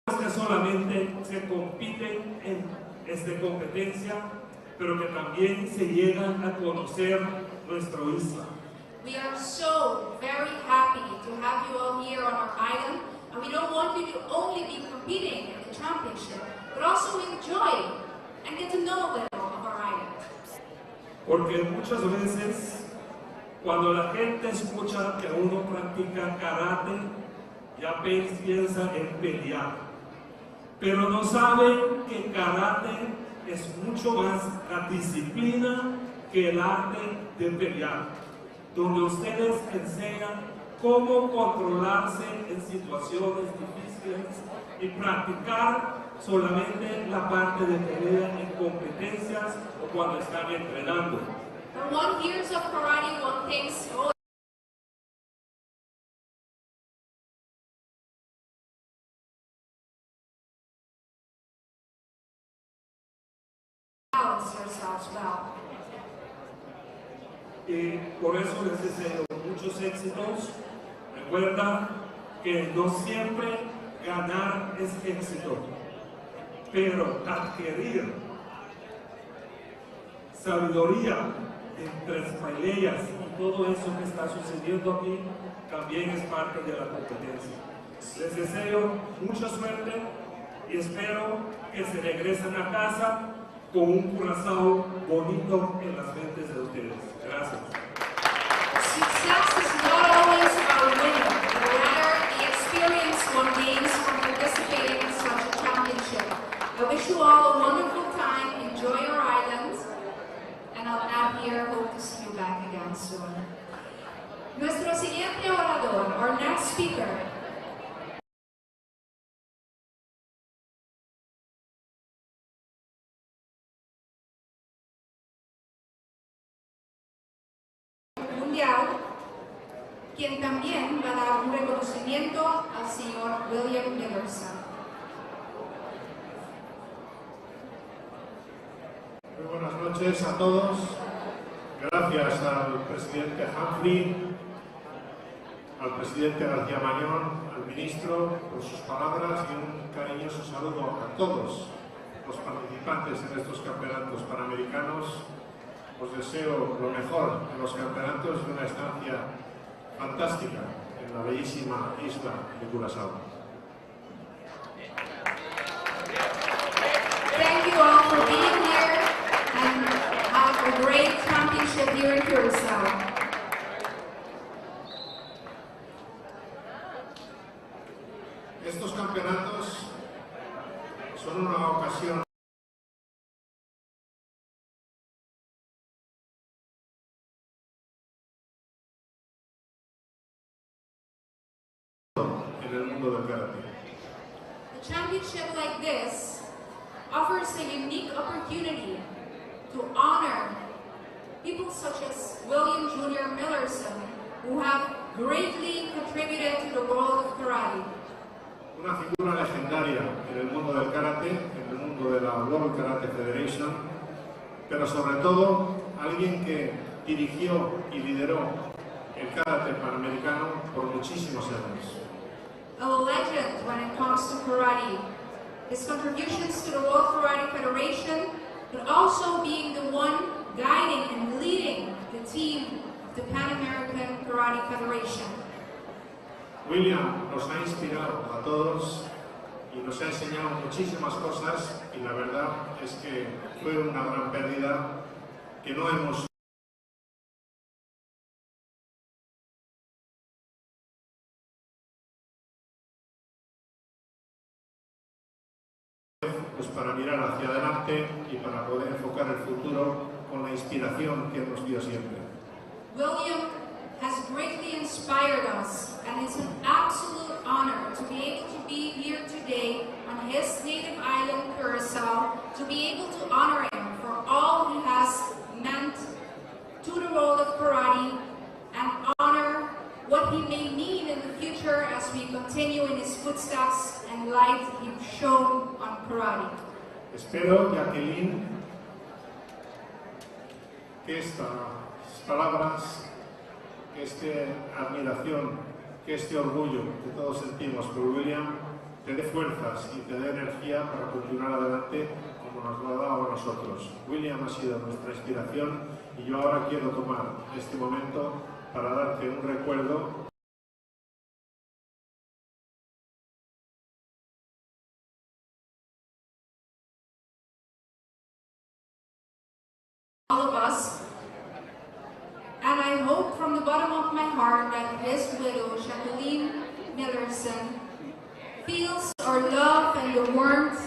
No es que solamente se compiten en esta competencia, pero que también se llegan a conocer nuestra isla. We are so very happy to have you all here on our island, and we don't want you to only be competing in the championship, but also enjoy and get to know a little of our island. Porque muchas veces cuando la gente escucha que uno practica karate, ya piensa en pelear. Pero no saben que karate es mucho más la disciplina que el arte de pelear, donde ustedes enseñan cómo controlarse en situaciones difíciles y practicar solamente la parte de pelea en competencias o cuando están entrenando. When one hears of karate, one thinks, oh, balance yourselves well. Y por eso les deseo muchos éxitos. Recuerda que no siempre ganar es éxito, pero adquirir sabiduría entre peleas y todo eso que está sucediendo aquí también es parte de la competencia. Les deseo mucha suerte y espero que se regresen a casa con un Curazao bonito en las mentes de ustedes. Gracias. Success is not always about winning, but rather the experience one gains from participating in such a championship. I wish you all a wonderful time. Enjoy your island. And I'll add here, hope to see you back again soon. Nuestro siguiente orador, our next speaker, mundial, quien también va a dar un reconocimiento al señor William Millerson. Muy buenas noches a todos. Gracias al presidente Humphrey, al presidente García Mañón, al ministro por sus palabras y un cariñoso saludo a todos los participantes en estos campeonatos panamericanos. Os deseo lo mejor en los campeonatos y una estancia fantástica en la bellísima isla de Curazao. Thank you all for being here and have a great championship here in Curacao. Estos campeonatos son una ocasión en el mundo del karate. A championship like this offers a unique opportunity to honor people such as William Jr. Millerson, who have greatly contributed to the world of karate. Una figura legendaria en el mundo del karate, en el mundo de la World Karate Federation, pero sobre todo alguien que dirigió y lideró el karate panamericano por muchísimos años. A legend when it comes to karate. His contributions to the World Karate Federation, but also being the one guiding and leading the team of the Pan American Karate Federation. William nos ha inspirado a todos y nos ha enseñado muchísimas cosas y la verdad es que fue una gran pérdida que no hemos pues para mirar hacia adelante y para poder enfocar el futuro con la inspiración que nos dio siempre. William has greatly inspired us, and it's an absolute honor to be able to be here today on his native island, Curacao, to be able to honor him for all he has meant to the world of karate and honor continue in his footsteps and light he shone on karate. Espero, Jacqueline, que estas palabras, que esta admiración, que este orgullo que todos sentimos por William te dé fuerzas y te dé energía para continuar adelante como nos lo ha dado a nosotros. William ha sido nuestra inspiración y yo ahora quiero tomar este momento para darte un recuerdo. All of us. And I hope from the bottom of my heart that his widow, Jacqueline Millerson, feels our love and the warmth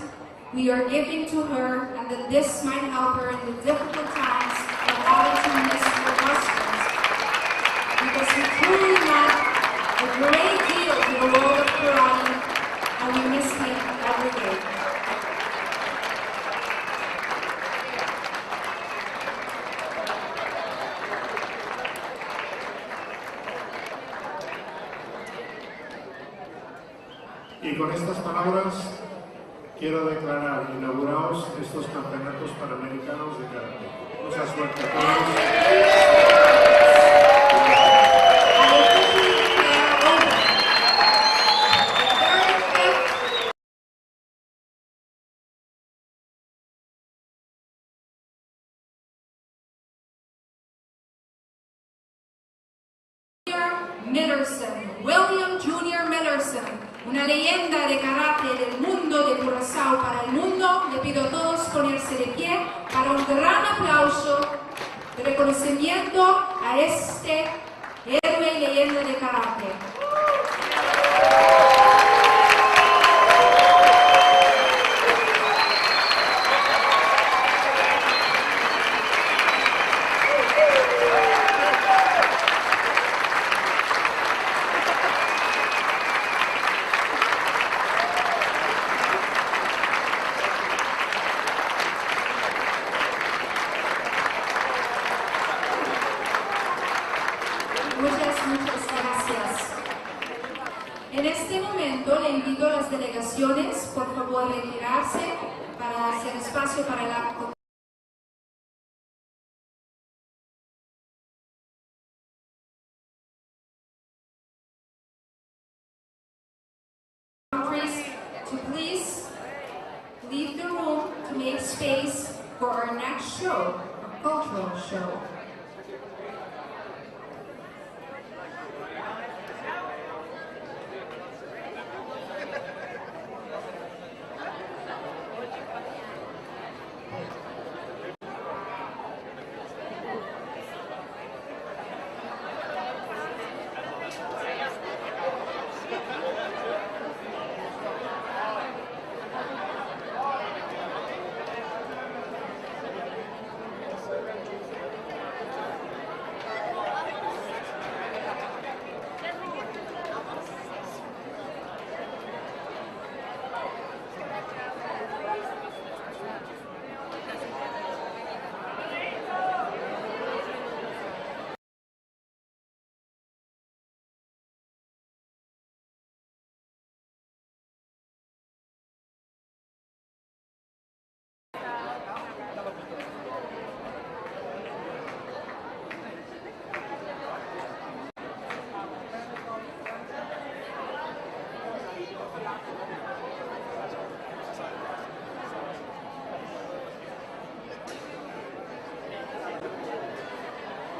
we are giving to her, and that this might help her in the difficult times of having to miss her husband. Because he truly meant a great deal to the world of karate, and we miss him every day. Y con estas palabras quiero declarar inaugurados estos campeonatos panamericanos de karate. Mucha suerte a todos. Millerson, William Jr. Millerson, una leyenda de karate del mundo de Curazao para el mundo. Le pido a todos ponerse de pie para un gran aplauso de reconocimiento a este héroe y leyenda de karate. Muchas, muchas gracias. En este momento le invito a las delegaciones, por favor, a retirarse para hacer espacio para el acto. Countries to please leave the room to make space for our next show, a cultural show.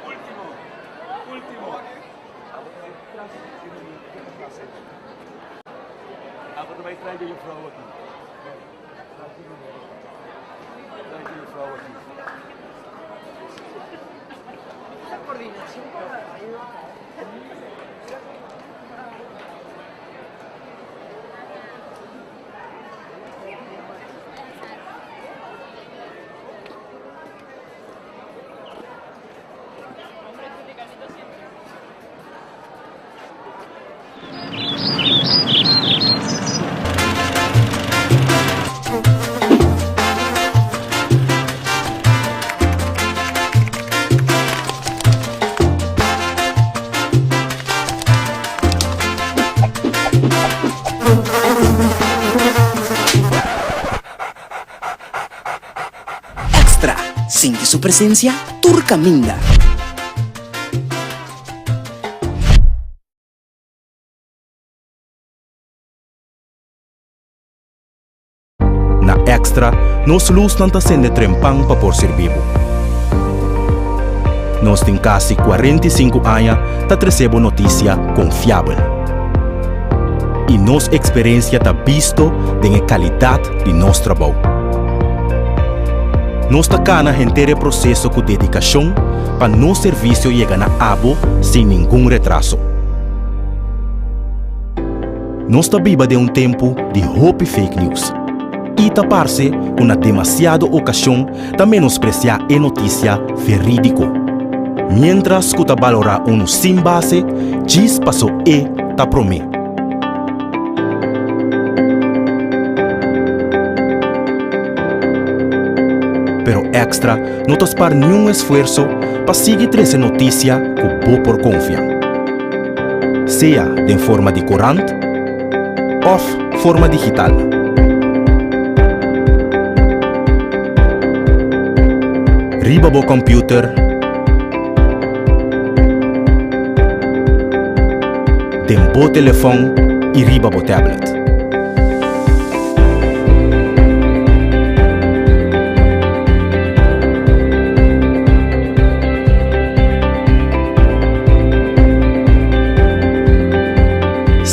Último, último. Ah, maar wij strijden je vrouw ook niet. Strijden je vrouw ook niet. Esa coordinación con la su presensia tur kaminda. Na Extra, nos lusnan ta sende trempan pa por sirbi bo. Nos tin kasi 45 aña ta trese bo notisia konfiabel. I nos eksperensia ta bisto den e kalidat di nos trabou. Nos ta kana henter e proseso ku dedikashon pa nos servisio yega na abo sin ningun retraso. Nos ta biba den un tempu di hopi fake news i ta parse ku na demasiado okashon ta menospresiá e notisia verídiko. Miéntras ku ta balorá unu sin base djis pasó e ta promé. Pero Extra no ta spar niun esfuerso pa sigui trese notisia ku bo por konfia. Sea den forma di korant òf forma digital. Riba bo kòmpiuter, den bo telefòn i riba bo tablet.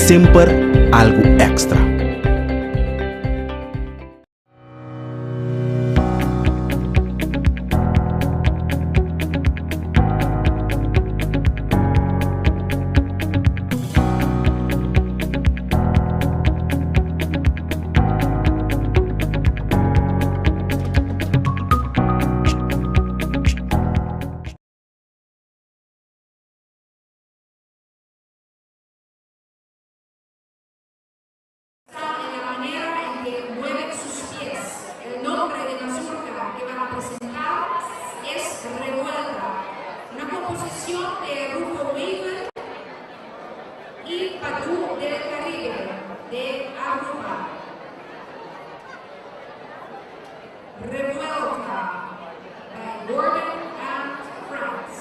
Semper algu èkstra. Está en la manera en que mueven sus pies. El nombre de mazurca que van a presentar es Revuelta, una composición de Rufo Weaver y Padú del Caribe, de Aruba. Revuelta by Gordon and Franz.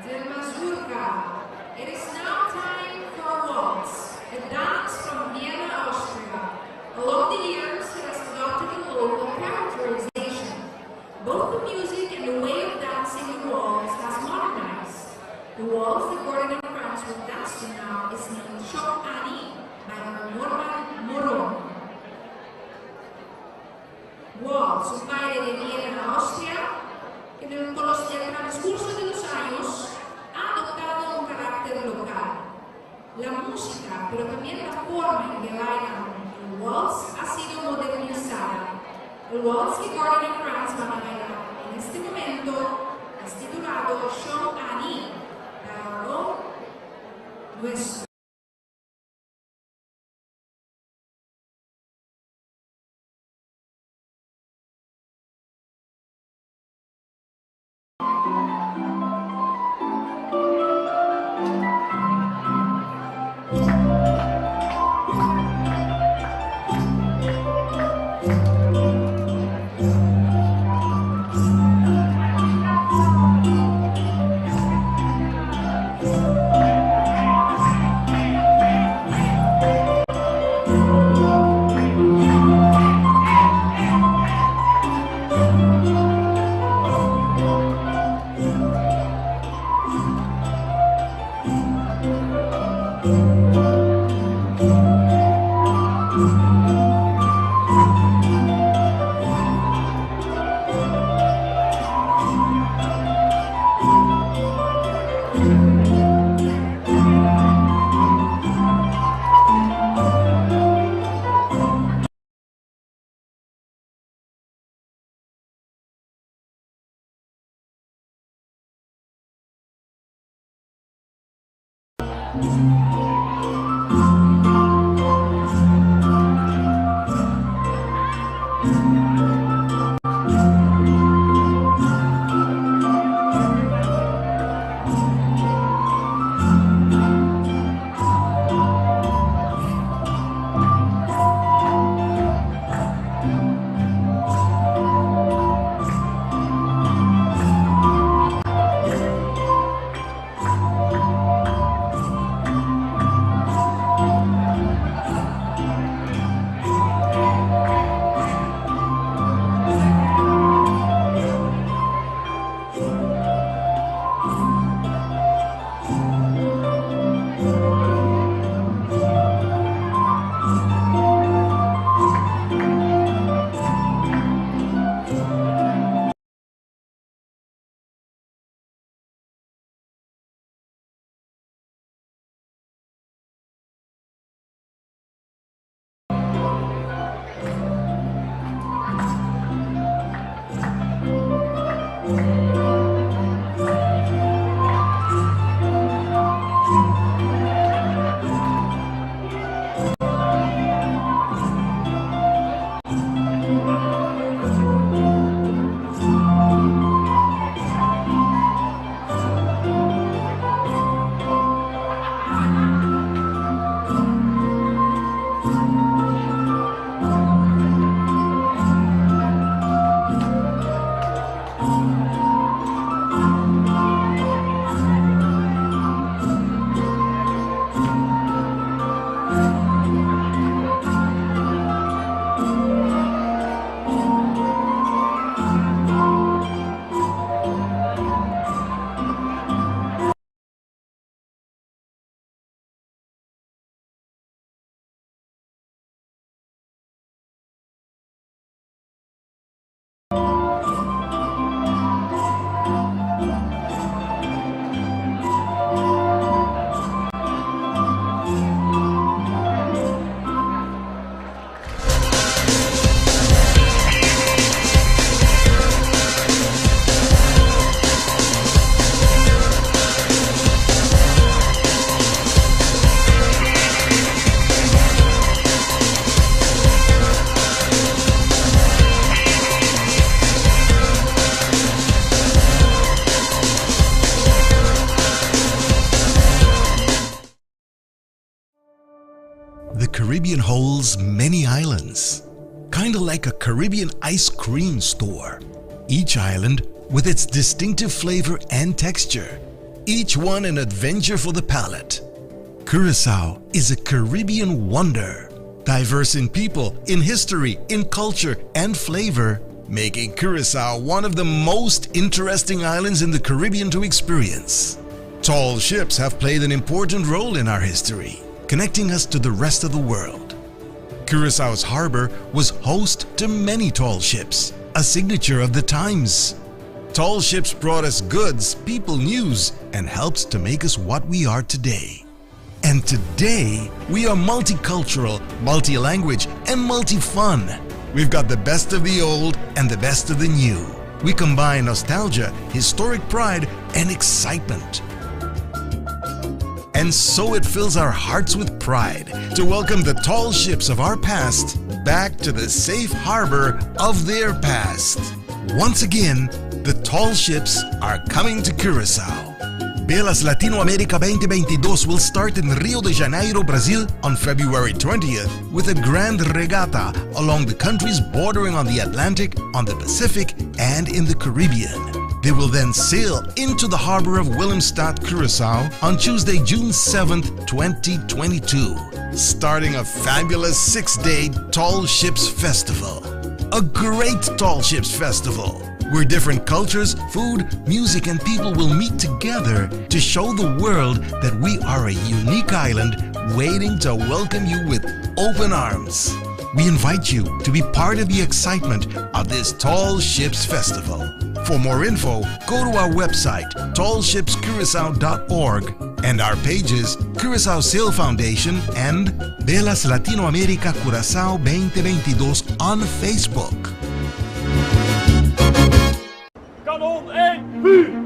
Del Mazurka. It is now time for a waltz, a dance from Vienna, Austria. Along the years, it has adopted a local characterization. Both the music and the way of dancing the waltz has modernized. The waltz that Gordon and Franz will dance to now is named Shok Ani by Norman Moron. Waltz, un baile de Viena, Austria, que en el, con los, el transcurso de los años ha adoptado un carácter local. La música, pero también la forma en que bailan el waltz ha sido modernizada. El waltz que Gordon y Franz van a bailar en este momento es titulado Show Annie, nuestro. The Caribbean holds many islands, kind of like a Caribbean ice cream store. Each island with its distinctive flavor and texture, each one an adventure for the palate. Curacao is a Caribbean wonder, diverse in people, in history, in culture, and flavor, making Curacao one of the most interesting islands in the Caribbean to experience. Tall ships have played an important role in our history, connecting us to the rest of the world. Curaçao's harbor was host to many tall ships, a signature of the times. Tall ships brought us goods, people, news, and helped to make us what we are today. And today, we are multicultural, multi language, and multi fun. We've got the best of the old and the best of the new. We combine nostalgia, historic pride, and excitement. And so it fills our hearts with pride to welcome the tall ships of our past back to the safe harbor of their past. Once again, the tall ships are coming to Curacao. Velas Latinoamérica 2022 will start in Rio de Janeiro, Brazil on February 20th with a grand regatta along the countries bordering on the Atlantic, on the Pacific, and in the Caribbean. They will then sail into the harbor of Willemstad, Curacao on Tuesday, June 7th, 2022, starting a fabulous six day Tall Ships Festival. A great Tall Ships Festival where different cultures, food, music, and people will meet together to show the world that we are a unique island waiting to welcome you with open arms. We invite you to be part of the excitement of this Tall Ships Festival. For more info, go to our website, tallshipscuracao.org, and our pages, Curacao Sail Foundation and Velas Latinoamérica Curacao 2022 on Facebook. Kanon 1, vuur!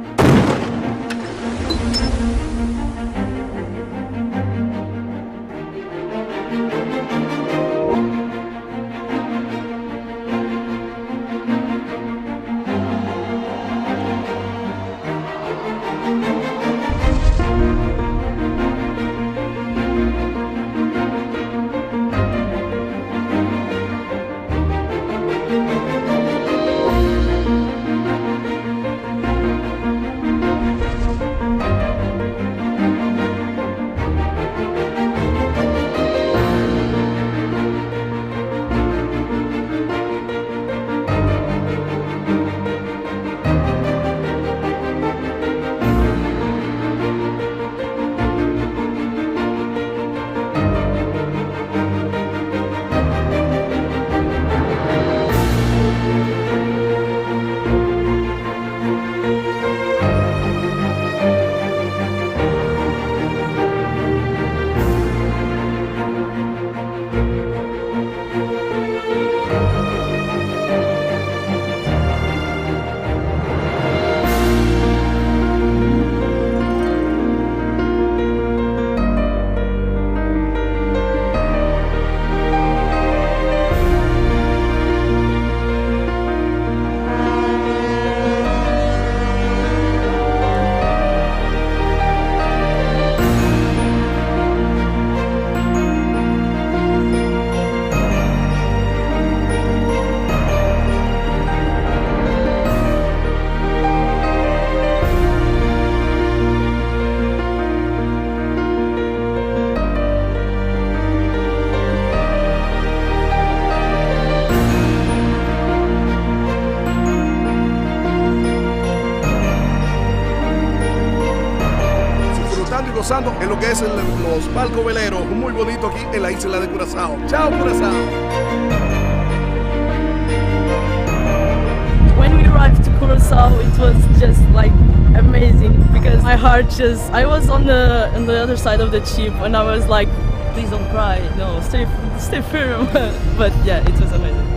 gozando en lo que es los barcos veleros muy bonito aquí en la isla de Curazao. Chao, Curazao. When we arrived to Curacao, it was just like amazing because my heart just I was on the other side of the ship and I was like, "Please don't cry, no, stay firm." But yeah, it was amazing.